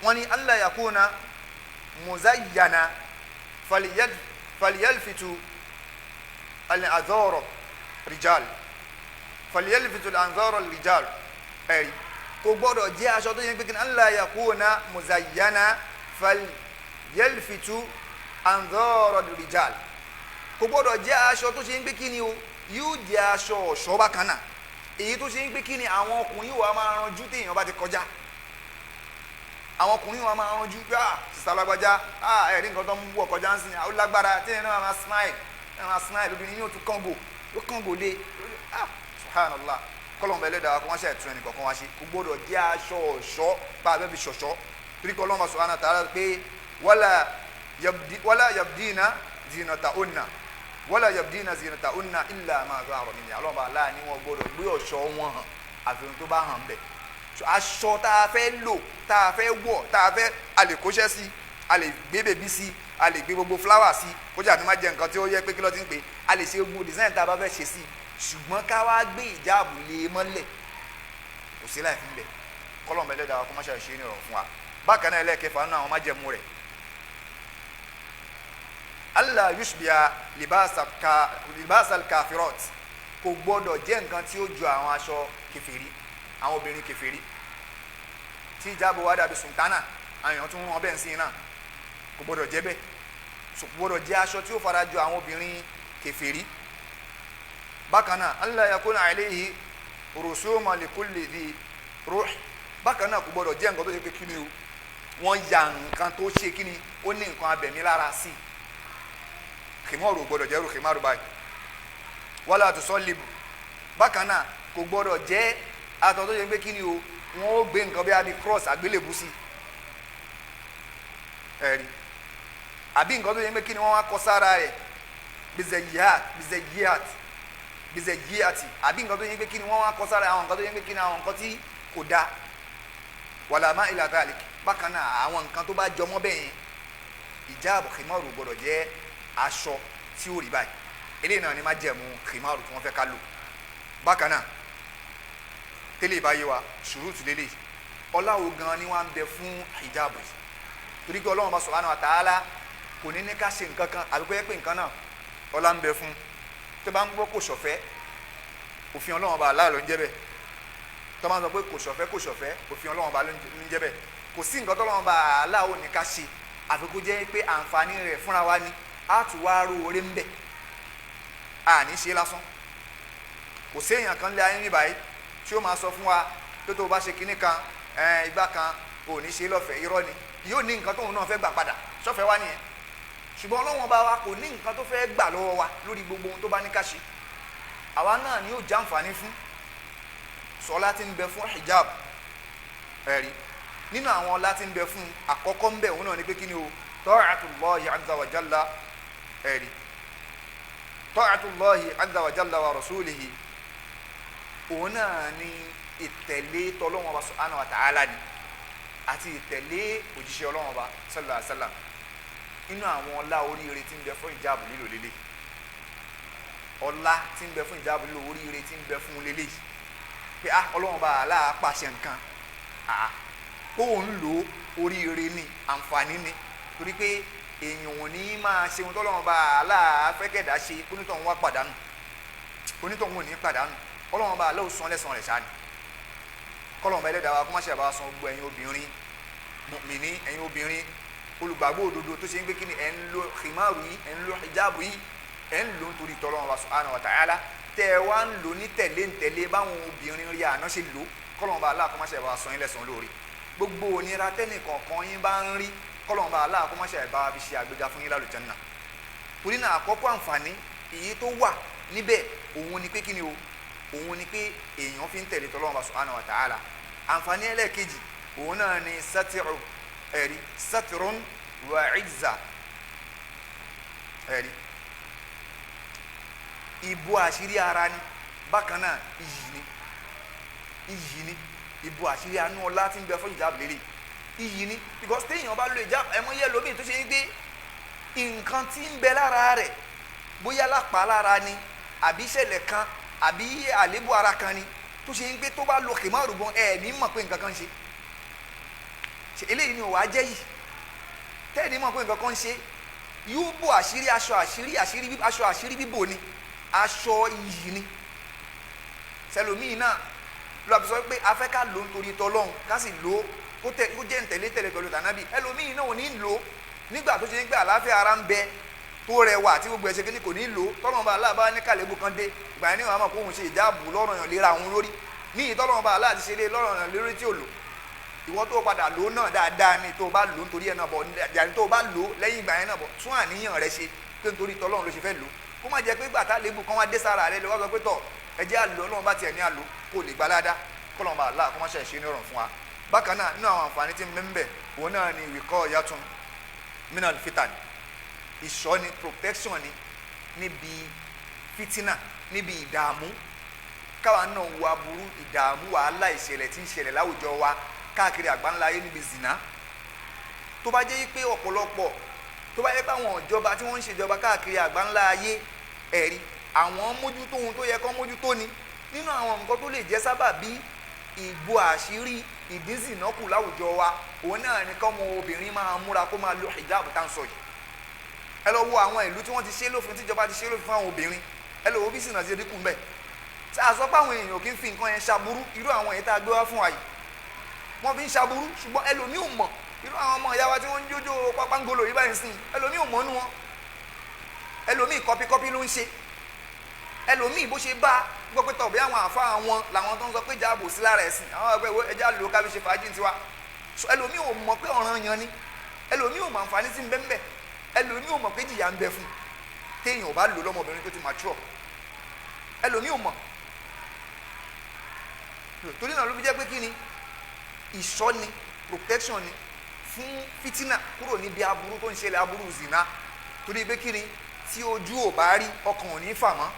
S2: wọ́n ní alla yakuna muzayyana falyalfitu al-anzara rijal, falyalfitu al-anzara rijal. Ẹ̀rí kò gbọ́dọ̀ jẹ́ aṣọ tó yẹ pé kí ni alla yakuna muzayyana falyalfitu anzara rijal, kò gbọ́dọ̀ jẹ́ aṣọ tó ṣe ń gbé kí ni o, yóò jẹ́ aṣọ ọ̀ṣọ́ bákan náà. Èyí tó ṣe ń pé kí ni àwọn ọkùnrin wa máa ranjú téèyàn bá ti kọjá, àwọn ọkùnrin wa máa ranjú pé ah sísá lágbájá, ah ẹ̀rí nǹkan tó ń wọ̀ kọjá ń sìn, ó lágbára, téèyàn náà máa smile, ẹ̀ máa smile, obìnrin yóò tún kàngò, yóò kàngò lé, ah subhanallah. Kọlọ́mù ẹlẹ́dàá kó wọ́n ṣe ẹ̀tún ẹnì kọ̀ọ̀kan wá ṣe. Kò gbọ́dọ̀ jẹ́ aṣọ ọ̀ṣọ́ bá a fẹ́ fi ṣọ̀ṣọ́, torí pé Ọlọ́run subhanahu wa ta'ala pé wala yabdina zinatahunna wala yabdina zinatahunna illa ma zahara minha. Ọlọ́run bá aláà ní wọn gbọ́dọ̀ gbé ọ̀ṣọ́ wọn hàn àfihàn tó bá hàn bẹ̀. Aṣọ tá a fẹ́ lò, tá a fẹ́ wọ̀, tá a fẹ́, a lè kóṣẹ́ sí, a lè gbé bèbí sí, a lè gbé gbogbo fúláwà sí, kójà tó má jẹ nǹkan tí ó yẹ pé kí ló ti ń pè, a lè ṣe gbogbo design tá a bá fẹ́ ṣe sí, ṣùgbọ́n ká wá gbé ìjáàbù lé mọ́lẹ̀ kò sí láì fún bẹ̀. Kọ́lọ́mù ẹlẹ́dàá kó má ṣe ṣe ní ọ̀rọ̀ fún wa. Bákan náà ẹlẹ́ẹ̀kẹfà nínú àwọn májẹ̀mú rẹ̀, Allah yushbiya libasal kafirot, kò gbọ́dọ̀ jẹ́ nǹkan tí ó ju àwọn aṣọ kèfèrí, àwọn obìnrin kèfèrí tí ìjáàbù wa dàbí sultana, àwọn èèyàn tún wọn bẹ́ẹ̀ ń sìn náà, kò gbọ́dọ̀ jẹ́ bẹ́ẹ̀. Kò gbọ́dọ̀ jẹ́ aṣọ tí ó fara jọ àwọn obìnrin kèfèrí. Bákan náà alla yakuna alayhi rusuma likulli dhi ruh, bákan náà kò gbọ́dọ̀ jẹ́ nǹkan tó ṣe pé kí ni o, wọ́n ya nǹkan tó ṣe kí ni ó ní nǹkan abẹ̀mí lára sí i. Kìmọ́ọ̀rù gbọ́dọ̀ jẹ́ irú kìmọ́ọ̀rù báyìí. Wala tusallibu, bákan náà kò gbọ́dọ̀ jẹ́ aṣọ tó ṣe pé kí ni o, wọ́n ó gbé nǹkan bí abi cross àgbélébùú sí ẹ̀rí, àbí nǹkan tó ṣe pé kí ni wọ́n wá kọ sára rẹ̀ bizayihat bizayihat bizayiati, àbí nǹkan tó yẹ pé kí ni wọ́n wá kọ sára àwọn nǹkan tó yẹ pé kí ni àwọn nǹkan tí kò da. Wala ma ila dhalik, bákan náà àwọn nǹkan tó bá jọmọ́ bẹ́ẹ̀ yẹn, ìjáàbù khimaru gbọ́dọ̀ jẹ́ aṣọ tí ó rí báyìí. Eléyìí náà ni májẹ̀mú khimaru tí wọ́n fẹ́ ká lò. Bákan náà tẹ́lẹ̀ ìbáyé wa ṣùrùtù lélẹ̀, ọláwo gan ni wọ́n á ń bẹ fún ìjáàbù yìí, torí pé Ọlọ́run bá subhanahu wa ta'ala kò ní ní ká ṣe nǹkan kan àbí kó yẹ pé nǹkan náà ọlá ń bẹ fún. Tó bá ń gbọ́ kò ṣọ̀fẹ́, òfin Ọlọ́run bá aláà ló ń jẹ́ bẹ́ẹ̀. Tó bá ń sọ pé kò ṣọ̀fẹ́ kò ṣọ̀fẹ́, òfin Ọlọ́run bá ló ń jẹ́ bẹ́ẹ̀. Kò sí nǹkan tọ́lọ́run bá aláà ò ní ká ṣe àfi kó jẹ́ pé àǹfààní rẹ̀ fúnra wa ni, á tún wá ró oore ń bẹ̀, à ní ṣe lásán. Kò sí èèyàn kan lé ayé ní báyìí tí ó máa sọ fún wa pé tó o bá ṣe kinní kan, igbá kan, ò ní ṣe lọ́fẹ̀ẹ́. Irọ́ ni, yóò ní nǹkan tóun náà fẹ́ gbà padà, ṣọ́fẹ́ wá nìyẹn. Ṣùgbọ́n Ọlọ́run ọba wa kò ní nǹkan tó fẹ́ gbà lọ́wọ́ wa lórí gbogbo ohun tó bá ní ká ṣe, àwa náà ni yóò jàǹfààní fún. Sọlá tí ń bẹ fún hijab ẹ̀rí nínú àwọn ọlá tí ń bẹ fún àkọ́kọ́ ń bẹ òun náà ni pé kí ni o, ta'atullahi azza wa jalla, ẹ̀rí ta'atullahi azza wa jalla wa rasulihi, òun náà ni ìtẹ̀lé tọ́lọ́run ọba subhanahu wa ta'ala ni àti ìtẹ̀lé òjíṣẹ́ Ọlọ́run ọba sallallahu alaihi wasallam. Inú àwọn ọlá oríire tí ń bẹ fún ìjáàbù lílò lélẹ̀, ọlá tí ń bẹ fún ìjáàbù lílò oríire tí ń bẹ fún lélẹ̀, pé ah Ọlọ́run bá aláà pàṣẹ nǹkan, ah kó òun lò oríire ni, àǹfààní ni, torí pé èèyàn ò ní máa ṣe ohun tọ́lọ́run bá aláà fẹ́kẹ̀dá ṣe onítọ̀hún wá pàdánù, onítọ̀hún ò ní pàdánù, Ọlọ́run bá aláà ó san lẹ́san rẹ̀ ṣáà ni. Kọ́lọ́run bá ẹlẹ́dàá wa kó má ṣe àbá san gbogbo ẹ̀yin obìnrin mùmíní, ẹ̀yin obìnrin olùgbàgbọ́ òdodo tó ṣe ń gbé kí ni ẹ̀ ń lo khimaru yìí, ẹ̀ ń lo hijabu yìí, ẹ̀ ń lo nítorí tọ́lọ́run wa subhanahu wa ta'ala, tẹ́ ẹ wá ń lò ní tẹ̀lé ń tẹ̀lé báwọn obìnrin rí àná ṣe lò. Kọ́lọ́run bá aláà kó má ṣe bá san yín lẹ́san lóore. Gbogbo onira tẹ́nì kọ̀ọ̀kan yín bá ń rí, kọ́lọ́run bá aláà kó má ṣe bá fi ṣe àgbéga fún yín lálùjánnà. Torí náà àkọ́kọ́ àǹfààní èyí tó wà níbẹ̀ òun ni pé kí ni o, òun ni pé èèyàn fi ń tẹ̀lé tọ́lọ́run wa subhanahu wa ta'ala. Àǹfààní ẹlẹ́ẹ̀kejì òun náà ni sátìrù, ẹ̀rí satrun wa izza, ẹ̀rí ìbò àṣírí ara ni, bákan náà iyì ni, iyì ni ìbò àṣírí anú ọlá tí ń bẹ fún ìjáàbù lélẹ̀, iyì ni. Because téèyàn bá lo ìjáàbù, ẹ̀mọ́ yẹ lómi tó ṣe ń gbé nǹkan tí ń bẹ lára rẹ̀, bóyá lápá lára ni àbí ìṣẹ̀lẹ̀ kan àbí àléébù ara kan ni, tó ṣe ń gbé tó bá lo kìmáàrù gan ẹ̀ ní mọ̀ pé nǹkan kan ṣe. Eléyìí ni òwà jẹ́ yìí, tẹ́ẹ̀ni mọ̀ pé nǹkan kan ṣe, yóò bò àṣírí aṣọ àṣírí àṣírí aṣọ àṣírí bíbò ni, aṣọ iyì ni. Sẹlòmíì náà ló àfi sọ pé afẹ́ ká lò nítorí tọlọ́hun, ká sì lò ó kó jẹ́ ntẹ̀lé tẹ̀lé pẹ̀lú tànábì. Ẹlòmíì náà ò ní lò ó nígbà tó ṣe ń gbé àlàáfíà ara ń bẹ, tó rẹwà tí gbogbo ẹ̀ṣẹ̀ kìíní kò ní lò tọ́lọ́run bá aláàbá ní kàlẹ́bù kan dé ìgbà yẹn ní wàá mọ̀ kó òun ṣe ìjáàbù lọ́rọ̀ yàn léra òun lórí ní ìtọ́lọ́run bá aláà ti ṣe lé lọ́rọ̀ yàn lórí tí ò lò ìwọ tó padà lò náà dáadáa ni tó bá lò nítorí ẹ̀ náà bọ̀ yàrá tó bá lò lẹ́yìn ìgbà yẹn náà bọ̀ tún àníyàn rẹ ṣe pé nítorí tọ́lọ́run ló ṣe fẹ́ lò kó má jẹ́ pé gbàtà lébù kan wá dé sára rẹ lè wá sọ pé tọ̀ ẹ jẹ́ àlò Ọlọ́run bá tiẹ̀ ní àlò kó lè gba ládàá kọ́lọ́run bá aláà kó má ṣe ṣe ní ọ̀rùn fún wa. Bákan náà nínú àwọn àǹfààní tí ń bẹ ń bẹ òun náà ni wìkọ́ yàtún minal fitan, ìṣọ́ ni, protection ni níbi fitina, níbi ìdààmú. Káwa náà wo aburú ìdààmú wàhálà ìṣẹ̀lẹ̀ tí ń ṣẹlẹ̀ láwùjọ wa káàkiri àgbáńlá ayé níbi zina. Tó bá jẹ́ pé ọ̀pọ̀lọpọ̀ tó bá jẹ́ pé àwọn ìjọba tí wọ́n ń ṣèjọba káàkiri àgbáńlá ayé ẹ̀rí àwọn mójútó ohun tó yẹ kó mójútó ni nínú àwọn nǹkan tó lè jẹ́ sábàbí ìgbò àṣírí ìdínsìnákù láwùjọ wa, òun náà ni kọ́mọ obìnrin máa múra kó máa lo hijab tá à ń sọ yìí. Ẹ lọ wo àwọn ìlú tí wọ́n ti ṣe lófin, tíjọba ti ṣe lófin fún àwọn obìnrin, ẹ lọ wo bí sìnà ti dínkù mbẹ. Tá a sọ pé àwọn èèyàn kì í fi nǹkan yẹn ṣaburú, irú àwọn yẹn tá a gbé wá fún wa yìí wọ́n fi ń ṣaburú, ṣùgbọ́n ẹlòmíì ò mọ̀. Irú àwọn ọmọ ìyá wa tí wọ́n ń jójó pápángolo yìí báyìí sìn, ẹlòmíì ò mọ̀ nú wọn, ẹlòmíì kọpíkọpí ló ń ṣe, ẹlòmíì bó ṣe bá gbọ́ pé tọ̀bí àwọn àfa àwọn làwọn tó ń sọ pé jáàbò sí lára ẹ̀sìn, àwọn ẹgbẹ́ wo ẹja lò ká fi ṣe fàájì tiwa. Ẹlòmíì ò mọ̀ pé ọ̀ràn yan ni, ẹlòmíì ò mọ̀ àǹfààní sí nbẹ́nbẹ́, ẹlòmíì ò mọ̀ pé jìyà ń bẹ fún téèyàn ò bá lò lọ́mọbìnrin tó ti mature, ẹlòmíì ò mọ̀. Torí náà ló fi jẹ́ pé kí ni ìṣọ́ni, protection ni fún fitina kúrò níbi aburú tó ń ṣẹlẹ̀, aburú zina. Torí pé kí ni tí ojú ò bá rí ọkàn ò ní fà mọ́,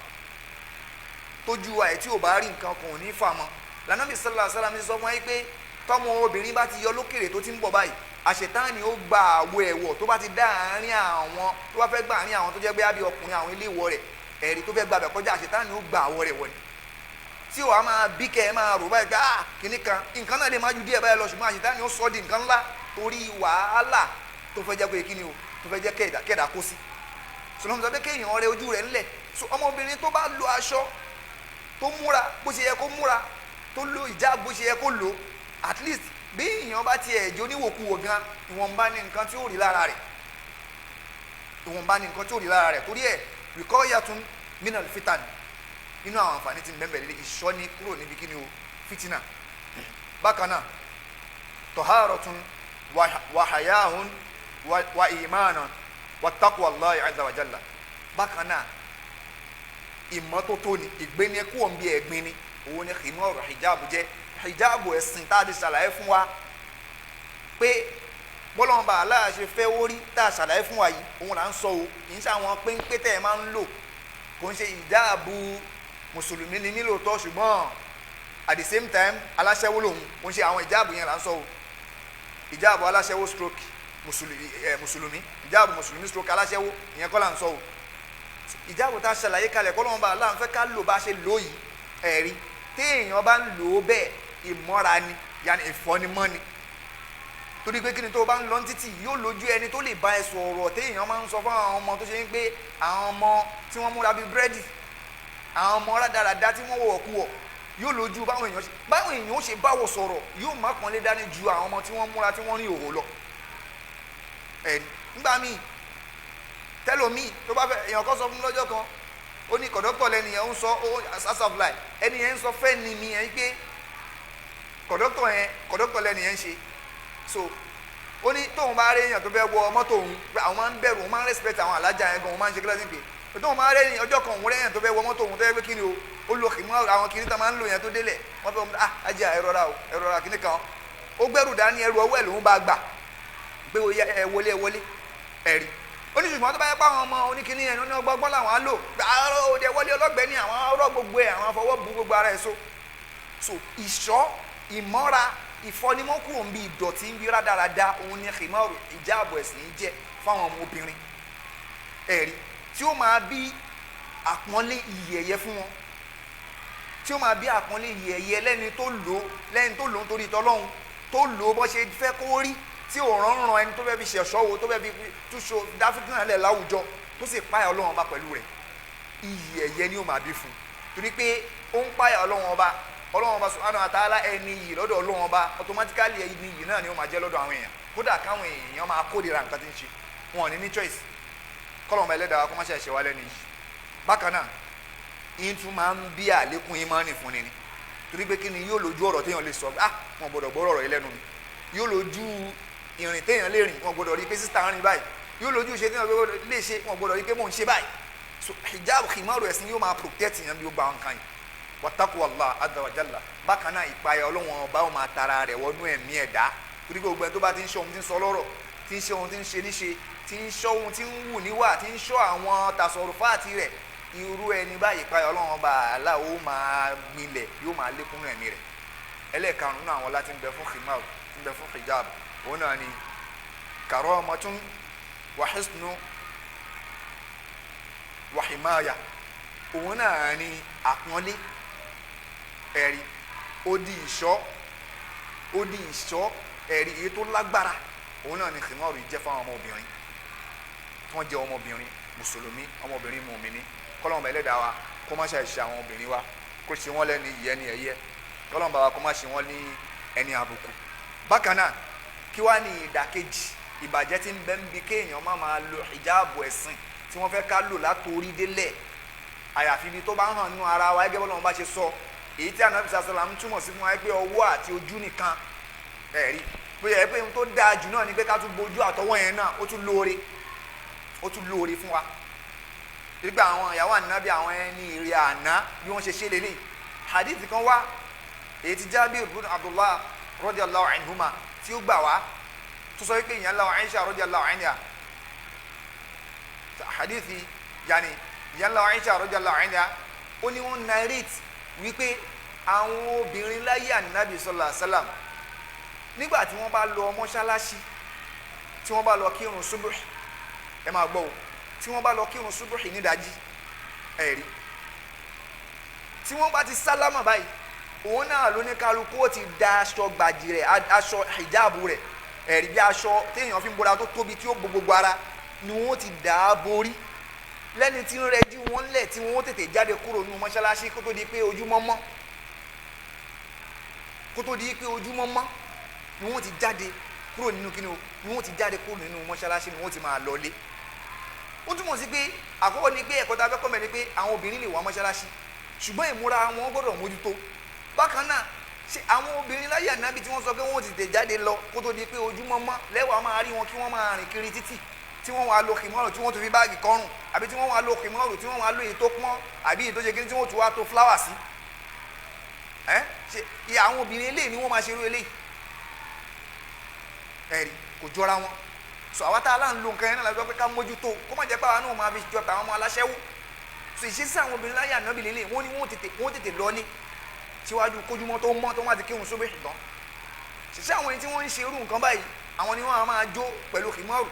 S2: tójú wa ẹ̀ tí ò bá rí nǹkan ọkàn ò ní fà mọ́. Lànàbí sallallahu alaihi wasallam sọ fún wa pé tọmọ obìnrin bá ti yọ lókèrè tó ti ń bọ̀ báyìí, àṣetáni ó gba àwọ̀ ẹ̀wọ̀ tó bá ti dá àárín àwọn tó bá fẹ́ gba àárín àwọn tó jẹ́ pé àbí ọkùnrin àwọn ilé ìwọ rẹ̀ ẹ̀rí tó fẹ́ gbàbẹ̀ kọjá, àṣetáni ó gba àwọ̀ rẹ̀ wọ̀ ni. Tí wàá máa bí kẹ́ ẹ máa rò báyìí pé ah kìnnì kan nǹkan náà lè má ju díẹ̀ báyìí lọ, ṣùgbọ́n àṣetáni ó sọ di nǹkan ńlá torí wàhálà tó fẹ́ jẹ́ pé kí ni o tó fẹ́ jẹ́ kẹ́ẹ̀dá kó sí. Sọlọ́mù sọ pé kéèyàn rẹ ojú rẹ̀ ńlẹ̀. So ọmọbìnrin tó bá lo aṣọ tó múra bó ṣe yẹ kó múra, tó lo ìjáàbù bó ṣe yẹ kó lò, at least bí èèyàn bá tiẹ̀ jó níwòkuwò gan, ìwọ̀nba ní nǹkan tí ó rí lára rẹ̀, ìwọ̀nba ní nǹkan tí ó rí lára rẹ̀. Torí ẹ̀ wiqayatun minal fitan, nínú àwọn àǹfààní tí ń bẹ́ẹ̀ bẹ́ẹ̀ ìṣọ́ni kúrò níbi kí ni o fitina. Bákan náà taharatun wa hayahun wa imanan wa taqwallahi azza wa jalla. Bákan náà ìmọ́tótó ni, ìgbéni kúrò ń bí ẹ̀gbin ni, òun ni khimar hijabu jẹ́. Hijabu ẹ̀sìn tá a ti ṣàlàyé fún wa pé bọ́lọ́mọba aláà ṣe fẹ́ orí tá a ṣàlàyé fún wa yìí, òun là ń sọ o. Kì í ṣe àwọn péńpé tẹ́ ẹ máa ń lò, kò ń ṣe ìjáàbù mùsùlùmí ni nílò tọ́, ṣùgbọ́n at the same time aláṣẹ́wó lòun, kò ń ṣe àwọn ìjáàbù yẹn là ń sọ o. Ìjáàbù aláṣẹ́wó stroke mùsùlùmí, ìjáàbù mùsùlùmí stroke aláṣẹ́wó, ìyẹn kọ́ là ń sọ o. Ìjáàbù tá a ṣàlàyé kalẹ̀ kọ́lọ́mọba aláà ń fẹ́ ká lò bá ṣe lò yìí, ẹ̀rí téèyàn bá ń lò ó bẹ́ẹ̀ ìmọ́ra ni, yàní ìfọ́nimọ́ ni. Torí pé kí ni tó o bá ń lọ títì yóò lójú ẹni tó lè bá ẹ sọ̀rọ̀ téèyàn máa ń sọ fún àwọn ọmọ tó ṣe ń pé àwọn ọmọ tí wọ́n múra bíi búrẹ́dì, àwọn ọmọ rádaràda tí wọ́n wọ̀ kú wọ̀, yóò lójú báwọn èèyàn ó ṣe báwọ̀ sọ̀rọ̀, yóò má pọ́nlé dání ju àwọn ọmọ tí wọ́n múra tí wọ́n rí òhò lọ. Ẹ nígbà míì tẹlomi tó bá fẹ́ èèyàn kan sọ fún mi lọ́jọ́ kan, ó ní kọ̀dọ́tọ̀ lẹ́nìyẹn ń sọ as of life ẹnìyẹn ń sọ fẹ́ ni mi yẹn pé kọ̀dọ́tọ̀ yẹn kọ̀dọ́tọ̀ lẹ́nìyẹn ń ṣe. So ó ní tóun bá rí èèyàn tó fẹ́ wọ mọ́tò òun, àwọn máa ń bẹ̀rù, òun máa ń respect àwọn alájà yẹn gan, òun máa ń ṣe kílọ́sì pé tóun bá rí èèyàn ọjọ́ kan òun rí èèyàn tó fẹ́ wọ mọ́tò òun tó yẹ pé kí ni o ó lo kìmọ́ àwọn kìnní tó máa ń lò yẹn tó délẹ̀, wọ́n fẹ́ ah ajá ẹ rọra o ẹ rọra kìnní kan, ó gbẹ́rù dání ẹrù ọwọ́ ẹ̀ lòun bá gbà pé ẹ wọlé ẹ wọlé ẹ̀rí. Ó ní ṣùgbọ́n tó bá yẹ pé àwọn ọmọ oníkìní yẹn ní ọgbọ́n làwọn á lò, òde wọlé ọlọ́gbẹ́ ni àwọn ọ̀rọ̀ gbogbo ẹ̀ àwọn afọwọ́ bu gbogbo ara ẹ̀ so. So ìṣọ́ ìmọ́ra ìfọ́nimọ́kùrò ń bí ìdọ̀tí ń bí rádaràda, òun ni khimaru ìjáàbọ̀ ẹ̀sìn jẹ́ fáwọn ọmọbìnrin ẹ̀rí tí ó máa bí àpọ́nlé iyì ẹ̀yẹ fún wọn, tí ó máa bí àpọ́nlé iyì ẹ̀yẹ lẹ́ni tó lò ó, lẹ́ni tó lò ó nítorí tọ́lọ́hun, tó lò ó bọ́ ṣe fẹ́ kó rí, tí ò rán ẹni tó fẹ́ fi ṣẹ̀ṣọ́ wo, tó fẹ́ fi túṣo dáfídínà lẹ̀ láwùjọ, tó sì páyà Ọlọ́run ọba pẹ̀lú rẹ̀, iyì ẹ̀yẹ ni ó máa bí fún un. Torí pé ó ń páyà Ọlọ́run ọba, Ọlọ́run ọba subhanahu wa ta'ala ẹni yìí lọ́dọ̀ Ọlọ́run ọba, automatically ẹni yìí náà ni ó máa jẹ́ lọ́dọ̀ àwọn èèyàn. Kódà káwọn èèyàn máa kórìíra nǹkan tí ń ṣe, wọn ò ní ní choice. Kọ́lọ́mọ ẹlẹ́dàá kó má ṣe ṣe wá lẹ́nu yìí. Bákan náà yín tún máa ń bí àlékún ìmánì fún ni ni, torí pé kí ni yóò lójú ọ̀rọ̀ téèyàn lè sọ, ah wọn gbọ́dọ̀ gbọ́rọ̀ ọ̀rọ̀ yìí lẹ́nu mi, yóò lójú ìrìn téèyàn lè rìn, wọn gbọ́dọ̀ rí pé sísá ń rìn báyìí, yóò lójú ṣe téèyàn lè ṣe, wọn gbọ́dọ̀ rí pé mò ń ṣe báyìí. So hijab khimaru ẹ̀sìn yóò máa protect yẹn bí ó gba nǹkan yìí. Wattaqullaha azza wa jalla. Bákan náà ìpayà Ọlọ́run ọba ó máa tara rẹ̀ wọnú ẹ̀mí ẹ̀dá, torí pé gbogbo ẹni tó bá ti ń ṣe ohun tí ń sọ lọ́rọ̀, tí ń ṣe ohun tí ń ṣe níṣe, tí ń ṣọ́ ohun tí ń wù níwà, tí ń ṣọ́ àwọn tasọ̀rọ̀fáàtì rẹ̀, irú ẹni báyìí ìpayà Ọlọ́run ọba àlá ó máa gbilẹ̀, yóò máa lékún ẹ̀mí rẹ̀. Ẹlẹ́ẹ̀karùn-ún náà àwọn láti ń bẹ fún khimar, ń bẹ fún hijab, òun náà ni karamatun wa hisnu wa himaya. Òun náà ni àpọ́nlé, ẹ̀rí ó di ìṣọ́, ó di ìṣọ́, ẹ̀rí èyí tó lágbára. Òun náà ni khimaru jẹ́ fáwọn ọmọbìnrin tí wọ́n jẹ́ ọmọbìnrin mùsùlùmí, ọmọbìnrin mùmíní. Kọ́lọ́mọba ẹlẹ́dàá wa kó má ṣe ṣe àwọn obìnrin wa, kó ṣe wọ́n lẹ́ni ìyẹn ní ẹ̀yẹ, kọ́lọ́mọba wa kó má ṣe wọ́n ní ẹni àbùkù. Bákan náà kí wá ní ìdàkejì ìbàjẹ́ tí ń bẹ ń bi kéèyàn má máa lo hijabu ẹ̀sìn tí wọ́n fẹ́ ká lò látòrí délẹ̀, àyàfi ibi tó bá hàn nínú ara wa gẹ́gẹ́ bọ́lọ́run bá ṣe sọ, èyí tí Ànábì sàlám túmọ̀ sí fún wa pé ọwọ́ àti ojú nìkan. Ẹ̀rí bóyá ẹ pé ohun tó dáa jù náà ni pé ká tún bojú àtọwọ́ yẹn náà, ó tún lóore, ó tún lóore fún wa. Nígbà àwọn ìyàwó Ànábì, àwọn ẹni ìrì àná bí wọ́n ṣe ṣe lélẹ̀. Hadith kan wá èyí tí Jabir bin Abdullah radiyallahu anhuma tí ó gbà wá, tó sọ wípé ìyá ńlá wa Aisha radiyallahu anha, hadithi yanni ìyá ńlá wa Aisha radiyallahu anha, ó ní wọ́n narrate wípé àwọn obìnrin láyé Ànábì sallallahu alaihi wasallam nígbà tí wọ́n bá lọ mọ́ṣáláṣí, tí wọ́n bá lọ kírun subuh, ẹ máa gbọ́ o, tí wọ́n bá lọ kírun subuh nídàájí, ẹ̀rí tí wọ́n bá ti sálámà báyìí, òun náà ló ní kálukú ó ti da aṣọ gbàjì rẹ̀, aṣọ hijabu rẹ̀, ẹ̀rí bí aṣọ téèyàn fi ń bora tó tóbi tí ó bo gbogbo ara ni wọ́n ti dà á borí, lẹ́ni tí ń rẹjú wọn lẹ̀ tí wọ́n tètè jáde kúrò nínú mọ́ṣáláṣí kó tó di pé ojúmọ́ mọ́, kó tó di pé ojúmọ́ mọ́ ni wọ́n ti jáde kúrò nínú kíni o, ni wọ́n ti jáde kúrò nínú mọ́ṣáláṣí, ni wọ́n ti máa lọlé. Ó túmọ̀ sí pé àkọ́kọ́ ni pé ẹ̀kọ́ tá a fẹ́ kọ́ mẹ́ ni pé àwọn obìnrin lè wá mọ́ṣáláṣí, ṣùgbọ́n ìmúra wọn gbọ́dọ̀ mójútó. Bákan náà ṣe àwọn obìnrin láyé Ànábì tí wọ́n sọ pé wọ́n ti tètè jáde lọ kó tó di pé ojúmọ́ mọ́, lẹ́wàá máa rí wọn kí wọ́n máa rìn kiri títì, tí wọ́n wá lo kìmọ́rù tí wọ́n tún fi báàgì kọrùn, àbí tí wọ́n wá lo kìmọ́rù tí wọ́n wá lo èyí tó pọ́n, àbí èyí tó ṣe kí tí wọ́n tún wá to fúláwà sí. Ẹ́ ṣe àwọn obìnrin eléyìí ni wọ́n máa ṣerú eléyìí, ẹ̀rí kò jọra wọn. Sọ àwa tá a láǹ lo nǹkan yẹn náà la sọ pé ká mójútó, kó má jẹ́ pé àwa náà máa fi jọ tàwọn ọmọ aláṣẹ́wó. Sọ ìṣesí àwọn obìnrin láyé Ànábì lélẹ̀, wọ́n ní wọ́n tètè lọlé síwájú kójúmọ́ tó mọ́ tó má ti kírun sóbì ṣùgbọ́n. Ṣiṣẹ́ àwọn ẹni tí wọ́n ń ṣe irú nǹkan báyìí, àwọn ni wọ́n á máa jó pẹ̀lú kìmọ́rù,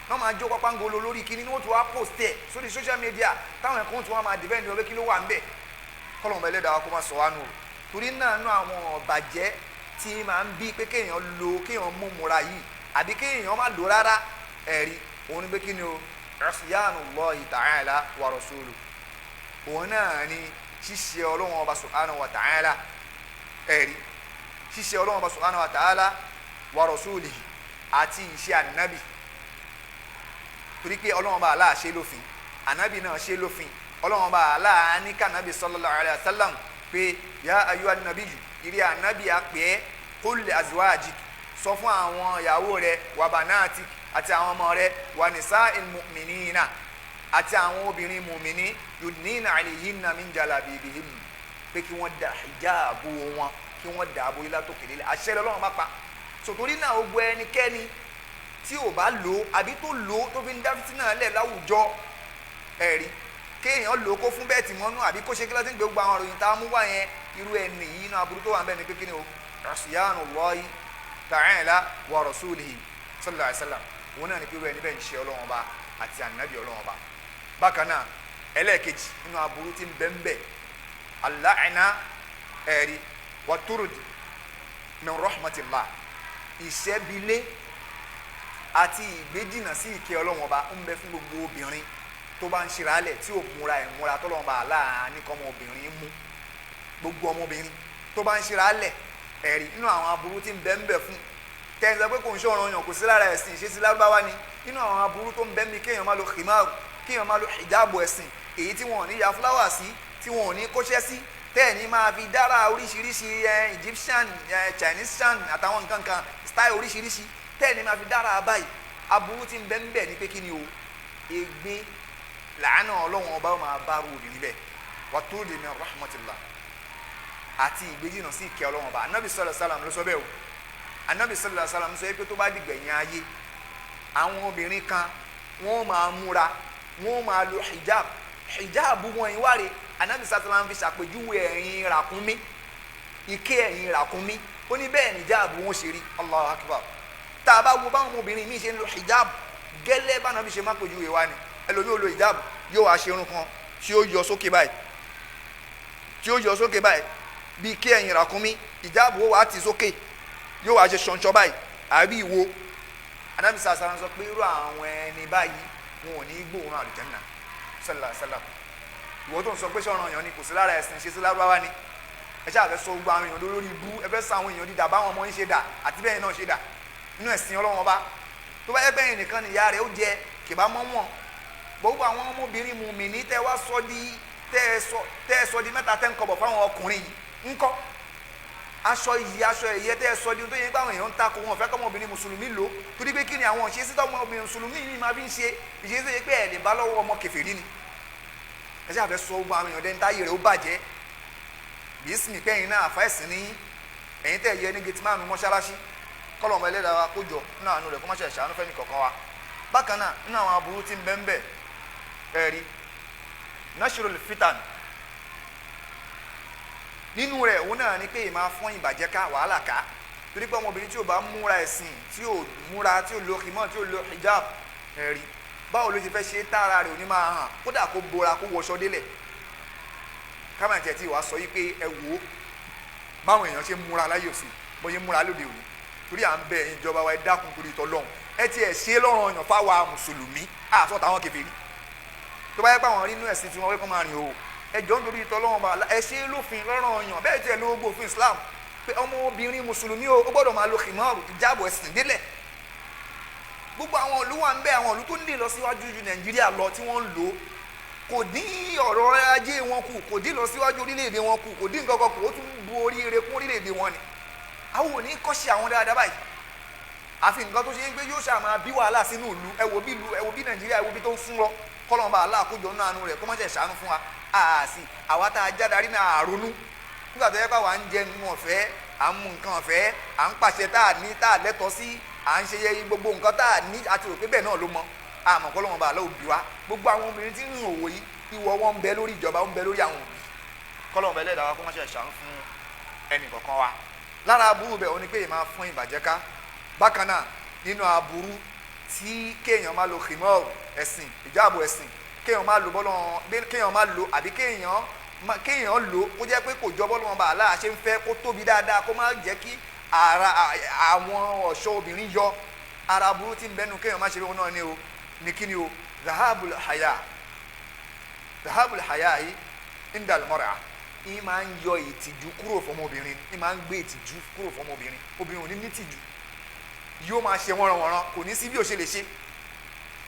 S2: wọ́n máa jó pápángolo lórí kíní, ni wọ́n tún wá post ẹ̀ sórí social media, táwọn ẹ̀kọ́ tún wá máa defend wọn pé kí ló wà ń bẹ̀. Kọ́lọ́mù ẹlẹ́dàá kó má sọ wá nù. Torí náà nú àwọn ọ̀bàjẹ́ tí máa ń bí pé kéèyàn lo kéèyàn mú múra yìí àbí kéèyàn má lò rárá, ẹ̀rí òun ni pé kí ni o, isyanullahi ta'ala wa rasuluhu, òun náà ni ṣíṣe Ọlọ́run ọba subhanahu wa ta'ala, ẹ̀rí ṣíṣe Ọlọ́run ọba subhanahu wa ta'ala wa rasulihi àti ìṣe ànábì. Torí pé Ọlọ́run ọba Allah ṣe lófin, ànábì náà ṣe lófin. Ọlọ́run ọba Allah ní kànábì sallallahu alayhi wa sallam pé ya ayyuhan nabiyyu, ìrí ànábì àpẹ́, qul li azwajik, sọ fún àwọn ìyàwó rẹ, wa banatik, àti àwọn ọmọ rẹ, wa nisa'il mu'minina, àti àwọn obìnrin mùmíní, yudnina alayhinna min jalabibihin, pé kí wọ́n da hijabu wọn, kí wọ́n dà bo ilá tó kéde àṣẹ lọ́lọ́run bá pa. Sòtórí náà ó gbọ́ ẹnikẹ́ni tí ò bá lò ó àbí tó lò ó tó fi ń dá fìtínà lẹ̀ láwùjọ, ẹ̀rí kéèyàn lò ó kó fún bẹ́ẹ̀ tì mọ́nú àbí kó ṣe kí lọ́sìn gbogbo àwọn òròyìn tá a mú wá yẹn, irú ẹni yìí inú aburú tó wà ń bẹ́ẹ̀ ni pé kí ni o, isyanullahi ta'ala wa rasulihi sallallahu alaihi wasallam, òun náà ni pé irú ẹni bẹ́ẹ̀ ń ṣe Ọlọ́run ọba àti ànábì Ọlọ́run ọba. Bákan náà ẹlẹ́ẹ̀kejì nínú aburú tí ń bẹ ń bẹ, al-la'na, ẹ̀rí wa turud min rahmatillah, ìṣẹ́bilé àti ìgbéjìnà sí ìkẹ́ Ọlọ́run ọba ń bẹ fún gbogbo obìnrin tó bá ń ṣeralẹ̀ tí ò múra ẹ̀ múra tọ́lọ́run ọba aláàánú kọ́ ọmọbìnrin mú. Gbogbo ọmọbìnrin tó bá ń ṣeralẹ̀, ẹ̀rí nínú àwọn aburú tí ń bẹ ń bẹ fún tẹ́yìn sọ pé kò ń ṣọ̀ràn yàn, kò sí lára ẹ̀sìn ìṣesí lárúbáwá ni, nínú àwọn aburú tó ń bẹ mi kéèyàn má lo khimaru Kéèyàn máa lo hijabu ẹ̀sìn, èyí tí wọn ò ní ya fúláwà sí, tí wọn ò ní kóṣẹ́ sí, tẹ́ẹ̀ ní máa fi dára oríṣiríṣi Egyptian, Chinese àtàwọn nǹkan kan style oríṣiríṣi, tẹ́ẹ̀ ní máa fi dára báyìí. Aburú tí ń bẹ ń bẹ ní pé kí ni o, ègbé làánà Ọlọ́run ọba máa bá rú obìnrin bẹ́ẹ̀, wàtúndì min rahmatillah, àti ìgbéjìnà sí ìkẹ́ Ọlọ́run ọba. Anabi sallallahu alaihi wasallam ló sọ bẹ́ẹ̀ o. Anabi sallallahu alaihi wasallam sọ pé tó bá dìgbẹ̀yìn ayé, àwọn obìnrin kan wọ́n máa múra, wọ́n máa lo hijab. Hijab wọn ìwáre anabi sallallahu alaihi wasallam fi ṣàpèjúwe ẹ̀yìn ràkúnmí, ike ẹ̀yìn ràkúnmí. Ó ní bẹ́ẹ̀ ní hijab wọn ṣe rí. Allahu akbar. Tá a bá wo báwọn obìnrin mi ṣe ń lo hijab gẹ́lẹ́ bá nàbí ṣe má pèjúwe wa ni. Ẹlòmíì ò lo hijab, yóò wá ṣe irun kan tí ó yọ sókè báyìí, tí ó yọ sókè báyìí bíi kí ẹ̀yìn ràkúnmí. Hijab ó wá ti sókè, yóò wá ṣe ṣanṣan báyìí àbí ìwo. Anabi sàṣà sọ pé irú àwọn ẹni báyìí wọn ò ní gbóòórùn àlùjánnà sallallahu alaihi wasallam. Ìwọ tó ń sọ pé sọ̀rọ̀ èèyàn ni kò sí lára ẹ̀sìn ṣe sí lárúbáwá ni, ẹ ṣáà fẹ́ sọ gbogbo àwọn èèyàn lórí ibú, ẹ fẹ́ sọ àwọn èèyàn dídà báwọn ọmọ yín ṣe dà àti bẹ́ẹ̀ náà ṣe dà nínú ẹ̀sìn Ọlọ́run ọba. Tó bá yẹ bẹ́ẹ̀ nìkan nìyá rẹ̀ ó jẹ kìbá mọ́ wọn. Gbogbo àwọn ọmọbìnrin mùmíní tẹ́ wá sọ di tẹ́ ẹ sọ di mẹ́ta tẹ́ ń kọbọ̀ fáwọn ọkùnrin yìí ńkọ́, aṣọ iyì aṣọ ẹ̀yẹ tẹ́ ẹ sọ di tó yẹ báwọn èèyàn ń takò wọn fẹ́ kọ́mọbìnrin mùsùlùmí lò, torí pé kí ni àwọn ìṣesí tọ́mọbìnrin mùsùlùmí yìí máa fi ń ṣe ìṣesí yẹ pé ẹ̀ lè bá lọ́wọ́ ọmọ kèfèrí ni. Ẹ ṣáà fẹ́ sọ gbogbo àwọn èèyàn dẹ́ntáyé rẹ̀ ó bàjẹ́. Bísí pẹ́yìn náà àfa ẹ̀sìn ní ẹ̀yìn tẹ̀ yẹ ní gẹ̀tìmánu mọ́ṣáláṣí, kọ́lọ̀mọ ẹlẹ́dàá wa kó jọ nínú àánú rẹ̀ kó má ṣe ṣàánú fẹ́ni kọ̀ọ̀kan wa. Bákan náà nínú àwọn aburú tí ń bẹ ń bẹ, ẹ̀rí nashrul fitan nínú rẹ̀, òun náà ni pé ìmáa fọ́n ìbàjẹ́ ká wàhálà ká, torí pé ọmọbìnrin tí ò bá múra ẹ̀sìn, tí ò múra, tí ò lo khimar, tí ò lo hijab, ẹ̀rí báwo ló ṣe fẹ́ ṣe tára rẹ̀ ò ní máa hàn, kódà kó bora kó wọṣọ délẹ̀. Kámẹ́ntì tí wàá sọ yìí pé ẹ wò ó báwọn èèyàn ṣe múra láyé òsì, bó ṣe múra lóde òní, torí à ń bẹ ìjọba wa, ẹ dákun torí t'Ọlọ́run, ẹ tiẹ̀ ṣe lọ́rùn ọ̀yàn fáwa mùsùlùmí àtọ́ táwọn kèfèrí. Tó bá yẹ pé àwọn rí inú ẹ̀sìn tí wọ́n wé kó máa rìn o, ẹ jọ ń torí t'Ọlọ́run bá ẹ ṣe lófin lọ́rùn ọ̀yàn bẹ́ẹ̀ tiẹ̀ ló gbófin Islam pé ọmọbìnrin mùsùlùmí o, ó gbọ́dọ̀ máa lo khimar, ìjáàbọ̀ ẹ̀sìn délẹ̀. Gbogbo àwọn ìlú wà ń bẹ, àwọn ìlú tó ń lè lọ síwájú ju Nàìjíríà lọ tí wọ́n ń lò, kò dín ọ̀rọ̀ ajé wọn kù, kò dín lọ síwájú orílẹ̀-èdè wọn kù, kò dín nǹkan kan kù, ó tún bu oríire kún orílẹ̀-èdè wọn ni. Àwọn ò ní kọ́ṣe àwọn dáadáa báyìí. Àfi nǹkan tó ṣe ń gbé yóò ṣáà máa bí wàhálà sínú ìlú. Ẹ wo bí ìlú, ẹ wo bí Nàìjíríà, ẹ wo bí tó ń fún lọ. Kọ́lọ́mọba aláàkójọ náà àánú rẹ̀ kó má ṣe ṣàánú fún wa. Àásì àwa tá a jádarí náà àronú nígbà tó yẹ pé àwa ń jẹ nǹkan ọ̀fẹ́, à ń mu nǹkan ọ̀fẹ́, à ń pàṣẹ tá a ní tá a lẹ́tọ̀ọ́ sí, à ń ṣe yẹ gbogbo nǹkan tá a ní, àti rò pé bẹ́ẹ̀ náà ló mọ. Àmọ́ kọ́lọ́mọba àlọ́ òbí wa, gbogbo àwọn obìnrin tí ń rìn òwò yìí, ìwọ wọn ń bẹ lórí ìjọba, ń bẹ lórí àwọn òbí. Kọ́lọ́mọba ẹlẹ́dàá wa kó má ṣe ṣàánú fún ẹnì kọ̀ọ̀kan wa. Lára aburú bẹ̀ ó ní pé èèyàn máa fún ìbàjẹ́ ká. Bákan náà nínú aburú tí kéèyàn máa lo khimar ẹ̀sìn, ìjáàbò ẹ̀sìn, kéèyàn máa lo bọ́lọ́, kéèyàn máa lo àbí kéèyàn lo kó jẹ́ pé kò jọ bọ́lọ́ bá aláà ṣe ń fẹ́ kó tóbi dáadáa, kó má jẹ́ kí ara àwọn ọ̀ṣọ́ obìnrin yọ. Ara aburú tí ń bẹnu kéèyàn má ṣe bí wọn náà ni o, ní kí ni o, zahabul haya, zahabul haya yìí indal mara, ìyẹn máa ń yọ ìtìjú kúrò fọmọbìnrin, ìyẹn máa ń gbé ìtìjú kúrò fọmọbìnrin. Obìnrin ò ní nítìjú, yóò máa ṣe wọ́nranwọ̀nran, kò ní sí bí ó ṣe lè ṣe,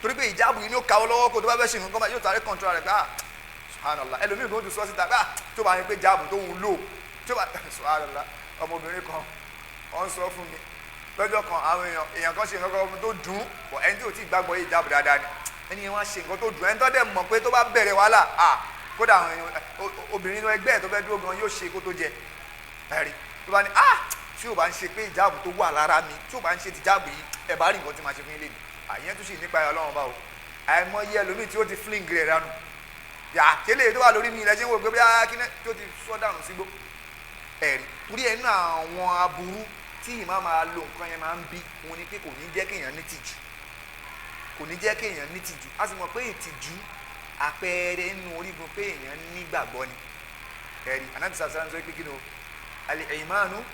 S2: torí pé ìjáàbù yìí ni ó kawọ́ lọ́wọ́ kó tó bá fẹ́ ṣe nǹkan yóò tàrí kọ́ńtúrà rẹ̀ pé ah subhanallah. Ẹlòmíì kò tún sọ síta pé ah tó bá yẹn pé jáàbù tó ń lò tó bá subhanallah. Ọmọbìnrin kan ó ń sọ fún mi lọ́jọ́ kan, àwọn èèyàn kan ṣe nǹkan kan tó dùn ún, ẹni tí ò tí ì gbàgbọ́ yìí jáàbù dáadáa ni, ẹni yẹn wá ṣe nǹkan tó dùn, ẹni tó dẹ̀ mọ̀ pé tó bá bẹ̀rẹ̀ wàhálà ah kódà àwọn èèyàn obìnrin inú ẹgbẹ́ ẹ̀ tó fẹ́ dúró gan yóò ṣe kó tó jẹ ẹ̀rí tó bá ní ah tí o bá ń ṣe pé ìjáàbù tó wà lára mi, tí o bá ń ṣe tìjáàbù yìí, ẹ bá rí nǹkan tí màá ṣe fún yín lè ní. Àyẹn tún sì nípa ẹ Ọlọ́run bá o, àìmọye ẹlòmíì tí ó ti fling rẹ̀ dànù, yà tẹ́lẹ̀ tó wà lórí mi ilẹ̀ ṣé ń wò pé bí akíní tí ó ti sọ dànù sígbó ẹ̀rí. Torí ẹ̀ nínú àwọn aburú tí ìmá máa lo nǹkan yẹn máa ń bí òun ni pé kò ní jẹ́ kéèyàn ní tìjú, kò ní jẹ́ kéèyàn ní tìjú. A sì mọ̀ pé ìtìjú àpẹẹrẹ nínú orígun pé èèyàn nígbàgbọ́ ni. Ẹ̀rí Ànábì sallallahu alaihi wasallam sọ pé kí ni o, al-imanu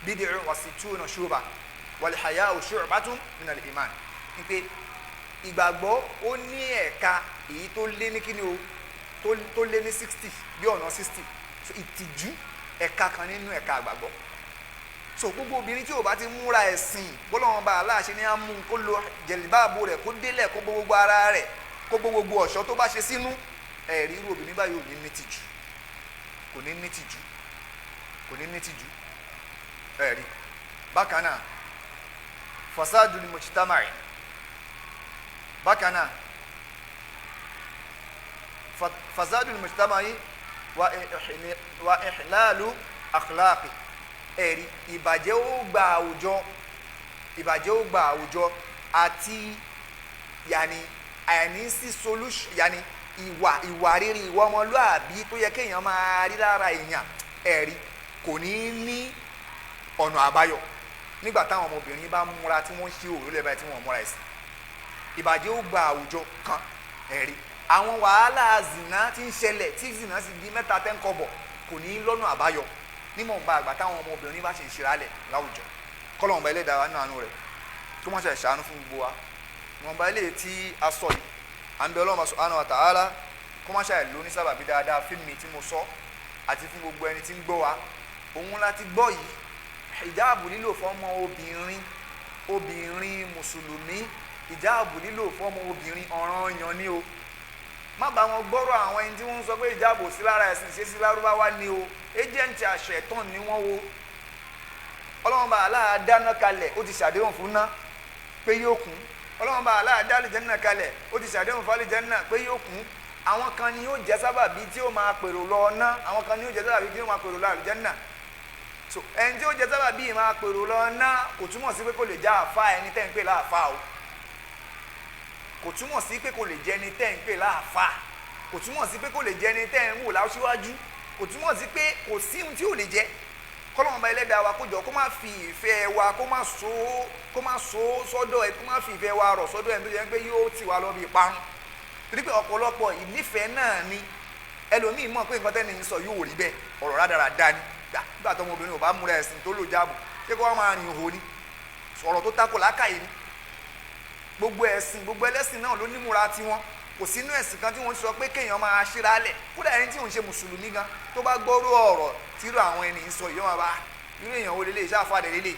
S2: bid'un wa sittuna shu'ba wal haya'u shu'batun min al-iman, ní pé ìgbàgbọ́ ó ní ẹ̀ka èyí tó lé ní kí ni o, tó lé ní 60, bí ọ̀nà 60. So ìtìjú ẹ̀ka kan nínú ẹ̀ka àgbàgbọ́. So gbogbo obìnrin tí ò bá ti múra ẹ̀sìn bọ́lọ́wọ́n bá aláàṣẹ ní á mú kó lo jẹ̀lìbáàbò rẹ̀ kó délẹ̀ kó gbogbo ara rẹ̀, Kó bó gbogbo ọ̀ṣọ́ tó bá ṣe sínú. Ẹ̀rí irú obìnrin báyìí ò ní ní tìjú, kò ní ní tìjú, kò ní ní tìjú. Ẹ̀rí bákan náà fasadul mujtama'i, bákan náà fasadul mujtama'i wa ihlalu akhlaqi. Ẹ̀rí ìbàjẹ́ ó gba àwùjọ, ìbàjẹ́ ó gba àwùjọ àti yàní àìní sí solution, yàní ìwà rere, ìwà ọmọlúàbí tó yẹ kéèyàn máa rí lára èèyàn. Ẹ̀rí kò ní ní ọ̀nà àbáyọ nígbà táwọn ọmọbìnrin bá múra tí wọ́n ń ṣe òrùlé lẹ́bàá tí wọ́n múra ẹ̀sìn. Ìbàjẹ́ ó gba àwùjọ kan. Ẹ̀rí àwọn wàhálà zìnà tí ń ṣẹlẹ̀, tí zìnà sì di mẹ́ta tẹ́ńkọ̀bọ̀, kò ní lọ́nà àbáyọ nímọ̀ọ́ba àgbà táwọn ọmọbìnrin bá ṣe ń ṣeralẹ̀ láwùjọ. Kọ́lọ́mọba ẹlẹ́dàá nínú àánú rẹ̀ tó má ṣe ṣàánú fún gbogbo wa. Ìwọ̀nba eléyìí tí a sọ yìí, à ń bẹ Ọlọ́run subhanahu wa ta'ala kó má ṣe lò ní sábàbí dáadáa fún mi tí mo sọ àti fún gbogbo ẹni tí ń gbọ́ wa. Òun láti gbọ́ yìí, hijabu lílò fọ́mọ obìnrin, obìnrin mùsùlùmí, hijabu lílò fọ́mọ obìnrin ọ̀ranyàn ni o. Má bá wọn gbọ́rọ̀ àwọn ẹni tí wọ́n ń sọ pé hijabu sí lára ẹ̀sìn ṣe sí lárúbáwá ni o. Ẹ́jẹ̀ǹtì àṣetán ni wọ́n wo. Ọlọ́run bá aláà dáná kalẹ̀, ó ti ṣàdéhùn fún ná pé yóò kún. Ọlọ́run bá aláà dá àlùjánnà kalẹ̀, ó ti ṣàdéhùn fún àlùjánnà pé yóò kún. Àwọn kan ni yóò jẹ́ sábàbí tí ó máa pèrò lọ ná, àwọn kan ni yóò jẹ́ sábàbí tí ó máa pèrò lọ àlùjánnà. So ẹni tí ó jẹ́ sábàbí máa pèrò lọ ná kò túmọ̀ sí pé kò lè já àfa ẹni tẹ́ ń pè láàfa o. Kò túmọ̀ sí pé kò lè jẹ́ ẹni tẹ́ ń pè láàfa. Kò túmọ̀ sí pé kò lè jẹ́ ẹni tẹ́ ń wò láṣíwájú. Kò túmọ̀ sí pé kò sí ohun tí ò lè jẹ́. Kọ́lọ́run bá ẹlẹ́dàá wa kó jọ kó má fi ìfẹ́ wa kó má so sọ́dọ̀ ẹ, kó má fi ìfẹ́ wa rọ̀ sọ́dọ̀ ẹ tó jẹ́ pé yóò tì wá lọ bí ìparun. Torí pé ọ̀pọ̀lọpọ̀ ìnífẹ̀ẹ́ náà ni ẹlòmíì mọ̀ pé nǹkan tẹ́ni ń sọ yóò rí bẹ́ẹ̀, ọ̀rọ̀ rádaràda ni. Nígbà tó ọmọbìnrin ò bá múra ẹ̀sìn tó lò jáàbù, ṣé kó wá máa rìn òhò ni? Ọ̀rọ̀ tó tako làákàyè ni. Gbogbo ẹ̀sìn, gbogbo ẹlẹ́sìn náà ló nímúra tiwọn. Kò sínú ẹ̀sìn kan tí wọ́n sọ pé kéèyàn máa ṣíra lẹ̀. Kódà ẹni tí òun ṣe mùsùlùmí gan tó bá gbọ́rú ọ̀rọ̀ tírú àwọn ẹni ń sọ yìí, wọ́n bá irú èèyàn wo lélẹ̀, ṣáfàdé lélẹ̀,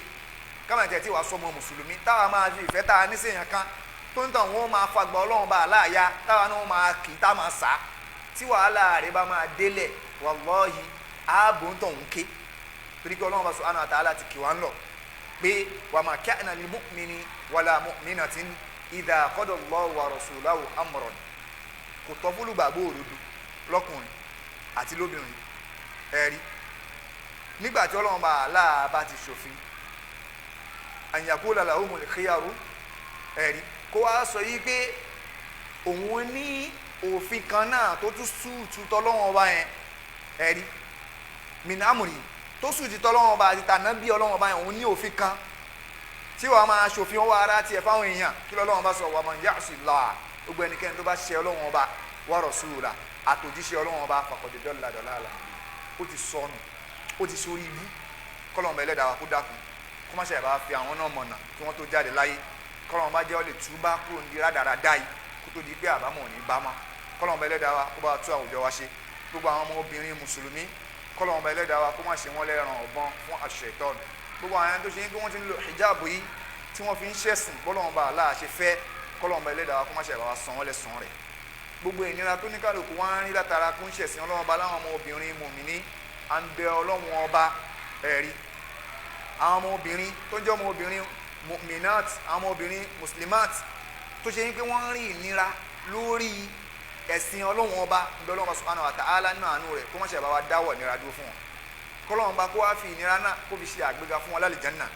S2: káwọn ẹ̀tẹ̀ tí wàá sọmọ mùsùlùmí táwa máa fi ìfẹ́ tá a ní sèèyàn kan tó ń tàn wọ́n máa fagbá Ọlọ́run bá aláàyá, táwa náà máa kì í tá máa sá tí wàhálà rẹ̀ bá máa délẹ̀, wàlọ́ọ̀hì ààbò ń tàn ń ké. Torí pé Ọlọ́run bá subhanahu wa ta'ala ti kì wá ń lọ pé wa ma kana lil mu'mini wala mu'minatin idha qada Allahu wa rasulahu amran. Kò tọ́ fún olùgbàgbọ́ òdodo lọ́kùnrin àti lóbìnrin. Ẹ̀rí nígbà tí Ọlọ́run bá aláà bá ti ṣòfin an yakula lahumul khiyaru, ẹ̀rí kó wá sọ yí pé òun ní òfin kan náà tó tún sùúrù tọ́lọ́run ọba yẹn, ẹ̀rí min amri tó sùúrù tọ́lọ́run ọba àti tànábí Ọlọ́run ọba yẹn, òun ní òfin kan tí wàá máa ṣòfin ọwọ́ ara tiẹ̀ fáwọn èèyàn. Kí lọ́lọ́run bá sọ? Wa man ya'si Allah, gbogbo ẹnikẹ́ni tó bá ṣe Ọlọ́run ọba wa rasulahu àtòjíṣẹ́ Ọlọ́run ọba faqad dalla dalalan, ó ti sọnù, ó ti sórí ibú. Kọ́lọ́run bá ẹlẹ́dàá wa kó dákun kó má ṣe bá fi àwọn náà mọ̀nà kí wọ́n tó jáde láyé. Kọ́lọ́run bá jẹ́ ó lè túbá kúrò ní rádaràdá yìí kó tó di pé àbámọ̀ ò ní bá mọ́. Kọ́lọ́run bá ẹlẹ́dàá wa kó bá tú àwùjọ wa ṣe. Gbogbo àwọn ọmọbìnrin mùsùlùmí, kọ́lọ́run bá ẹlẹ́dàá wa kó má ṣe wọ́n lẹ́ran ọ̀bọ̀n fún àṣetọ́nù. Gbogbo àwọn ẹni tó ṣe ń pé wọ́n ti ń lo hijab yìí tí wọ́n fi ń ṣẹ̀sìn bọ́lọ́run bá aláà ṣe fẹ́, kọ́lọ́run bá ẹlẹ́dàá wa kó má ṣe bá wa san wọ́n lẹ́san rẹ̀. Gbogbo ìnira tó ní kálukú wá ń rí látara kó ń ṣẹ̀sìn Ọlọ́run ọba láwọn ọmọbìnrin mùmíní, à ń bẹ Ọlọ́run ọba. Ẹ̀rí àwọn ọmọbìnrin tó ń jẹ́ ọmọbìnrin mu'minat, àwọn ọmọbìnrin muslimat tó ṣe ń pé wọ́n ń rí ìnira lórí ẹ̀sìn Ọlọ́run ọba, ń bẹ Ọlọ́run ọba subhanahu wa ta'ala nínú àánú rẹ̀ kó má ṣe bá wa dáwọ̀ ìnira dúró fún wọn. Kọ́lọ́run bá kó wá fi ìnira náà kó fi ṣe àgbéga fún wọn lálìjánnà.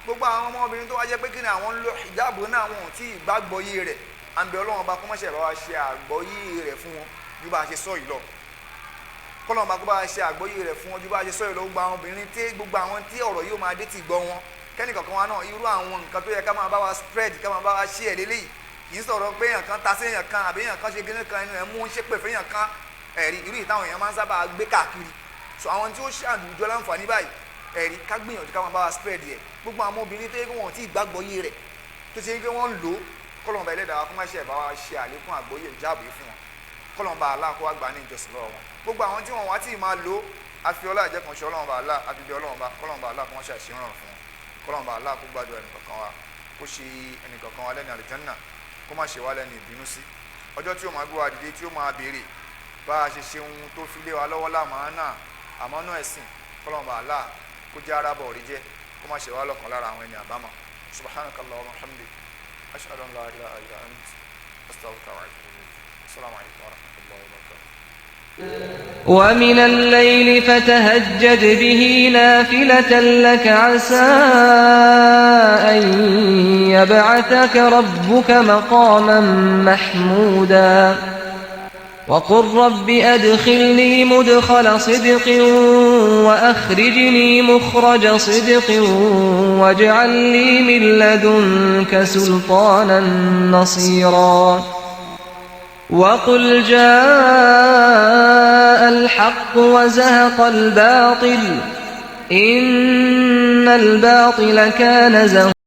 S2: Gbogbo àwọn ọmọbìnrin tó wá jẹ́ pé kí ni àwọn ń lo hijabu náà, wọn ò tí ì gbàgbọ́yé rẹ̀, à ń bẹ Ọlọ́run ọba kó má ṣe bá wa ṣe àgbọ́yé rẹ̀ fún wọn ju bá a ṣe sọ yìí lọ. Kọ́lọ́run bá kó bá a ṣe àgbọ́yé rẹ̀ fún wọn ju bá a ṣe sọ yìí lọ. Gbogbo àwọn obìnrin tí gbogbo àwọn tí ọ̀rọ̀ yóò máa dé ti gbọ́ wọn, kẹ́nì kankan wa náà irú àwọn nǹkan tó yẹ ká máa bá wa spread, ká máa bá wa share lélẹ́yìí. Kì í sọ̀rọ̀ pé èèyàn kan ta sí èèyàn kan àbí èèyàn kan ṣe kíní kan inú ẹ̀ mú ń ṣépè fún èèyàn kan. Ẹ̀rí irú ìtàwọn èèyàn máa ń sábà gbé káàkiri. So àwọn tí ó ṣàdùjọ láǹfààní báyìí, ẹ̀rí ká gbìyànjú ká máa bá wa spread yẹ. Gbogbo àwọn obìnrin tó yẹ kí wọn ò tí ì gbàgbọ́yé rẹ̀ tó ṣe pé wọ́n ń lò ó, kọ́lọ́run bá ẹlẹ́dàá kó má ṣe bá wa ṣe àlékún àgbọ́yé ìjáàbù yìí fún wọn. Kọ́lọ́run bá aláà kó wá gbà ní ìjọsìn lọ́wọ́ wọn. Gbogbo àwọn tí wọn wá tí ì máa lò ó, àfi ọlá ìjẹkànṣe Ọlọ́run bá aláà, àfi bí Ọlọ́run bá, kọ́lọ́run bá aláà kó má ṣe àṣeyọràn fún wọn. Kọ́lọ́run bá aláà kó gbàdúrà ẹnìkọ̀ọ̀kan wa, kó ṣe ẹnìkọ̀ọ̀kan wa lẹ́ni àlùjánnà, kó má ṣe wá lẹ́ni ìbínú sí. Ọjọ́ tí ó máa gbé wa dìde, tí ó máa béèrè bá a ṣe ṣe ohun tó fi lé wa lọ́wọ́ lámàánà àmọ́nà ẹ̀sìn. Kọ́lọ́mọba Allah kó jẹ́ arábọ̀ rí jẹ́, kó má ṣe wá lọ́kàn lára àwọn ẹni àbámọ̀. Subhanaka Allahumma wa hamdik, ashhadu an la ilaha illa ant, astaghfiruka wa atubu ilayk. Assalamu alaykum wa rahmatullahi wa barakatuh.
S1: ومن الليل فتهجد به نافلة لك عسى أن يبعثك ربك مقاما محمودا. وقل رب أدخلني مدخل صدق وأخرجني مخرج صدق واجعل لي من لدنك سلطانا نصيرا. وقل جاء الحق وزهق الباطل إن الباطل كان زهوقا.